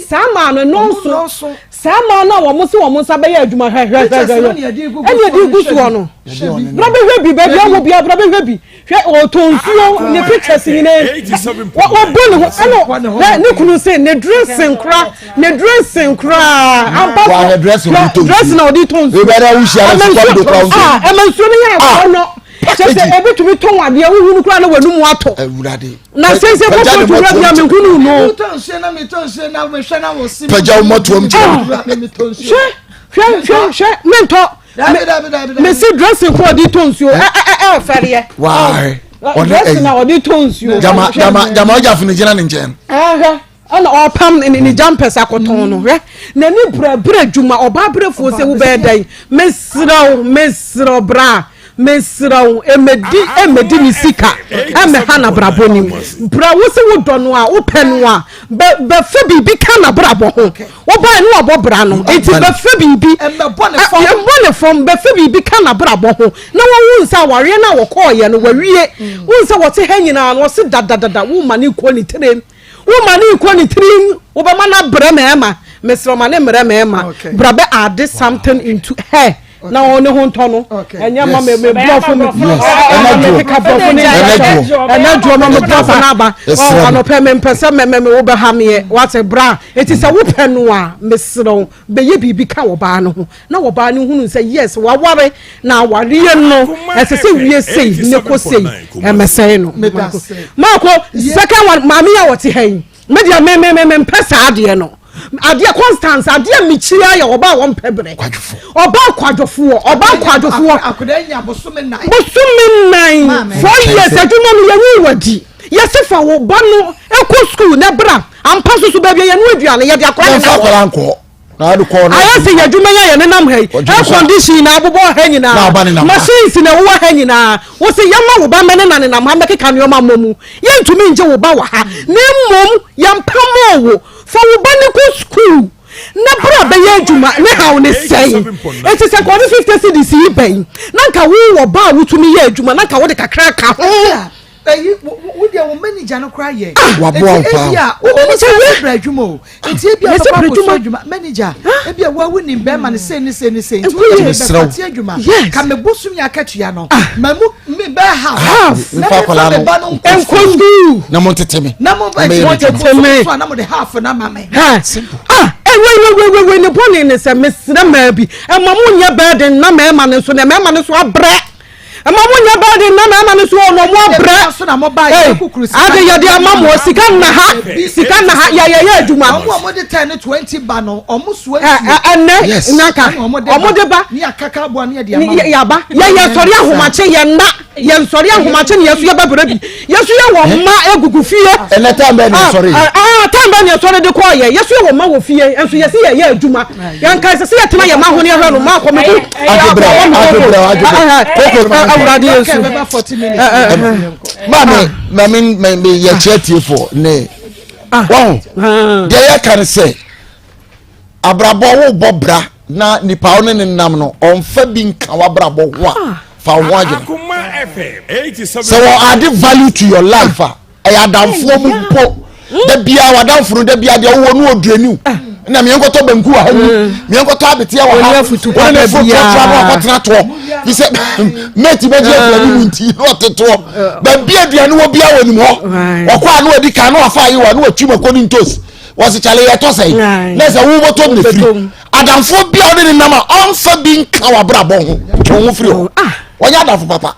Saa mmaa no ɛnɔɔso. Saa mmaa no a wɔn se wɔn nsa bɛyɛ adwuma hwɛhwɛhwɛhwɛ ɛna ɛde gu soɔ no. Bra bɛhwɛ bi baabi a wɔ bia bra bɛhwɛ bi. Hwɛ ɔtɔ nsuo ne pictures nyinaa wɔbɔ ne ho ɛna hwɛ ne kunu se ne dressing kora ne dressing koraa ampa so dressing na ɔde tɔ nsuo. Ɛma nsuo no yɛ akɔnɔ. Kyɛ sɛ ebi tumi tɔn adeɛ wohunu koraa na w'anum atɔ. Na sese kɔkɔ tu wura bia mehunu no. Pagya wo mmɔtoam kyerɛ me. Hwɛ hwɛ hwɛ hwɛ mentɔ. Mesi dressing kɔ ɔde tɔ nsuo ɛ ɛ ɛ fɛreɛ. Why? Dressing na ɔde tɔ nsuo. Jama jama jama ɔgya funu gyina ne nkyɛn. Ɛhwɛ. Ɛna ɔpam ne ne jumpers akɔtɔn no hwɛ n'ani brɛbrɛ adwuma ɔbaa brɛfoɔ sɛ wobɛyɛ dɛn mesrɛ wo mesrɛ wo bra mesrɛ wo ɛmɛdi ɛmɛdi ne sika ɛmɛha n'abrabɔ nim bra wo sɛ wodɔ no a wopɛ no a bɛ bɛfɛ biribi ka n'abrabɔ ho wobaa ne wabɔ bra no nti bɛfɛ biribi ɛbɔ ne fam bɛfɛ biribi ka n'abrabɔ ho na wɔn nsa awareɛ no a wɔkɔɔyɛ no wɔawie wo nsa wɔte ha nyinaa no wɔse dadadada wo ma ne kɔ ne tirim Wo ma no nkɔ ne tirim, wobɛma no abrɛ mɛɛma. Mesrɛ ma ne mmerɛ mɛɛma. Bra bɛ add something into her na ɔne ho ntɔ no. Ɛnyɛ ma me me brɔfo me keka brɔfo ne nkyɛn. Ɛnɛ dwoɔ ma me brɔfo no aba. Anɔpɛ me mpɛ sɛ mɛ mɛ wobɛha meɛ. Wate bra. Eti sɛ wopɛ no a mesrɛ wo bɛyɛ biribi ka ɔbaa no ho. Na ɔbaa no hunu sɛ yes waware na awareɛ no ɛsɛ sɛ wie sei ne kɔ sei ɛmɛsɛe no. Maako second one maame yi a wɔte ha yi me deɛ me me me mpɛ saa adeɛ no adeɛ Constance adeɛ mekyiri ayɛ ɔbaa wɔn mpɛ brɛ ɔbaa kwadwofoɔ ɔbaa kwadwofoɔ bosome nan 4 years adwuma no yɛnyi wadi yɛsi fa wo ba no ɛkɔ sukuu na bra ampa soso baabi a yɛn aduane yɛde akora ne na hɔ. Ayɛ sɛ yɛn adwuma yi a yɛnenam ha yi, air condition na abobɔ ha nyinaa, machines na ɛwowɔ ha nyinaa. Wo se yɛmma wo ba mmɛnena nenam ha mmɛkeka nneɛma mmɔ mu. Yɛntumi ngye wo ba wɔ ha, na mmom yɛmpamoo wo. Fa wo ba no kɔ sukuu na bra bɛyɛ adwuma. Ne haw ne sɛn? Enti sɛ nka ɔde 50 cedis yi ba yi, na nka wowɔ ba a wotumi yɛ adwuma, na nka wode kakra ka ho. Eyi wo deɛ wo manager no koraa yɛ. Ah! Waboa wo paa. Ebi a wo manager yɛ brɛ adwuma o. Eti ebi a bɛkɔ akɔsɔ adwuma manager. Ebi a wo nim bɛrima no sei ne sei ne sei. Nti wo deɛ bɛfa ti adwuma. Ka me bosom yɛ akatua no. Ah. Ma mu me bɛ half. Half. Na me fa me ba no nkɔ sukuu. Na mo ntete me. Na mo tete me. So na mo de half na ma me. Simple. Ah, ewe we we we ne bɔne ne sɛ mesrɛ maa bi. Ɛma mo nyɛ bɛɛden na mɛɛma no nso na mɛɛma no nso abrɛ. Ɛma mo nyɛ bad nna mɛɛma no so ɔno ɔmo abrɛ. Ade yɛde ama mo sika nna ha sika nna ha yɛ yɛyɛ adwuma. Ɔmo a ɔmo de 10 ne 20 ba no ɔmo soa nsuo. Ɛnɛ nyanka ɔmo de ba. Ne akaka aboa ne yɛde ama mo. Yaba yɛ yɛ sɔre ahomakye yɛ nna yɛ nsɔre ahomakye ne yɛ so yɛ bɛbrɛ bi yɛ so yɛ wɔ mma egugu fie. Ɛnɛ time bɛn ne yɛsɔre. Ah time bɛn ne yɛsɔre de kɔɔ yɛ yɛ so yɛ wɔ mma wɔ fie nso yɛ si yɛ yɛ adwuma. Yɛn nkae sɛ sɛ yɛtena yɛn mma ho ne yɛhwɛ no mma akɔ me bu. Awurade Yesu. Maame maame maame yɛkyerɛ tiefoɔ ne wɔn deɛ yɛka ne sɛ abrabɔ wobɔ bra na nipa wo ne ne nam no ɔnfa bi nka w'abrabɔ ho a fa wo ho adwene sɛ wɔ ade value to your life a. ɛyɛ adamfoɔ mu mpo da biara w'adamfo no da biara deɛ wowɔ no ɔduani ah. na meɛnkɔtɔ banku wɔ ha ni mm. meɛnkɔtɔ abeteɛ wɔ ha wone ne fo toatoa no akɔtena toɔ fi sɛ mate bɛgye aduane mu nti na ɔte toɔ ah. baabi aduane wɔ biara wɔ nim hɔ ɔkɔ a na wadi kan na wafa ayewa na watwi mako ne ntos wɔse kyale yɛtɔ sɛe na sɛ wobɔtɔ ne firi adamfoɔ bi a wone ne nam a ɔmfa bi nka w'abrabɔ ho twe wo ho firi hɔ ah. ɔnyɛ adamfo papa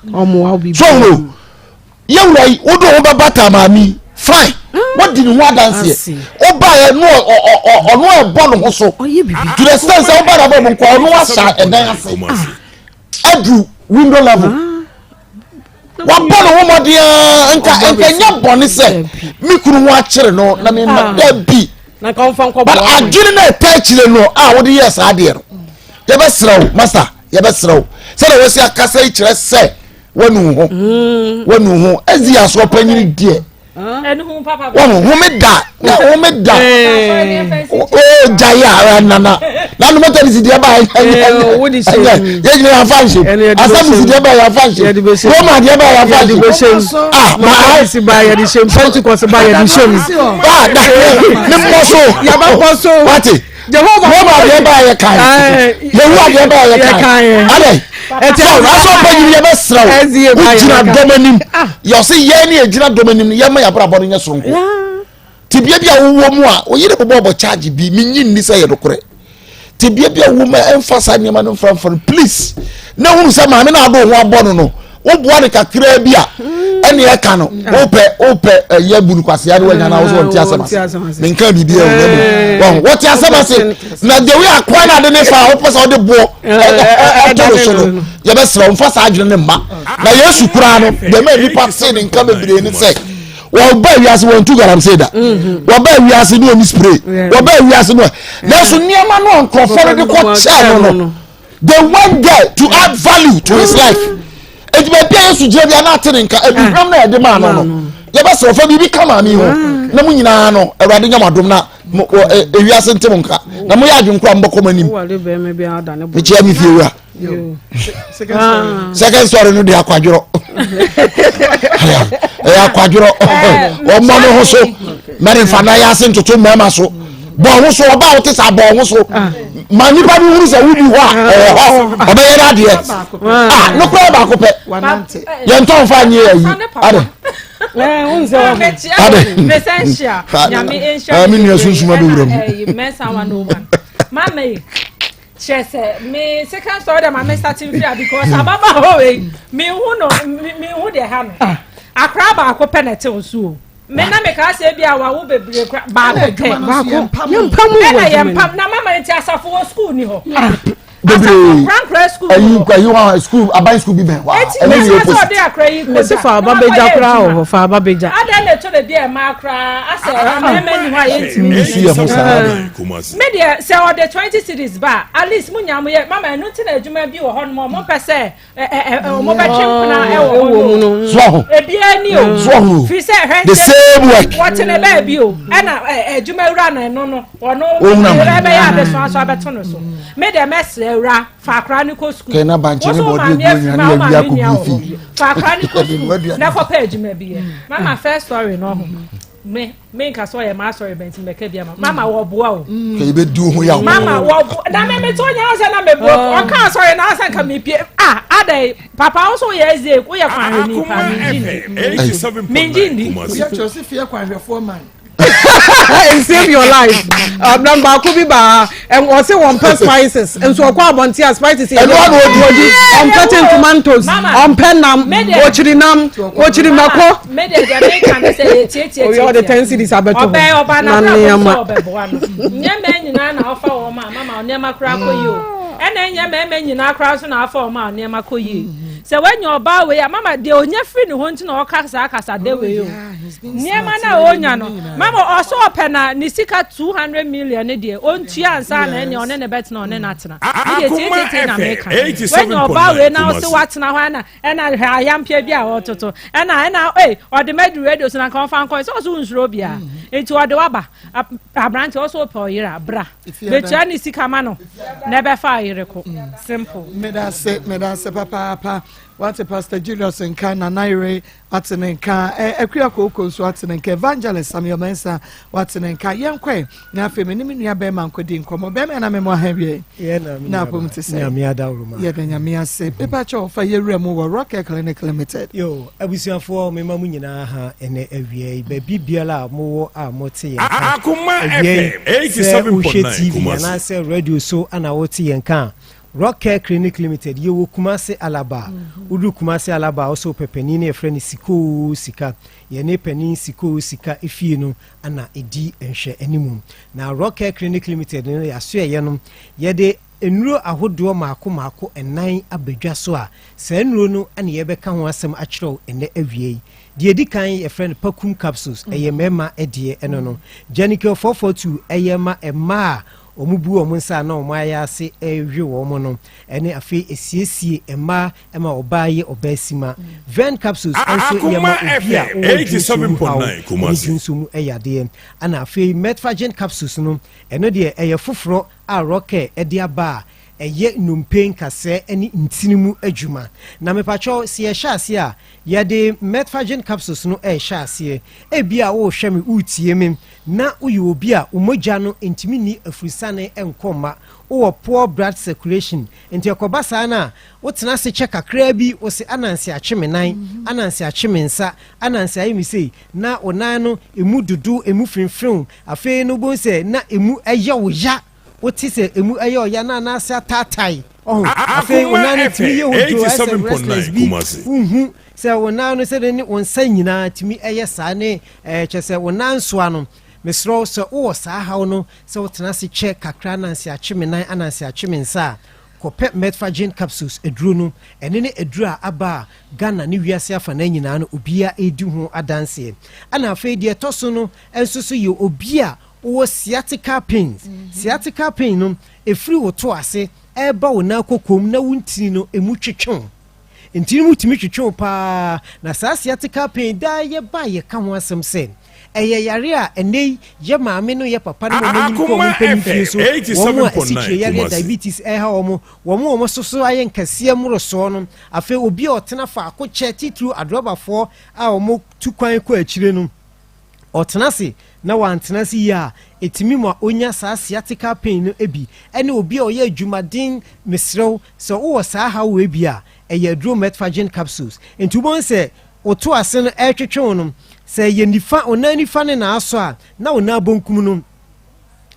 so no Yɛ wura yi, wode wo ho bɛbata maame yi, fine. Wadi ne ho adanseɛ. Wobaeɛ no ɔno ɛbɔ ne ho so. To the extent sɛ woba n'abɔ mu nkwa ɔno ahyɛ ɛdan ase. Aduru window level. Wabɔ ne ho mmɔden ara nka nka nyɛ bɔne sɛ me kunu ho akyere no na me ma dabi. But adwene na ɛta akyire no a wode yɛɛ saa adeɛ no. Yɛbɛsrɛ wo masa, yɛbɛsrɛ wo sɛdeɛ wɔsi akasa yi kyerɛ sɛ wanu ho wanu ho ɛzi asoɔ panyini deɛ wɔn home da na home da o gya yi a nana na no mɛtɛ nisi deɛ ba ɛnyɛ yɛ nyina yɛn fa nhyɛ asɛm nisi deɛ ba yɛn fa nhyɛ roma deɛ ba yɛn fa nhyɛ ah ma a ba yɛde hyɛ mu pentecost ba yɛde hyɛ mu ah da ne mmɔ so yaba bɔ so wate Jehovah Roma deɛ ba yɛ kan Yehowa deɛ ba yɛ kan adɛ ɛti asɔ panyin yɛ bɛ srɛ wo wo gyina dɔm anim yɛ ɔsɛ yɛn ne yɛ gyina dɔm anim yɛ ma yɛ abrabɔ no nyɛ soronko tebea bi a wowɔ mu a oyere bɔbɔ ɔbɔ charge bi menyi nni sɛ yɛ nokorɛ tebea bi a wowɔ mu a ɛmfa saa nneɛma no mfra mfa no please na hunu sɛ maame no ado ho abɔ no no woboa no kakraa bi a ɛne ɛka no wopɛ wopɛ ɛyɛ bu no kwasea ne wanya no wo sɛ wɔnte asɛm ase menka biribi a wona mu wɔn wɔte asɛm ase na the way akoa no ade ne fa a wopɛ sɛ wode boɔ ɛto no so no yɛbɛsrɛ wo mfa saa adwene no mma na yesu koraa no deɛ ma nnipa tee ne nka bebree ne sɛ wɔba wiase wɔn tu galamsey da wɔba wiase ne wɔn spray wɔba wiase no nanso nneɛma no a nkurɔfoɔ no de kɔ kyɛɛ no no they went there to add value to his life eti baabi a yesu gyina bi a n'ate ne nka aduhwam na yɛde maa no no yɛbɛsrɛ ɔfa biribi ka maame yi ho na mo nyinaa no awurade nyɛ mo adom na mo ewiase nte mo nka na mo yɛ adwene kora mo bɛkɔ mo anim mekyia me fie wura second story no de akwadworɔ ɛyɛ akwadworɔ ɔmmɔ ne ho so mɛre nfa na yɛ ase ntoto mmarima so bɔ ho so ɔba a wote sa bɔ ho so ma nipa bi hunu sɛ wodi hɔ a ɔwɔ hɔ ɔbɛyɛ no adeɛ ah no koraa baako pɛ yɛntɔn fa nye ayi ade ade me nua sunsuma bɛwura mu Kyerɛ sɛ me second story dɛ ma me start mfiri a because ababaawa wei me hu no me hu deɛ ha no ah. Akora baako pɛ na ɛte wo so o me na me kaa sɛ bi a wawo bebree kora baako pɛ baako yɛmpa mu ɛna yɛmpa na mama nti asafo wɔ school ni hɔ ah. Bebree ayi ayi wa school aban school bi bɛn wa ɛne ni opposite. Eti akora yi ko da fa aba bɛgya koraa wɔ hɔ fa aba bɛgya. Adan na eto de bi a ɛmaa koraa asɛ ɛmɛɛmɛ ni hɔ a yɛntumi. Nsu yɛ ho saa de. Me deɛ sɛ ɔde 20 cedis ba a at least mo nya mo yɛ mama ɛno nti na adwuma bi wɔ hɔ nom ɔmo mpɛ sɛ ɔmo bɛtwe mpena ɛwɔ hɔ no so ho ebiara ni o so ho fi sɛ hwɛ the same work wɔte ne baabi o ɛna adwuma wura na ɛno no ɔno ɛbɛyɛ adesoa so abɛto no so me deɛ mɛsrɛ awura fa akora ne kɔ sukuu kɛnɛ bankye ne bɔde egu onua ne awia kɔ bi fi fa akora ne kɔ sukuu na kɔpɛ adwuma bi yɛ mama first story no ho me me nka sɛ ɔyɛ m'asɔre bɛn ti mɛka bi ama mama wɔboa o. kɛ i bɛ di ho yaw. mama wɔboa na mɛ mi tó nyɛ ɔsɛ na mɛ bu ɔka asɔre na ɔsɛ nka mi pie ah adɛ papa ɔsɔ yɛ ɛze woyɛ kwanhwɛ ni pa mi ngyi ndi mi ngyi ndi. Woyɛ kyerɛ sɛ fie kwanhwɛfoɔ man. And save your life. Ablam baako bi baa ɔsɛ wɔn pɛ spices nso ɔkɔ abɔnten a spices yɛ ɛno ano odi odi ɔmpɛ tin tomatoes ɔmpɛ nam ɔkyiri nam ɔkyiri mako. Me de deɛ meka ne sɛ yɛtiatiatia oyɛ ɔde ten cities abɛto hɔ ɔbɛn ɔba na na nneɛma ɔbɛboa no nyɛ mmaa nyinaa na ɔfa wɔn a mama nneɛma koraa kɔ yie o ɛna nyɛ mmarima nyinaa koraa nso na afa wɔn a nneɛma kɔ yie sɛ wanya ɔbaa wei a mama deɛ onya firi ne ho nti na ɔka saa kasa de wei o nneɛma no a ɔnya no mama ɔsɛ ɔpɛ na ne sika 200 million ne deɛ ɔntua ansa na ɛne ɔne ne bɛtena ɔne no atena ne deɛ tietietie na meka wanya ɔbaa wei na ɔsɛ watena hɔ ɛna Ɛna hwɛ ayampia bi a ɔtoto. Ɛna ɛna ee ɔde ma du radio so na nka ɔfa nkɔ sɛ ɔso nsuro bia. Nti ɔde waba aberante ɔso ɔpɛ ɔyere a bra. Betua ne sika ma no na ɛbɛfa ɔyere ko. Simple. Medase medase papaapa wate Pastor Julius nka Nana Yere ate ne nka Akua Kooko nso ate ne nka Evangelist Samuel Mensah wate ne nka yɛnkɔe Na afei me ne me nua bɛrima nkɔdi nkɔmmɔ. Bɛrima na memo aha wie. Na apom te sɛ. Yɛda Nyame ase. Mepa kyɛ ɔfa yɛwura mu wɔ Rock Care Clinic Limited. Yo, abusuafoɔ mema mo nyinaa ha ɛnɛ awia yi. Baabi biara a mowɔ a mote yɛn nka awia yi, sɛ wohwɛ TV anaasɛ radio so ana wote yɛn nka a, Rock Care Clinic Limited, yɛwɔ Kumasi Alaba. Woduru Kumasi Alaba a, wo sɛ wopɛ panin no yɛfrɛ no Sikoo Sika. Yɛne panin Sikoo Sika efie no na ɛdi nhwɛanimu. Na Rock Care Clinic Limited no yɛasoɛeɛ no, yɛde nnuro ahodoɔ mmaako mmaako nnan aba dwa so a saa nnuro no na yɛrebɛka ho asɛm akyerɛ wo ɛnnɛ awia yi. Deɛ ɛdi kan yɛfrɛ no Pakum Capsules, ɛyɛ mmarima deɛ ɛno no. Genical 442 ɛyɛ ma mmaa a wɔbu wɔn nsa a na wɔn ayɛ ase rewe wɔn no, ɛne afei ɛsiesie mmaa ma ɔbaa yɛ ɔbaa sima. Vern capsules nso yɛ ma obi a ɔwɔ dwonsɔ mu haw ne dwonsɔ mu yadeɛ. Ɛna afei Metforgen capsules no, ɛno deɛ ɛyɛ foforɔ a Rockcare de aba a ɛyɛ nnompe nkasɛɛ ne ntini mu adwuma. Na mepakyɛw sɛ yɛhyɛ aseɛ a, yɛde Metforgen capsules no rehyɛ aseɛ. Ebia worehwɛ me, woretie me, na woyɛ obi a wo mogya no ntumi nni afurusane nkɔ mma, wowɔ poor blood circulation, nti ɛkɔba saa no a, wotena ase kyɛ kakraa bi, wose ananse akye me nan, ananse akye me nsa, ananse ayɛ me sei, na wo nan no emu dodo, emu fremfrem, afei no wobɛhu sɛ na emu yɛ wo ya, wote sɛ emu yɛ wo ya na anaase ataatae, ɔho, afei wo nan no tumi yɛ hodwoo, ayɛ sɛ restless bi, wonhu sɛ wo nan no sɛdeɛ ne wo nsa nyinaa tumi yɛ saa ne ɛɛ kyerɛ sɛ wo nan nsoa no, mesrɛ wo sɛ wowɔ saa haw no, sɛ wotena ase kyɛ kakra ananse akye me nan, ananse akye me nsa a, Kɔpɛ Metforgen capsules aduro no, ɛno ne aduro a aba a Ghana ne wiase afanaa nyinaa no obiara redi ho adanseɛ. Ɛna afei deɛ ɛtɔ so no nso so yɛ obi a wowɔ sciatica pains. Sciatica pain no, ɛfiri wo to ase ɛreba wo nan kokom na wo ntini no ɛmu twetwe wo. Ntini mu tumi twetwe wo paa, na saa sciatica pain daa yɛba a yɛka ho asɛm sɛ ɛyɛ yare a ɛnnɛ yi yɛ maame no yɛ papa no ma wɔanyin kɔ wɔn mpanyin fie so, wɔn a asikyire yareɛ diabetes reha wɔn, wɔn a wɔn so so ayɛ nkɛseɛ mmorosoɔ no, afei obi a ɔtena faako kyɛ titiriw adrɔbafoɔ a wɔtu kwan kɔ akyire no. Ɔtena ase na wantena ase yie a, ɛtumi ma ɔnya saa sciatica pain no bi. Ɛne obi a ɔyɛ adwumaden, mesrɛ wo, sɛ wowɔ saa haw wei bi a, ɛyɛ aduro Metforgen capsules. Nti wobɛhu sɛ wo to ase no ɛretwetwe wo no, sɛ ɛyɛ nifa, wo nan nifa ne na asɔ a, na wo nan bonkum no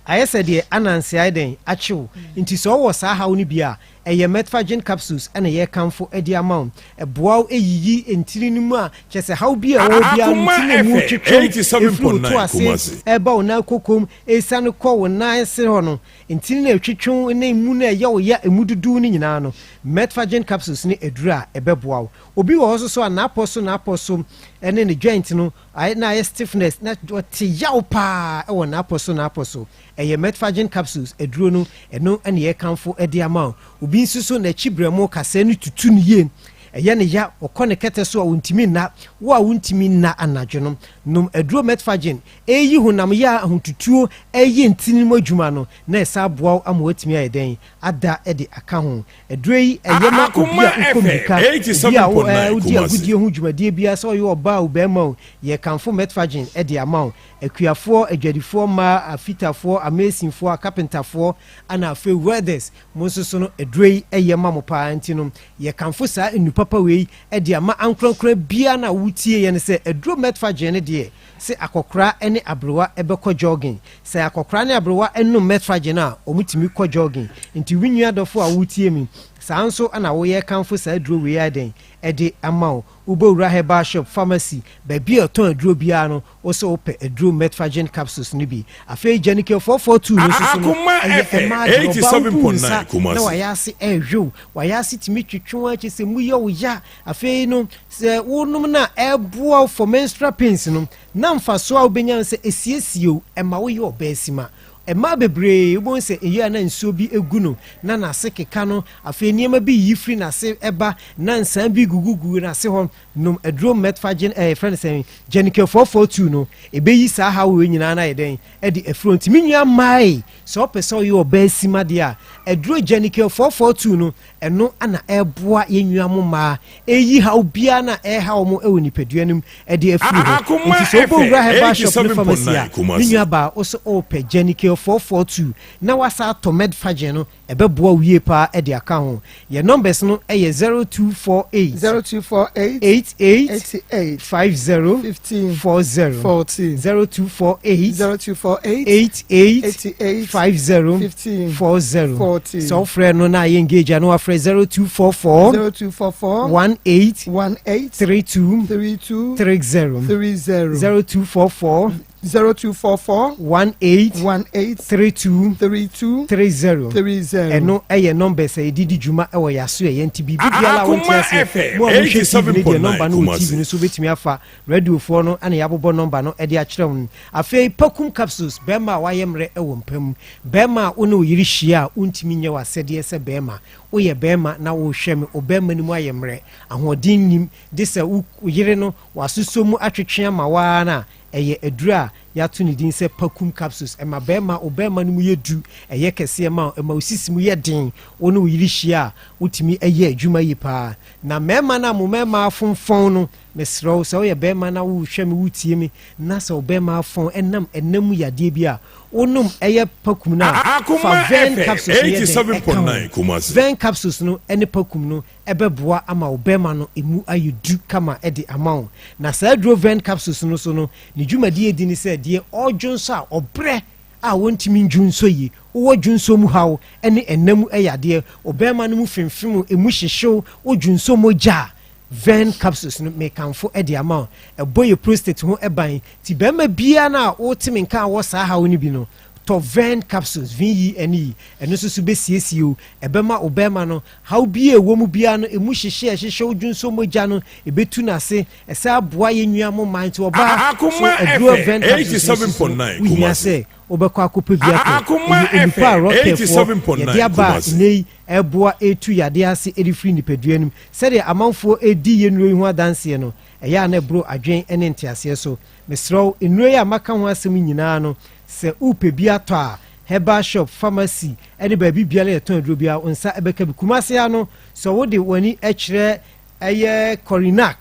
ayɛ sɛ deɛ ananse ayɛ dɛn akye wo. Nti sɛ wowɔ saa haw no bi a, Ɛyɛ Metforgen capsules na yɛrekamfo de ama wo. Ɛboa wo yiyi ntini no mu a kyerɛ sɛ haw bi a ɛwɔ hɔ biara no Akoma ntini a emu FM retwetwe firi wo to 87.9 ase Kumasi. reba wo nan kokom resiane kɔ wo nan ase hɔ no. Ntini no a ɛtwetwe ne emu no a ɛyɛ wo ya emu dodow no nyinaa no, Metforgen capsules ne aduru a ɛbɛboa wo. Obi wɔ hɔ nso so a n'apɔ so n'apɔ so ne ne joint no ayɛ na ayɛ stiffness na ɔte yaw paa wɔ n'apɔ so n'apɔ so. Ɛyɛ Metforgen capsules aduro no, ɛno na yɛrekamfo de ama wo. Obi nso so n'akyi berɛmo kasɛɛ no tutu no yie, ɛyɛ no ya, ɔkɔ ne kɛtɛ so a ɔntumi nna. Wo a wontumi nna anadwo no, nom aduro Metforgen. Ɛreyi honam ya ahotutuo, ɛreyɛ ntini mu adwuma no, na ɛsan aboa wo ama woatumi ayɛ dɛn? Ada de aka ho. Aduro yi, ɛyɛ ma obi Akoma a wokɔ FM mmirika, obi a wo, ɛɛ, 87.9 wodi Kumasi. agodie ho dwumadie biara, sɛ ɔyɛ ɔbaa o, barima o, yɛrekamfo Metforgen de ama wo. Akuafoɔ, adwadifoɔ mmaa, afitafoɔ, ameesinfoɔ, akapentafoɔ, ɛna afei welders, mo nso so no aduro yi yɛ ma mo paa nti no yɛkamfo saa nnu papa wei de ama ankorankora biara no a wotie yɛn sɛ aduro Metforgen no deɛ se akɔkora ne aberewa bɛkɔ jogging. Sɛ akɔkora ne aberewa nom Metforgen a wɔtumi kɔ jogging. Nti wo nua dɔfo a wotie me saa nso na woyɛ kamfo saa aduro wei ayɛ dɛn de ama wo. Wobɛwura herbal shop, pharmacy, baabi a wɔtɔn aduro biara no, wo sɛ wopɛ aduro Metforgen capsules no bi. Afei Genical 442 no nso so no, Akoma ɛyɛ FM mmaa deɛ. Ɔbaa wobu wo nsa 87.9 Kumasi. na wayɛ ase ɛrehwe wo, wayɛ ase tumi twetwe wo ara kyerɛ sɛ mu yɛ wo ya. Afei no, sɛ wonom no a ɛboa wo for menstrual pains no, na mfasoɔ a wobɛnya no sɛ ɛsiesie wo, ɛma woyɛ ɔbaasima. Mmaa bebree, wobɛhu sɛ ɛyɛ a na nsuo bi gu no, na n'ase keka no, afei nneɛma bi yiyi firi n'ase ba, na nsaa bi gugugu n'ase hɔ. Nom aduro Metforgen, ɛɛ, yɛfrɛ no sɛn, Genical 442 no, ɛbɛyi saa haw wei nyinaa no ayɛ dɛn, de afiri hɔ. Nti me nua mmaa ei, sɛ wopɛ sɛ woyɛ ɔbaa sima deɛ a, aduro Genical 442 no, Ɛno na ɛreboa yɛn nua mo mmaa ɛreyi haw biara no a ɛreha wɔn wɔ nipadua no mu de afiri hɔ. Akoma Nti sɛ wobɔ FM wura herbal shop ne pharmacy 87.9 a, me Kumasi. nua baa wo sɛ ɔrepɛ Genical 442 na wasa atɔ Medfagen no, ɛbɛboa wo yie paa de aka ho. Yɛn numbers no yɛ 0248 0248 88 88 50 15 40 40 0248 0248 88 88 50 15 40 40 sɛ wofrɛ no na ayɛ engage a na wafrɛ 0244 0244 18 18 32 32 30 30 0244 0244 18 18 32 32 30 30. Ɛno yɛ numbers a yɛde di dwuma wɔ yɛn asoɛeɛ nti biribi biara a wonte Akoma aseɛ FM mo a mohwɛ TV no deɛ 87.9 number no wɔ TV Kumasi. no so wobɛtumi afa radiofoɔ no na yɛabobɔ number no de akyerɛ wo. Afei Pakum capsules bɛrima a wayɛ mmerɛ wɔ mpa mu bɛrima a wo ne wo yere hyia a wontumi nyɛ w'asɛdeɛ sɛ bɛrima woyɛ bɛrima na wohwɛ me wo bɛrima no mu ayɛ mmerɛ ahoɔden nnim de sɛ wo yere no wasosɔ mu atwetwe ama wo ara no a Ɛyɛ aduru a yɛato ne din sɛ Pakum capsules. Ɛma barima, wo barima no mu yɛ du, ɛyɛ kɛseɛ ma wo, ɛma wo sisi mu yɛ den, wo ne wo yere hyia a, wotumi yɛ adwuma yie pa ara. Na mmarima no a mo mmarima afonfɔn no, mesrɛ wo, sɛ woyɛ barima na worehwɛ me, woretie me, na sɛ wo barima afɔn ɛnam ɛna mu yadeɛ bi a, wonom ɛyɛ Pakum no a, fa Akoma Vern FM capsules no yɛ dɛn ɛka ho. 87.9 Kumasi. Vern capsules no ne Pakum no ɛbɛboa ama wo bɛrima no ɛmu ayɛ du kama de ama wo. Na saa aduro Vern capsules no so no, ne dwumadie di ne sɛ deɛ ɔredwonsɔ a ɔbrɛ a wɔntumi ndwonsɔ yie, wowɔ dwonsɔ mu haw ne ɛna mu yadeɛ, wo bɛrima no mu femfem wo, ɛmu hyehye wo, wo dwonsɔ mogya a, Vern capsules no mekamfo de ama wo. Ɛbɔ yɛ prostate ho ban, nti bɛrima biara no a wote me nka a wɔ saa haw no bi no, tɔ Vern capsules, V-E-N-E, ɛno nso so bɛsiesie wo, ɛbɛma wo bɛrima no Haw bi a ɛwɔ mu biara no, ɛmu hyehye a ɛhyehyɛ wo dwonsɔ mogya no, ɛbɛtu no ase. Ɛsan aboa yɛn nua mo mmaa. Nti ɔbaa, so Akoma aduro FM Vern capsules no sisi no, 87.9 wohia Kumasi. sɛ wobɛkɔ akɔpɛ bi atɔ. Akoma Ɛyɛ onipa a FM Rockerfoɔ 87.9 yɛde aba a Kumasi. nnɛ yi ɛreboa ɛretu yadeɛ ase de firi nipadua no mu. Sɛdeɛ amanfoɔ redi yɛn nnuro yi ho adanseɛ no, ɛyɛ a na ɛboro adwene ne nteaseɛ so. Mesrɛ wo, nnuro yi a maka ho asɛm yi nyinaa no, sɛ worepɛ bi atɔ a, Herbal shop, pharmacy ne baabi biara yɛtɔn aduro biara wo nsa bɛka bi. Kumasi ha no sɛ wode w'ani kyerɛ ɛyɛ Korinac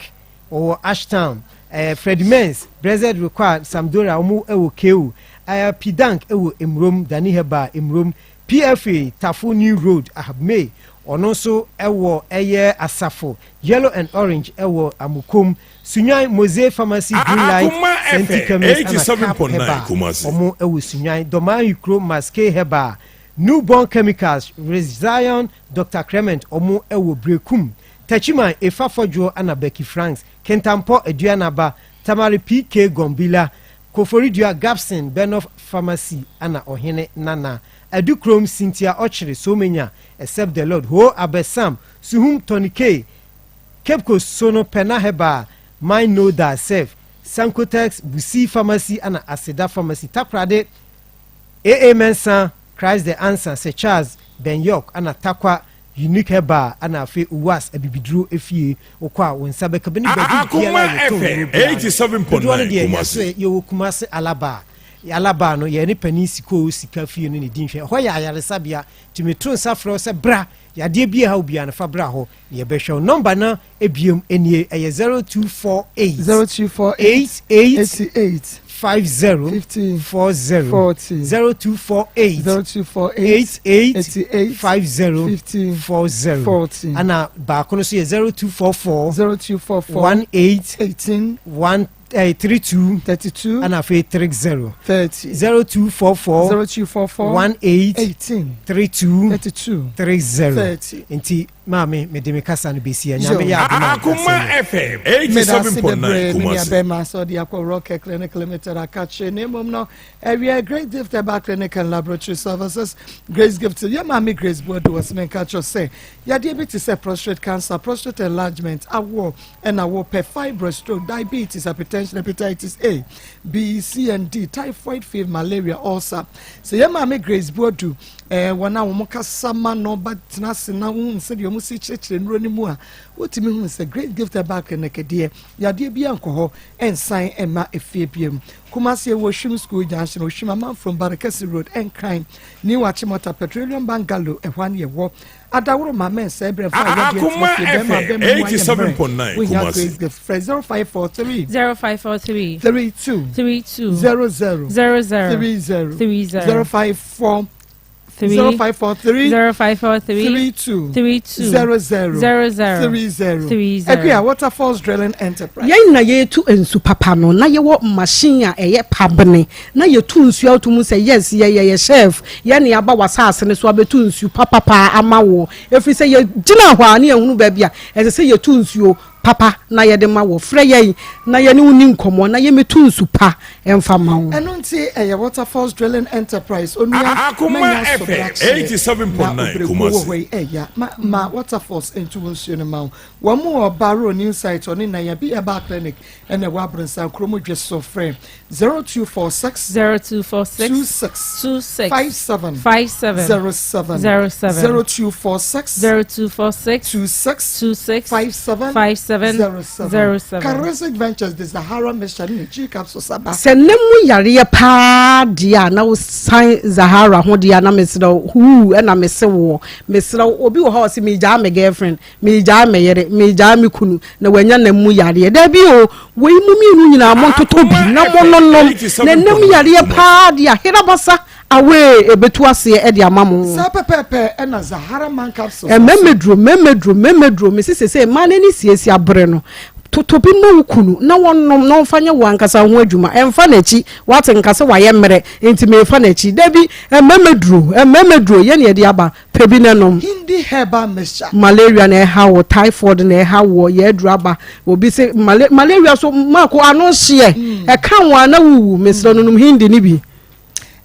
wɔwɔ Ashtown, ɛɛ Freddie Mens, Brexit Require, Sampdoria wɔn wɔ KU, ɛɛ Pidank wɔ Emurom, Dani Herbal Emurom, PFA Tafo New Road, Ahabmei ɔno nso wɔ ɛyɛ Asafo, Yellow and Orange wɔ Amukom, Sunwan Mose Pharmacy Green Light Akoma Senti FM Chemist ɛna Cap 87.9 Herbal Kumasi. ɔmo ɛwɔ Sunwan, Dɔmaa Ahikuro Maske Herbal, New Born Chemicals, Rezion Doctor Clement ɔmo ɛwɔ Berekum, Techiman Efa Fɔdwoɔ ɛna Becky Franks, Kintampɔ Aduanaba, Tamale PK Gombila, Koforidua Gabson Benoff Pharmacy ɛna Ɔhene Nana, Adukrom Cynthia Ɔkyere Somenya Except the Lord Hoo Abɛsam Suhum Tony K Cape Coast so no Pɛna Herbal, Mind Know Thyself, Sankotex, Busi Pharmacy ɛna Aseda Pharmacy, Takoradi, AA Mensah, Christ the Answer, Sir Charles, Ben York ɛna Tarkwa Unique Herbal ɛna afei Uwas Abibiduro Efie, wokɔ a wo nsa bɛka bi ne baabi biara Akoma a yɛtɔn FM nnuro biara no. Dodoɔ no 87.9 deɛ Kumasi. yɛaso yɛwɔ Kumasi Alaba, Alaba no yɛne Panin Sikoo Sika Fie no na ɛdi nhwɛ, ɛhɔ yɛ ayaresabea nti meto nsa frɛ wo sɛ bra, yadeɛ bi a ɛha wo biara no fa bra hɔ. Nea ɛbɛhwɛ wo nɔmba no biom nie, ɛyɛ 0248 0248 88 88 50 50 40 40 0248 0248 88 88 50 50 40 40 ana baako no nso yɛ 0244 0244 18 18 1 eh, 32 32 ana afei 30 30 0244 0244 18 18 32 32 30 30 nti maame mede me kasa no bɛsi a nyame yɛ adom a Akoma asɛm FM medase 87.9 bebree me nua Kumasi. bɛrima sɛ ɔde akɔ rocket clinic limited akakye na mmom no ɛwiɛ grace gift herbal clinic and laboratory services grace gift yɛ maame grace boadu wɔ sɛ menka kyerɛ sɛ yadeɛ bi te sɛ prostate cancer prostate enlargement awoɔ ɛna wopɛ fibroid stroke diabetes hypertension hepatitis a b c and d typhoid fever malaria ulcer sɛ yɛ maame grace boadu ɛɛ wɔn a wɔn kasa ma no ba tena ase na wɔn sɛdeɛ wɔn si kyerɛkyerɛ nnuro no mu a wotumi hu sɛ great gift herbal clinic deɛ yadeɛ bi ankɔ hɔ ɛnsan ɛma efie biem kumasi ɛwɔ ohwim school junction ohwim amanfrom barekɛse road ɛnkran new achimota petroleum bungalow ɛhɔ ano yɛwɔ adaworo maame nsɛ brɛ fa yadeɛ Akoma tena fie bɛrima FM bɛrima mu ayɛ mmerɛ 87.9 wohia Kumasi. grace gift frɛ 0543 0543 32 32 00 00 30 30 054 3 0543 0543 32 32 00 00 30 30. Akua Waterfalls Drilling Enterprise. Yɛn na yɛtu nsu papa no na yɛwɔ machine a ɛyɛ pabene na yɛtu nsuo a wotu mu sɛ yes yɛyɛ yɛ chef yɛn na yɛaba w'asase no so abɛtu nsu papapaa ama wo ɛfiri sɛ yɛgyina hɔ a ne yɛhunu baabi a ɛsɛ sɛ yɛtu nsuo. papa na yɛde ma wɔ. Frɛ yɛn na yɛne wo ni nkɔmmɔ na yɛmmɛtu nsu pa mfa ma wo. Ɛno nti ɛyɛ Waterfalls Drilling Enterprise onua Akoma manya FM sobrakyeɛ na 87.9 obrɛguo wɔ Kumasi. hɔ yi ɛya ma ma Waterfalls ntu wo nsuo no ma wo. Wɔn wɔ Barrow New Site ɔne Nayabi Herbal Clinic ɛna ɛwɔ Abronsan kurom dwe so frɛ 0246 0246 26 26 57 57 07 07 0246 0246 26 26 57 57 07 07. Charismatic Ventures de Zahara Mixture ne G capsules aba. Sɛ nna mu yareɛ paa deɛ a na wo san Zahara ho deɛ a na mesrɛ wo huu ɛna mese woɔ mesrɛ wo obi wɔ hɔ a ɔse megyaa me girlfriend megyaa me yere megyaa me kunu na wanya nna mu yareɛ daabi o wei mo mmienu nyinaa montotɔ bi na mononom na nna mu yareɛ paa deɛ a herabasa awee ɛbɛtu aseɛ ɛde ama mo. Saa pɛpɛɛpɛ ɛna Zahara man capsules. Mmɛmɛduro mmɛmɛduro mmɛmɛduro mese sesei mmaa no ani siesie abere no totɔ bi ma wo kunu na wɔnnom na ɔmfa nyɛ wo ankasa ho adwuma ɛmfa n'akyi wate nka sɛ wayɛ mmerɛ nti mefa n'akyi dabi mmɛmɛduro mmɛmɛduro yɛ ne yɛde aba pɛ bi na nom. Hindi herbal mixture. Malaria na ɛha wo typhoid na ɛha woɔ yɛ aduro aba obi se malaria so mako ano hyeɛ ɛka wo a na wuwu mesrɛ no nom hindi no bi.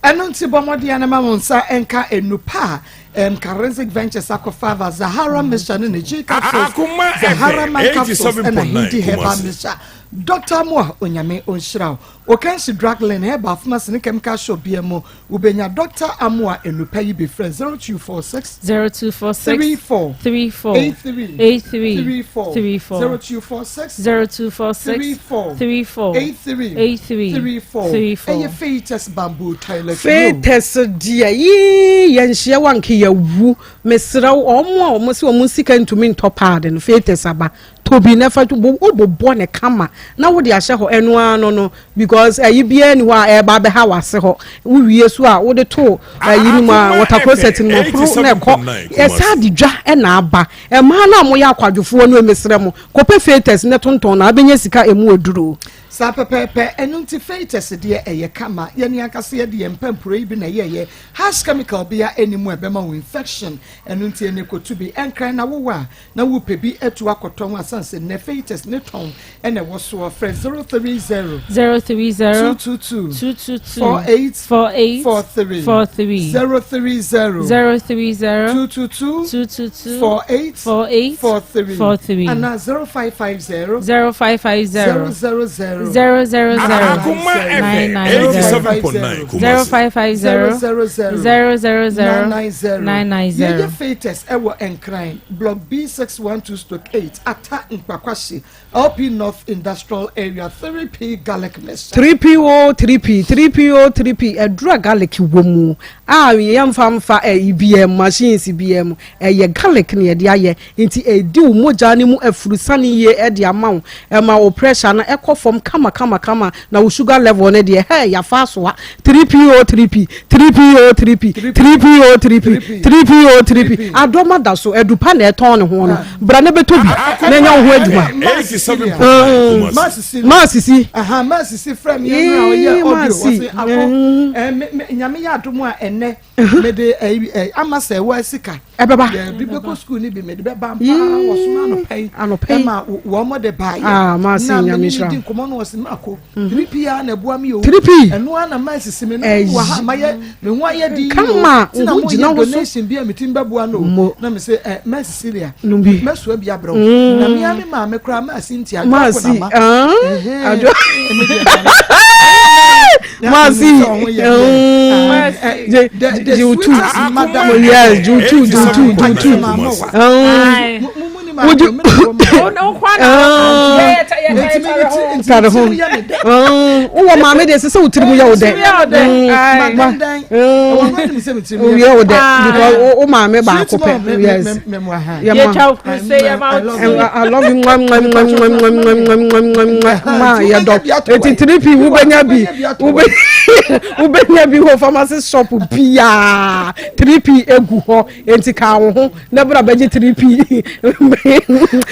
Ɛno nti bɔ mmɔden ara ma wo nsa nka nnupa a um, Karenzic Ventures akɔfa aba, Zahara Mixture ne ne G capsules, Akoma Zahara FM Man capsules ɛna 87.9 Hindi Herbal Kumasi. Mixture. Dr. Amoah, Onyame ɔnhyira wo. Okansi Drug Lane, Herbal Pharmacy ne Chemical Shop biara mu, wobɛnya Dr. Amoah nnupa yi bi. Frɛ 0246 0246 34 34 83 83 34 34 0246 0246 34 34 83 83 34 34. Ɛyɛ Feitas Bamboo Toilet Roll. Fetes deɛ yii yɛnhyia wa nka yɛwu mesrɛ wo ɔmo a ɔmo sɛ ɔmo sika ntumi ntɔ paade no fetes aba tɔ bi na fa wobobɔ ne kama na wode ahyɛ hɔ ɛno ara no no because ɛyi biara ni hɔ a ɛreba abɛha w'ase hɔ wowie so a wode to ɛyi no mu a water closet no mu ɔporo na ɛkɔ ɛsaa de dwa ɛna aba ɛmaa no a moyɛ akwadwofoɔ no mesrɛ mo kɔpɛ fetes ne tontɔn na abɛnya sika emu aduro. Saa pɛpɛɛpɛ, ɛno nti fetus deɛ ɛyɛ kama, yɛne ankasa yɛde yɛn mpampuro yi bi na ɛyɛɛyɛ, harsh chemical bia ɛni mu a ɛbɛma wo infection, ɛno nti ɛnɛ kɔtu bi, ɛnkran na wowɔ a na wopɛ bi atu akɔtɔn asane sɛ nnɛ fetus ne tɔn ɛna ɛwɔ soɔ, frɛ 030 030 222 222 48 48 43 43 030 030 222 222 48 48 43 43 anaa 0550 0550 000 000 Akoma FM 87.9 Kumasi. 0550 000 990 990. Yɛyɛ Fates ɛwɔ Nkran, Block B612/8, Ata Nkpakwahye, LP North Industrial Area, 3P Garlic Mixture. 3P o 3P 3P o 3P aduru a garlic wɔ mu a yɛmfa mfa ɛyi biara mu machines biara mu ɛyɛ garlic na yɛde ayɛ nti ɛdi wo mogya no mu afurusane yie ɛde ama wo ɛma wo pressure no ɛkɔ fam kama kama kama na wo sugar level no deɛ hɛ yafa asoa 3P o 3P 3P o 3P 3P o 3P 3P o 3P adɔma da so adupa na ɛtɔn ne ho no bra na bɛtɔ bi na ɛnyɛ wo ho adwuma. 87.9 Kumasi. Maasisi. Aha, maasisi frɛ me ɛno a ɔyɛ Ee, audio maasi. ɔse ako eh, me- me- nyame yɛ adom a ɛnɛ mede eh, eh, ama sɛ ɛwɔ asika ɛbɛba bi bɛkɔ sukuu no bi mede bɛba Yee. mpaa wɔsoma anɔpa yi Anɔpa yi. ɛma wɔn de baayɛ Ah, maasi, na Nyame mene ne nhyira. di nkɔmmɔ no wɔse mako 3P a na ɛboa me o 3P. ɛno a na maasisi me no Ɛyi. wɔ ha mayɛ me ho ayɛ di Kama, ti na wo ho gyina moyɛ wo so. donation bi a metim bɛboa no o Mo. na me sɛ eh, maasi Cecilia Nom bi. mɛsoa bi abrɛ wo Mm. na mea me maame koraa maasi nti adwo Maasi, akɔ na ma ah, Ɛhɛn. adwo. Ɛme deɛ maame. Maasi, jiwtu, yes, jiwtu, jiwtu, jiwtu. Wodu, tare ho. Wowɔ maame deɛ ɛsɛ sɛ wo tiri mu yɛ wo dɛ. Yɛ wo dɛ because wo maame baako pɛ. Yes. Yɛ ma. I love you. Mwa mwa mwa mwa mwa mwa mwa mwa mwa mwa. Ma yɛ dɔ. Eti 3P wobɛnya bi. Wobɛ. Wobɛnya bi wɔ pharmacy shop biaa, 3P egu hɔ, enti ka wo ho na bra bɛgye 3P.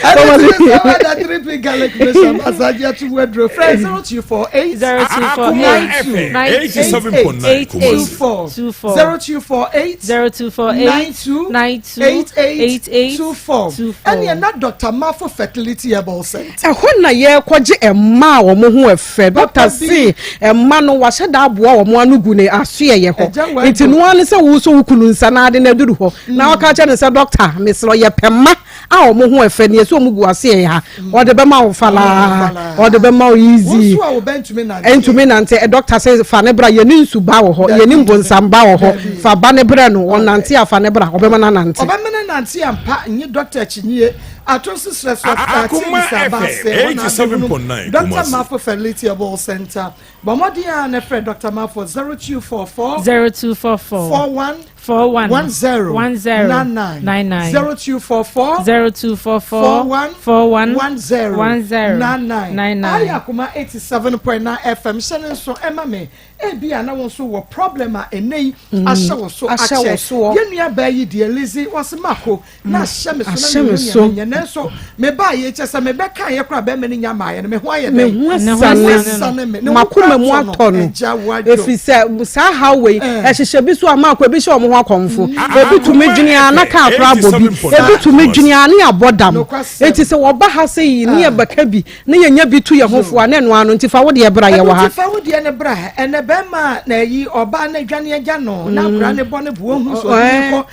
Pharmacy. 3P garlic mixture massage ato waduro. Frɛ 0248 0248 87.9 Kumasi. 24 24 0248 0248 92 92 88 88 24. 24. Ɛne ɛna Dr. Mafo Fertility Herbal Center. Ɛhɔ na yɛrekɔgye mmaa a wɔn ho ɛfɛ. Dɔkta se mma no wahyɛ da aboa wɔn ano gu ne asoɛyɛ hɔ. Nti no ara ne sɛ wosɔ wo kunu nsa na ade no aduru hɔ na ɔka kyerɛ no sɛ dɔkta mesrɛ yɛpɛ mma a wɔn ho ɛfɛ ne yɛsɛ wɔn gu asoɛyɛ ha. Ɔde bɛma wo falaa, ɔde bɛma wo easy. Ntumi nante. Dɔkta se fa ne bra, yɛne nsu ba wɔ hɔ, yɛne mbonsam ba wɔ hɔ. Fa ba ne brɛ no, ɔnante a fa ne bra, ɔbɛma no anante. Ɔbɛma no anante ampa, nye dɔkta akyinnye. Ato nso srɛ so Akoma ate bisa ba FM sɛ wɔn 87.9 Dr. Kumasi. Mafo Fertility Herbal Center. Bɔ mmɔden a na frɛ Dr. Mafo 0244 0244 41 41 10 10 99 99 0244 0244 41 41 10 10 99. 99. Ayɛ Akoma 87.9 FM hyɛ ne nso ɛma me. Ebi a na wɔn nso wɔ problem a ɛnɛ yi ahyɛ wo so Ahyɛ wo akyɛ. soɔ. Yɛn nua baa yi deɛ Lizzy wɔsi mako na ahyɛ me so Ahyɛ na me mehu so. nea menyɛ, nanso mebaa yɛ kyɛ sɛ mebɛka yɛ koraa bɛrima no nya maayɛ no me ho ayɛ Me dɛn? ho Ne ho asane asane me. Ne ho makoma mu kora atɔ no, Agya wadwo. ɛfiri sɛ saa haw wei ɛhyehyɛ bi so a maakɔ ebi hyɛ wɔn ho akɔmfo, ebi tumi dwene a na kaa koraa abɔ bi, ebi tumi dwene a ne abɔ dam. Nokwasɛm. Eti sɛ wɔba ha sɛ yi ne yɛbɛka bi ne yɛnya bi tu yɛn ho fo a, na ɛno ano nti fa wo deɛ bra, yɛwɔ Ɛno ha. nti fa wo deɛ no bra. Ɛnɛ bɛrima a na ayi ɔbaa no adwane agya no na akora ne bɔ ne bo ohu so ɔde ne kɔ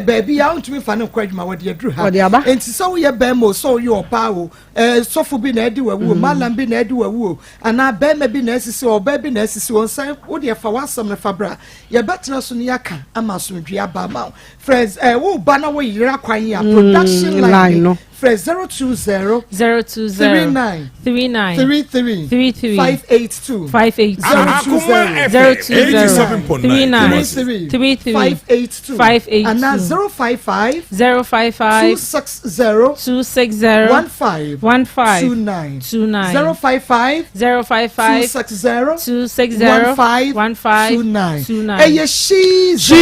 baabi a wontumi fa no nkɔ adwuma, wɔde aduru ha. Ɔde aba. Nti sɛ woyɛ bɛrima o, sɛ woyɛ ɔbaa o, sɔfo bi na adi wawu o, malam bi na adi wawu o, anaa bɛrima bi na asisi o, ɔbaa bi na asisi o, nsan wo deɛ fa w'asɛm no fa bra, yɛbɛtena so ne yɛaka ama asomdwe aba ama wo. Frɛ wo ba na woyera kwan yi a, production line line no. Frɛ 020 020 39 39 33 33 582 582 Akoma 0 FM 20 87.9 39 Kumasi. 33 582 582 anaa 055 055 260 260 15 15 29 29 055 055 260 260 15 15 29. 29. Ɛyɛ shiza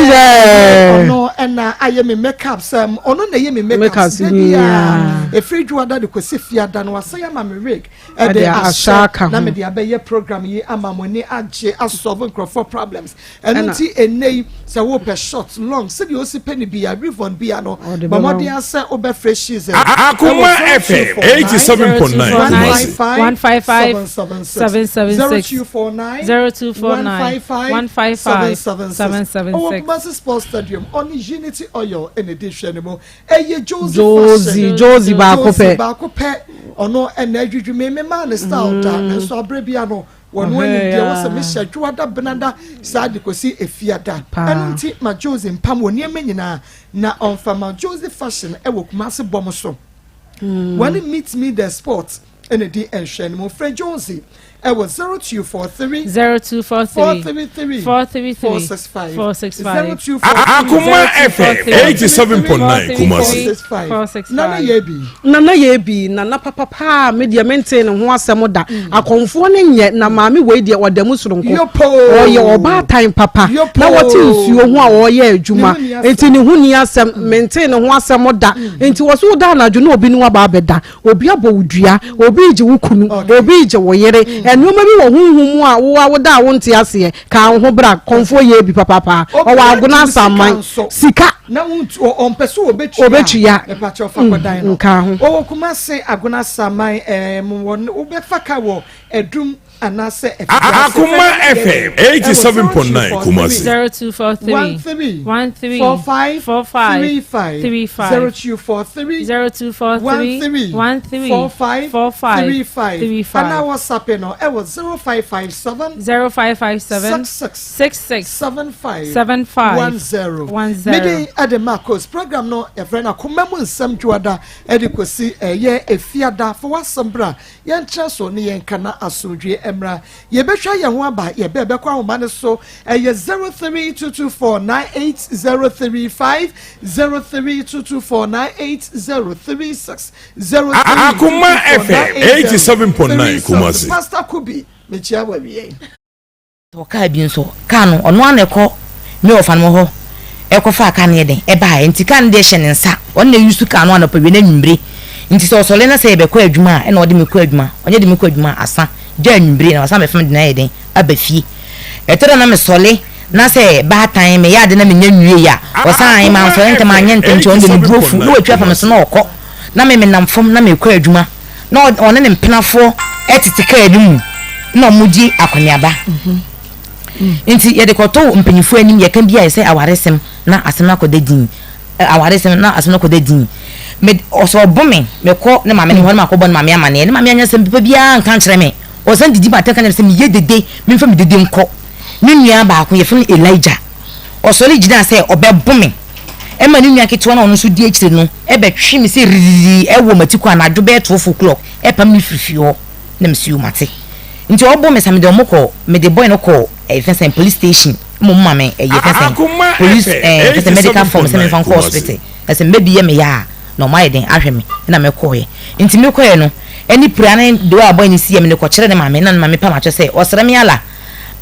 ɔno ɛna ayɛ me makeup sɛ ɔno na ɛyɛ me makeup Makeup da biara. nyinaa. Ɛfiri dwoada de kɔsi fiada no wasɛ ama me wig ɛde Ɛde ahyɛ aka ahyɛ na ho. mede abɛyɛ program yi ama mo ani agye, asolve nkurɔfoɔ problems. Ɛno Ɛna- nti ɛnnɛ yi sɛ wopɛ short, long, sɛdeɛ osi pɛ ne bia, rivon bia no, Ɔde bɔ bɛma wo. mmɔden asɛ wobɛfrɛ shiza. Akoma FM 87.9 Kumasi. 155 776 0249 0249 155 776. Ɔwɔ Kumasi Sports Stadium, ɔne Unity Oil ɛna ɛdi hwɛ no mu. Ɛyɛ Josie Josie Fashion. Josie baako Josie pɛ. baako pɛ, ɔno ɛna adwidwi me me maa ne style da, nanso abere bia no wɔn Ɔhwɛ anim deɛ ya. wɔsɛ mehyɛ dwoada, benada saa de kɔsi efiada. Paa. Ɛno nti ma Josie mpam wɔ nneɛma nyinaa na ɔnfa ma Josie Fashion ɛwɔ Kumasi bɔm so. Wɔne Meet Me The Sport ɛna di nhwɛ no mu. Frɛ Josie ɛwɔ 0243 0243 433 433 465 465. Akoma FM 87.9 Kumasi. 465. 465. Nana yɛ bi. Nana yɛ bi, nana papapa a me deɛ mente ne ho asɛm da. Akɔmfoɔ no nyɛ na maame wei deɛ ɔda mu soronko. Yopo. Ɔyɛ ɔbaatan papa Yopo. na wɔte nsuo ho a ɔreyɛ adwuma. Ne ho ni asɛm. Nti ne ho ni asɛm, mente ne ho asɛm da. Nti wɔ so woda anadwo na obi ne waba abɛda, obi abɔ wo dua, obi regye wo kunu, obi regye wo yere, nneɛma bi wɔ honhom mu a wo a woda a wonte aseɛ. Ka wo ho bra, kɔmfoɔ yɛ bi papapa. Obi Ɔwɔ agye Agona wo sika Asaman nso. Sika na wontu ɔmpɛ sɛ wɔbɛtua. Ɔbɛtua. Mepakyɛ ɔfa kɔdan no. Nka ho. Wɔwɔ Kumase Agona Saman ɛɛm wɔ wobɛfa ka wɔ Adum anaasɛ Akoma FM 87.9 Kumasi. 0243 13 13 45 45 35 35 0243 0243 13 13 45 45 35 35. Anaa WhatsApp no ɛwɔ 0557 0557 66 66 75 75 10. 10. Mede ɛde Marcos program no yɛfrɛ no Akoma mu Nsɛm, dwoada ɛde kɔsi ɛyɛ efiada. Fa w'asɛm bra, yɛnkyerɛ so ne yɛnka na asomdwe mmra. Yɛbɛhwɛ yɛn ho aba, yɛbɛ bɛkɔ ahoma no so, ɛyɛ 0322 498035, 0322 498036, 03 Akoma FM 87.9 Kumasi. Pastor Kubi. Mekyia wo awie yi. Tɔɔ kaa bi nso, kaa no ɔno ara na ɛkɔ ne wɔfa no hɔ ɛkɔfaa kaa no yɛ dɛn ɛbaeɛ nti kaa no deɛ hyɛ ne nsa, ɔno na ɛyusu kaa no anɔpa wie ne anwummere nti sɛ ɔsɔre na sɛ yɛbɛkɔ adwuma a ɛna ɔde me kɔ adwuma, ɔnyɛ de me kɔ adwuma a asa gya anwummere na wasan bɛfa me de no ayɛ dɛn aba fie. Ɛtɔ da na mesɔre na sɛ baatan meyɛ ade na menya nwiei a ɔsan ae mansɔre ntɛm anyɛ ntɛm nti ɔno deɛ ne bo afu na watwi afa me so na ɔkɔ na me menam fam na mekɔ adwuma. na ɔne ne mpenafoɔ tete kaa no mu na wɔdi akɔneaba. Nti yɛde kɔto mpanyinfoɔ anim yɛka bi a yɛsɛ awaresɛm na asɛm no akɔda din awaresɛm na asɛm no akɔda din. Me ɔsɛ ɔbo me mekɔ ne maame no hɔ ne makɔbɔ ne maame amaneɛ ne maame anyɛ asɛm papa biara nka nkyerɛ me ɔsan didi ma atɛn ka kyerɛ me sɛ meyɛ dede memfa me dede nkɔ. Ne nua baako yɛfrɛ no Elijah ɔsɔre gyinaa sɛ ɔbɛbo me. Ɛma ne nua ketewa no a ɔno nso di akyire no bɛtwe me sɛ ririri wɔ m'atikɔ anadwo bɛyɛ 12 o'clock ɛpam me firi fie hɔ na mese yoo mate. Nti ɔbɔ me sa mede ɔmo kɔ mede boy no kɔ ɛyɛ fɛn sɛn police station ɛma ɔmo ma me ɛyɛ fɛn sɛn police ɛɛ fɛn sɛn medical form sɛ memfa nkɔ hospital na sɛ mma bi yɛ me ya a na ɔmo ayɛ den ahwɛ me ɛna mekɔɔɛ. Nti mekɔɛ no ɛne pira ne deɛ a boy no si yɛ me de kɔkyerɛ ne maame na ne maame pam akyɛ sɛ ɔsrɛ me ala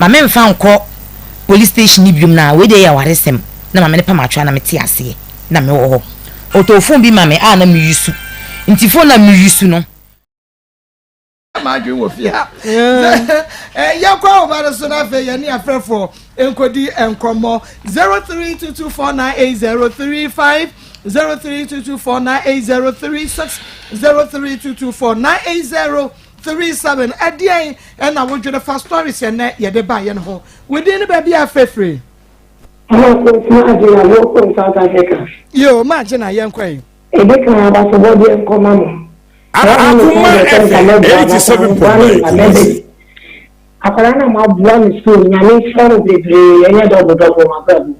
ma memfa nkɔ police station no biom na wei deɛ yɛ awaresɛm. na maame no pam atweaa na mete aseɛ na mewɔ hɔ. Ɔtɔɔ phone bi ma me a na me use nti phone no a me use no. M'adwene wɔ fie ha. Sɛ yɛnkɔ ahoma no so na afei yɛne afrɛfoɔ nkɔdi nkɔmmɔ. 0322498035 0322498036 0322498037 ɛdeɛn ɛna wodwene fa stories ɛnɛ yɛde baeɛ no ho. Wo din ne baabi a afrɛfiri. Ama Kofi Agyina wɔ kurom South Africa. Yoo ma Agyina yɛn kɔ yi. Edi kan abasobɔdeɛ nkɔma mo. Akoma FM 87.9 Kumasi. Akwadaa no a moaboa no sukuu no Nyame nhyira no bebree ɛnyɛ dɔbo dɔbo wɔ m'abrabɔ mu.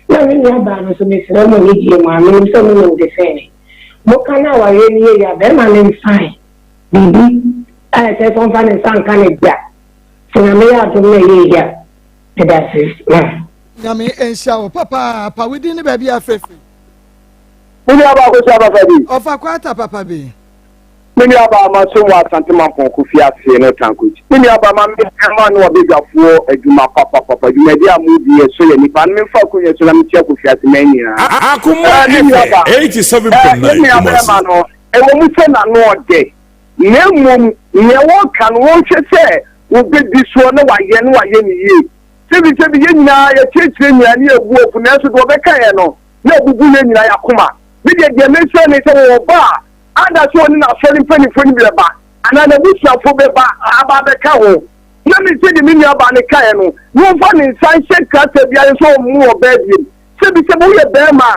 Na me nua baa no nso mesrɛ mo anidie mu a menim sɛ monim de sɛn me. Moka na awareɛ no yɛ yie a bɛrima no nsan biribi a ɛkyerɛ sɛ ɔmfa ne nsa nka no da. Sɛ Nyame yɛ adom na ɛyɛ yie a. Medase ma. Nyame nhyira wo papaapa wo din ne baabi a frɛ firi. Me nua baa Akosua papa bi. Ɔfa kwata papa bi. Me nua baa masom wɔ Asante Mampɔn Kofi ase no Tankochi. Me nua baa ma me ma ne wabadwafoɔ adwuma papa papa dwumadi a mo di ɛsɔ yɛ nipa no me nfa akonya so na me tia Kofi ase man nyinaa. Akoma Me nua FM baa 87.9 yɛ nua Kumasi. bɛɛma no ɛwɔ mu sɛ n'ano ɔdɛ na mmom nea wɔka no wɔnhwɛ sɛ wɔbɛdi soɔ na wɔayɛ na wɔayɛ no yie. Sɛbisɛbi, yɛn nyinaa yɛkyerɛkyerɛ nyinaa ne yɛbu afu, nanso deɛ wɔbɛka yɛn no, na abubu yɛn nyinaa yɛn akoma. Me deɛ, deɛ mesrɛ ne sɛ wɔwɔ ba a, ada sɛ ɔne n'asɔre mpanimfoɔ no bi bɛba, anaa n'abusuafoɔ bɛba aba abɛka ho. Na me sɛdeɛ me nuabaa no kaeɛ no, na ɔmfa ne nsa nhyɛ krataa biara sɛ ɔmmu ɔbaa bio. Sɛbisɛbi, woyɛ barima a,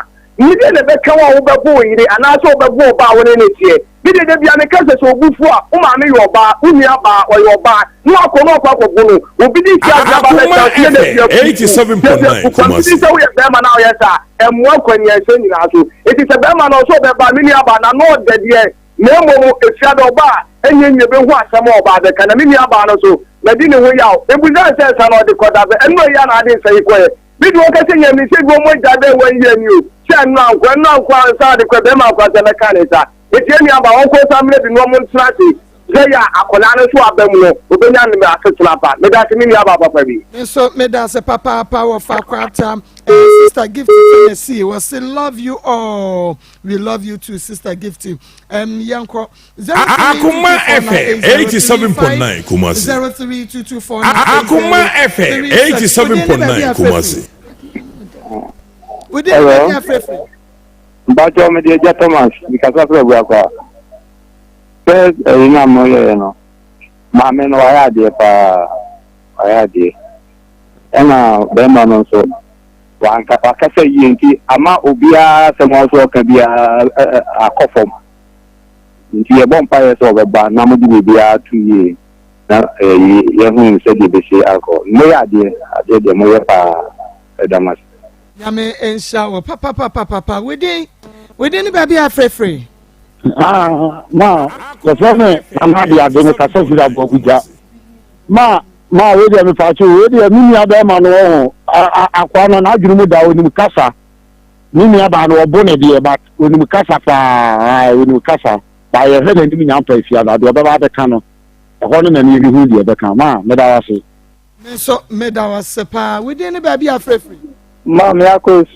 ne deɛ na ɛbɛka wo a wobɛbo wo yere anaasɛ wobɛbo ɔbaa a wo ne no teɛ. Me deɛ da biara meka sɛ, sɛ obu fu a, wo maame yɛ ɔbaa, wo nua baa, ɔyɛ ɔbaa, na wakɔ na wakɔ akɔbo no. Obi de hyia adwene aba Akoma bɛtena ase na da FM biara bu fu, da biara 87.9 bu fa. Mfiti Kumasi. sɛ woyɛ barima na woyɛ saa a, ɛmmoa nkwanyiansɛm nyinaa so. Enti sɛ barima no ɔsɛ ɔbɛba a, me nua baa, n'ano ɔdɛ deɛ, na mmom efia dɛ ɔba a, ɛnyɛ nyɛ bɛhu asɛm a ɔbaa bɛka. Na me nua baa no nso, madi ne ho yaw. Mebisa no sɛ nsa na ɔde kɔ da bɛ? Ɛno ɛyɛ a na ade nsa yi kɔeɛ. Me de wɔka sɛ nyame sɛ bi wɔn agya bɛɛ wɔn yie ni o sɛ ɛno anko ɛno anko ansa ade kɔ bɛrima anko asɛ mɛka ne nsa eti emi aba wɔn kɔ nsa mmerɛ bi na wɔn ntena ase sɛ yɛ akwadaa no nso aba mu no obenya ne asetena pa meda ase me nua ba papa bi. Me nso meda ase papaapa wɔ fa kwata eh, sister gift Tennessee wɔse love you all we love you too sister gift um, yɛnkɔ Akoma FM 87.9 Kumasi. Akoma FM 87.9 Kumasi. Hello. Mpatsɔ mi di Ɛgya Thomas mi kasa fún Abuakwa. First ɛyi na mo yɛ no, maame no wayɛ adeɛ paa, wayɛ adeɛ. Ɛna bɛrima no nso wanka wakasa yie nti ama obiara asɛm a ɔso ɔka biara akɔ fam. Nti yɛbɔ mpaeɛ sɛ ɔbɛba na mode biribiara ato yie na yɛahunu sɛdeɛ ɛbɛsi akɔ. Moyɛ adeɛ, adeɛ deɛ moyɛ paa. Yɛda mo ase. Nyame nhyira wo papapapapa wo din wo din ne baabi a frɛfrɛ. Ah, ma yɛfrɛ me Nana Adeade me kasa firi Aboakugya. Ma ma wei deɛ mepaakye wei deɛ me nua bɛrima no wɔ ho akoa no n'adwene mu da onim kasa. Me nua baa no ɔbo ne deɛ but onim kasa paa ae onim kasa ba yɛhwɛ n'anim nya mpa afia no deɛ ɔbɛba abɛka no. Ɛhɔ no na ne yɛbɛhu deɛ ɛbɛka. Ma, meda wo ase. Me nso meda wo ase paa. Wo din ne baabi a frɛ firi? Maame Akos,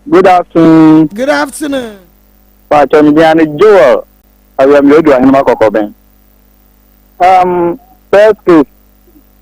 good afternoon. Good afternoon. Paatwa me din ane Joel Awiamiodu Ahenema Kɔkɔbɛn. Um, first case,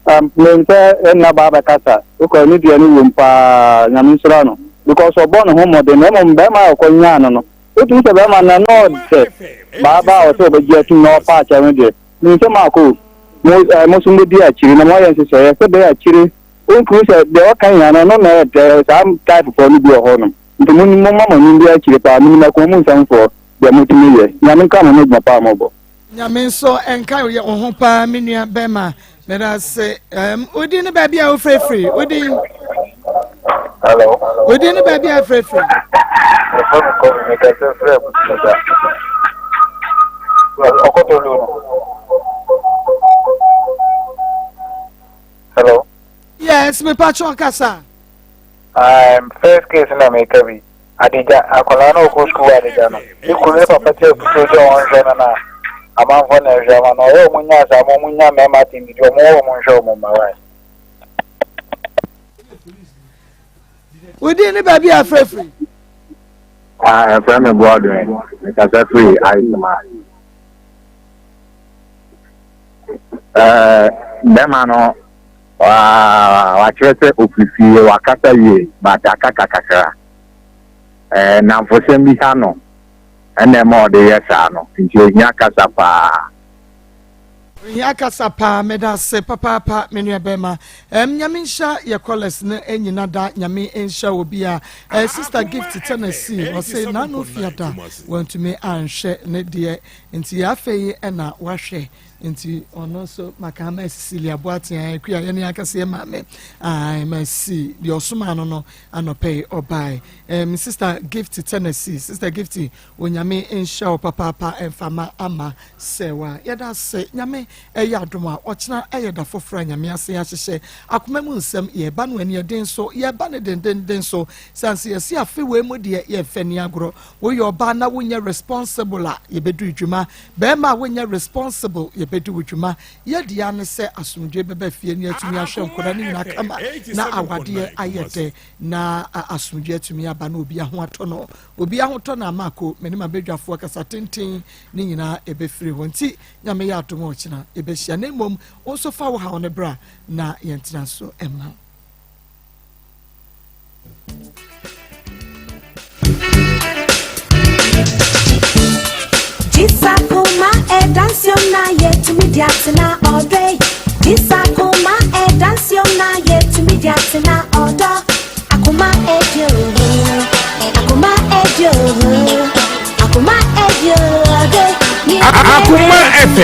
um, menim sɛ ɛnna baa bɛkasa, wokɔ ne deɛ no wom paa, nyame nhyira no. Because ɔbɔ ne ho mmɔden, na mmom bɛrima a ɔkɔ nyaa no no, wotumi sɛ bɛrima no na ɔdɛ baaba a ɔsɛ ɔbɛgye atum na ɔpa akyɛ no deɛ, menim sɛ maako, mo, eh, mo nso mobɛdi akyiri na moayɛ nhyehyɛeɛ sɛ bɛyɛ akyire, wontumi sɛ deɛ ɔka nyinaa no, ɔno na ɛdɛ saa type foɔ no bi wɔ hɔ nom. Nti mo, momma mo ani ndi akyire paa, menim akoma mu nsɛmfoɔ deɛ motumi yɛ. Nyame nka mo ne adwuma paa a mobɔ. Nyame nso nka wo ho paa me nua bɛma. Meda ase. Um, wodin ne baabi a wofirefiri? Wodin? Hello. Wodin ne baabi a wofirefiri? Mefrɛ me kɔ mekasa firi abusuasa. Ɔkɔtɔ lu no. Hello. Yes, me patron kasa. Um, first case na meka bi. Adagya, akwadaa no ɔkɔ sukuu wɔ adagya no, ne kunu ne papa te afutuo sɛ ɔnhwɛ no na amanfoɔ na ɛhwɛ ama no, ɔyɛ ɔmo nya saa ma ɔmo nya mmarima atendidi, ɔmo wɔ ɔmo nhwɛ ɔmo mma wae. Wo din ne baabi a afrɛ firi? Ah, ɛfrɛ me Godwin, mekasa firi Aisema. Eh, bɛma no Wakyerɛ sɛ ofiri fie, wakasa yie but akaka kakra. Ɛɛ nnamfosɛm bi ha no ɛna ɛma ɔde yɛ saa no nti ohia kasa paa. Ohia kasa paa medase papaapa me nua bɛma ɛm nyame nhyira yɛ callers no nyina da nyame nhyira obia eh, sister gift Tennessee ɔse nano fiada wantumi anhwɛ ne deɛ nti afei ɛna wahwɛ Nti ɔno nso maka ama Cecilia Boateng Akua yɛne ankasa yɛ maame ae masi deɛ ɔsomaa no no anɔpɛ yi ɔbae um, sister Gift Tennessee sister Gift onyame nhyira wo papaapa ɛmfa ama sɛ wa yɛda ase nyame ɛyɛ adom a ɔkyena ɛyɛ da foforɔ a nyame ase ahyehyɛ akoma mu nsɛm yɛba no ani ɛden so yɛba no dendenden so sane sɛ yɛse afe wei mu deɛ yɛmfɛ ni agorɔ woyɛ ɔbaa na wonyɛ responsible a yɛbɛdu dwuma Bɛɛma a wonyɛ responsible yɛbɛdi wo dwuma. Yɛ dea ne sɛ asomdwoe bɛba fie ne atumi ahwɛ nkwadaa no nyinaa kama na awadeɛ ayɛ dɛ na asomdwoe atumi aba na obi ho atɔ no. Obi ahotɔ no ama ako me ne m'abadwafoɔ kasa tenten ne nyinaa ɛbɛfiri hɔ nti Nyame yɛ adom a ɔkyena yɛbɛhyia na mmom wo nso fa wo haw no bra na yɛntena so mma wo.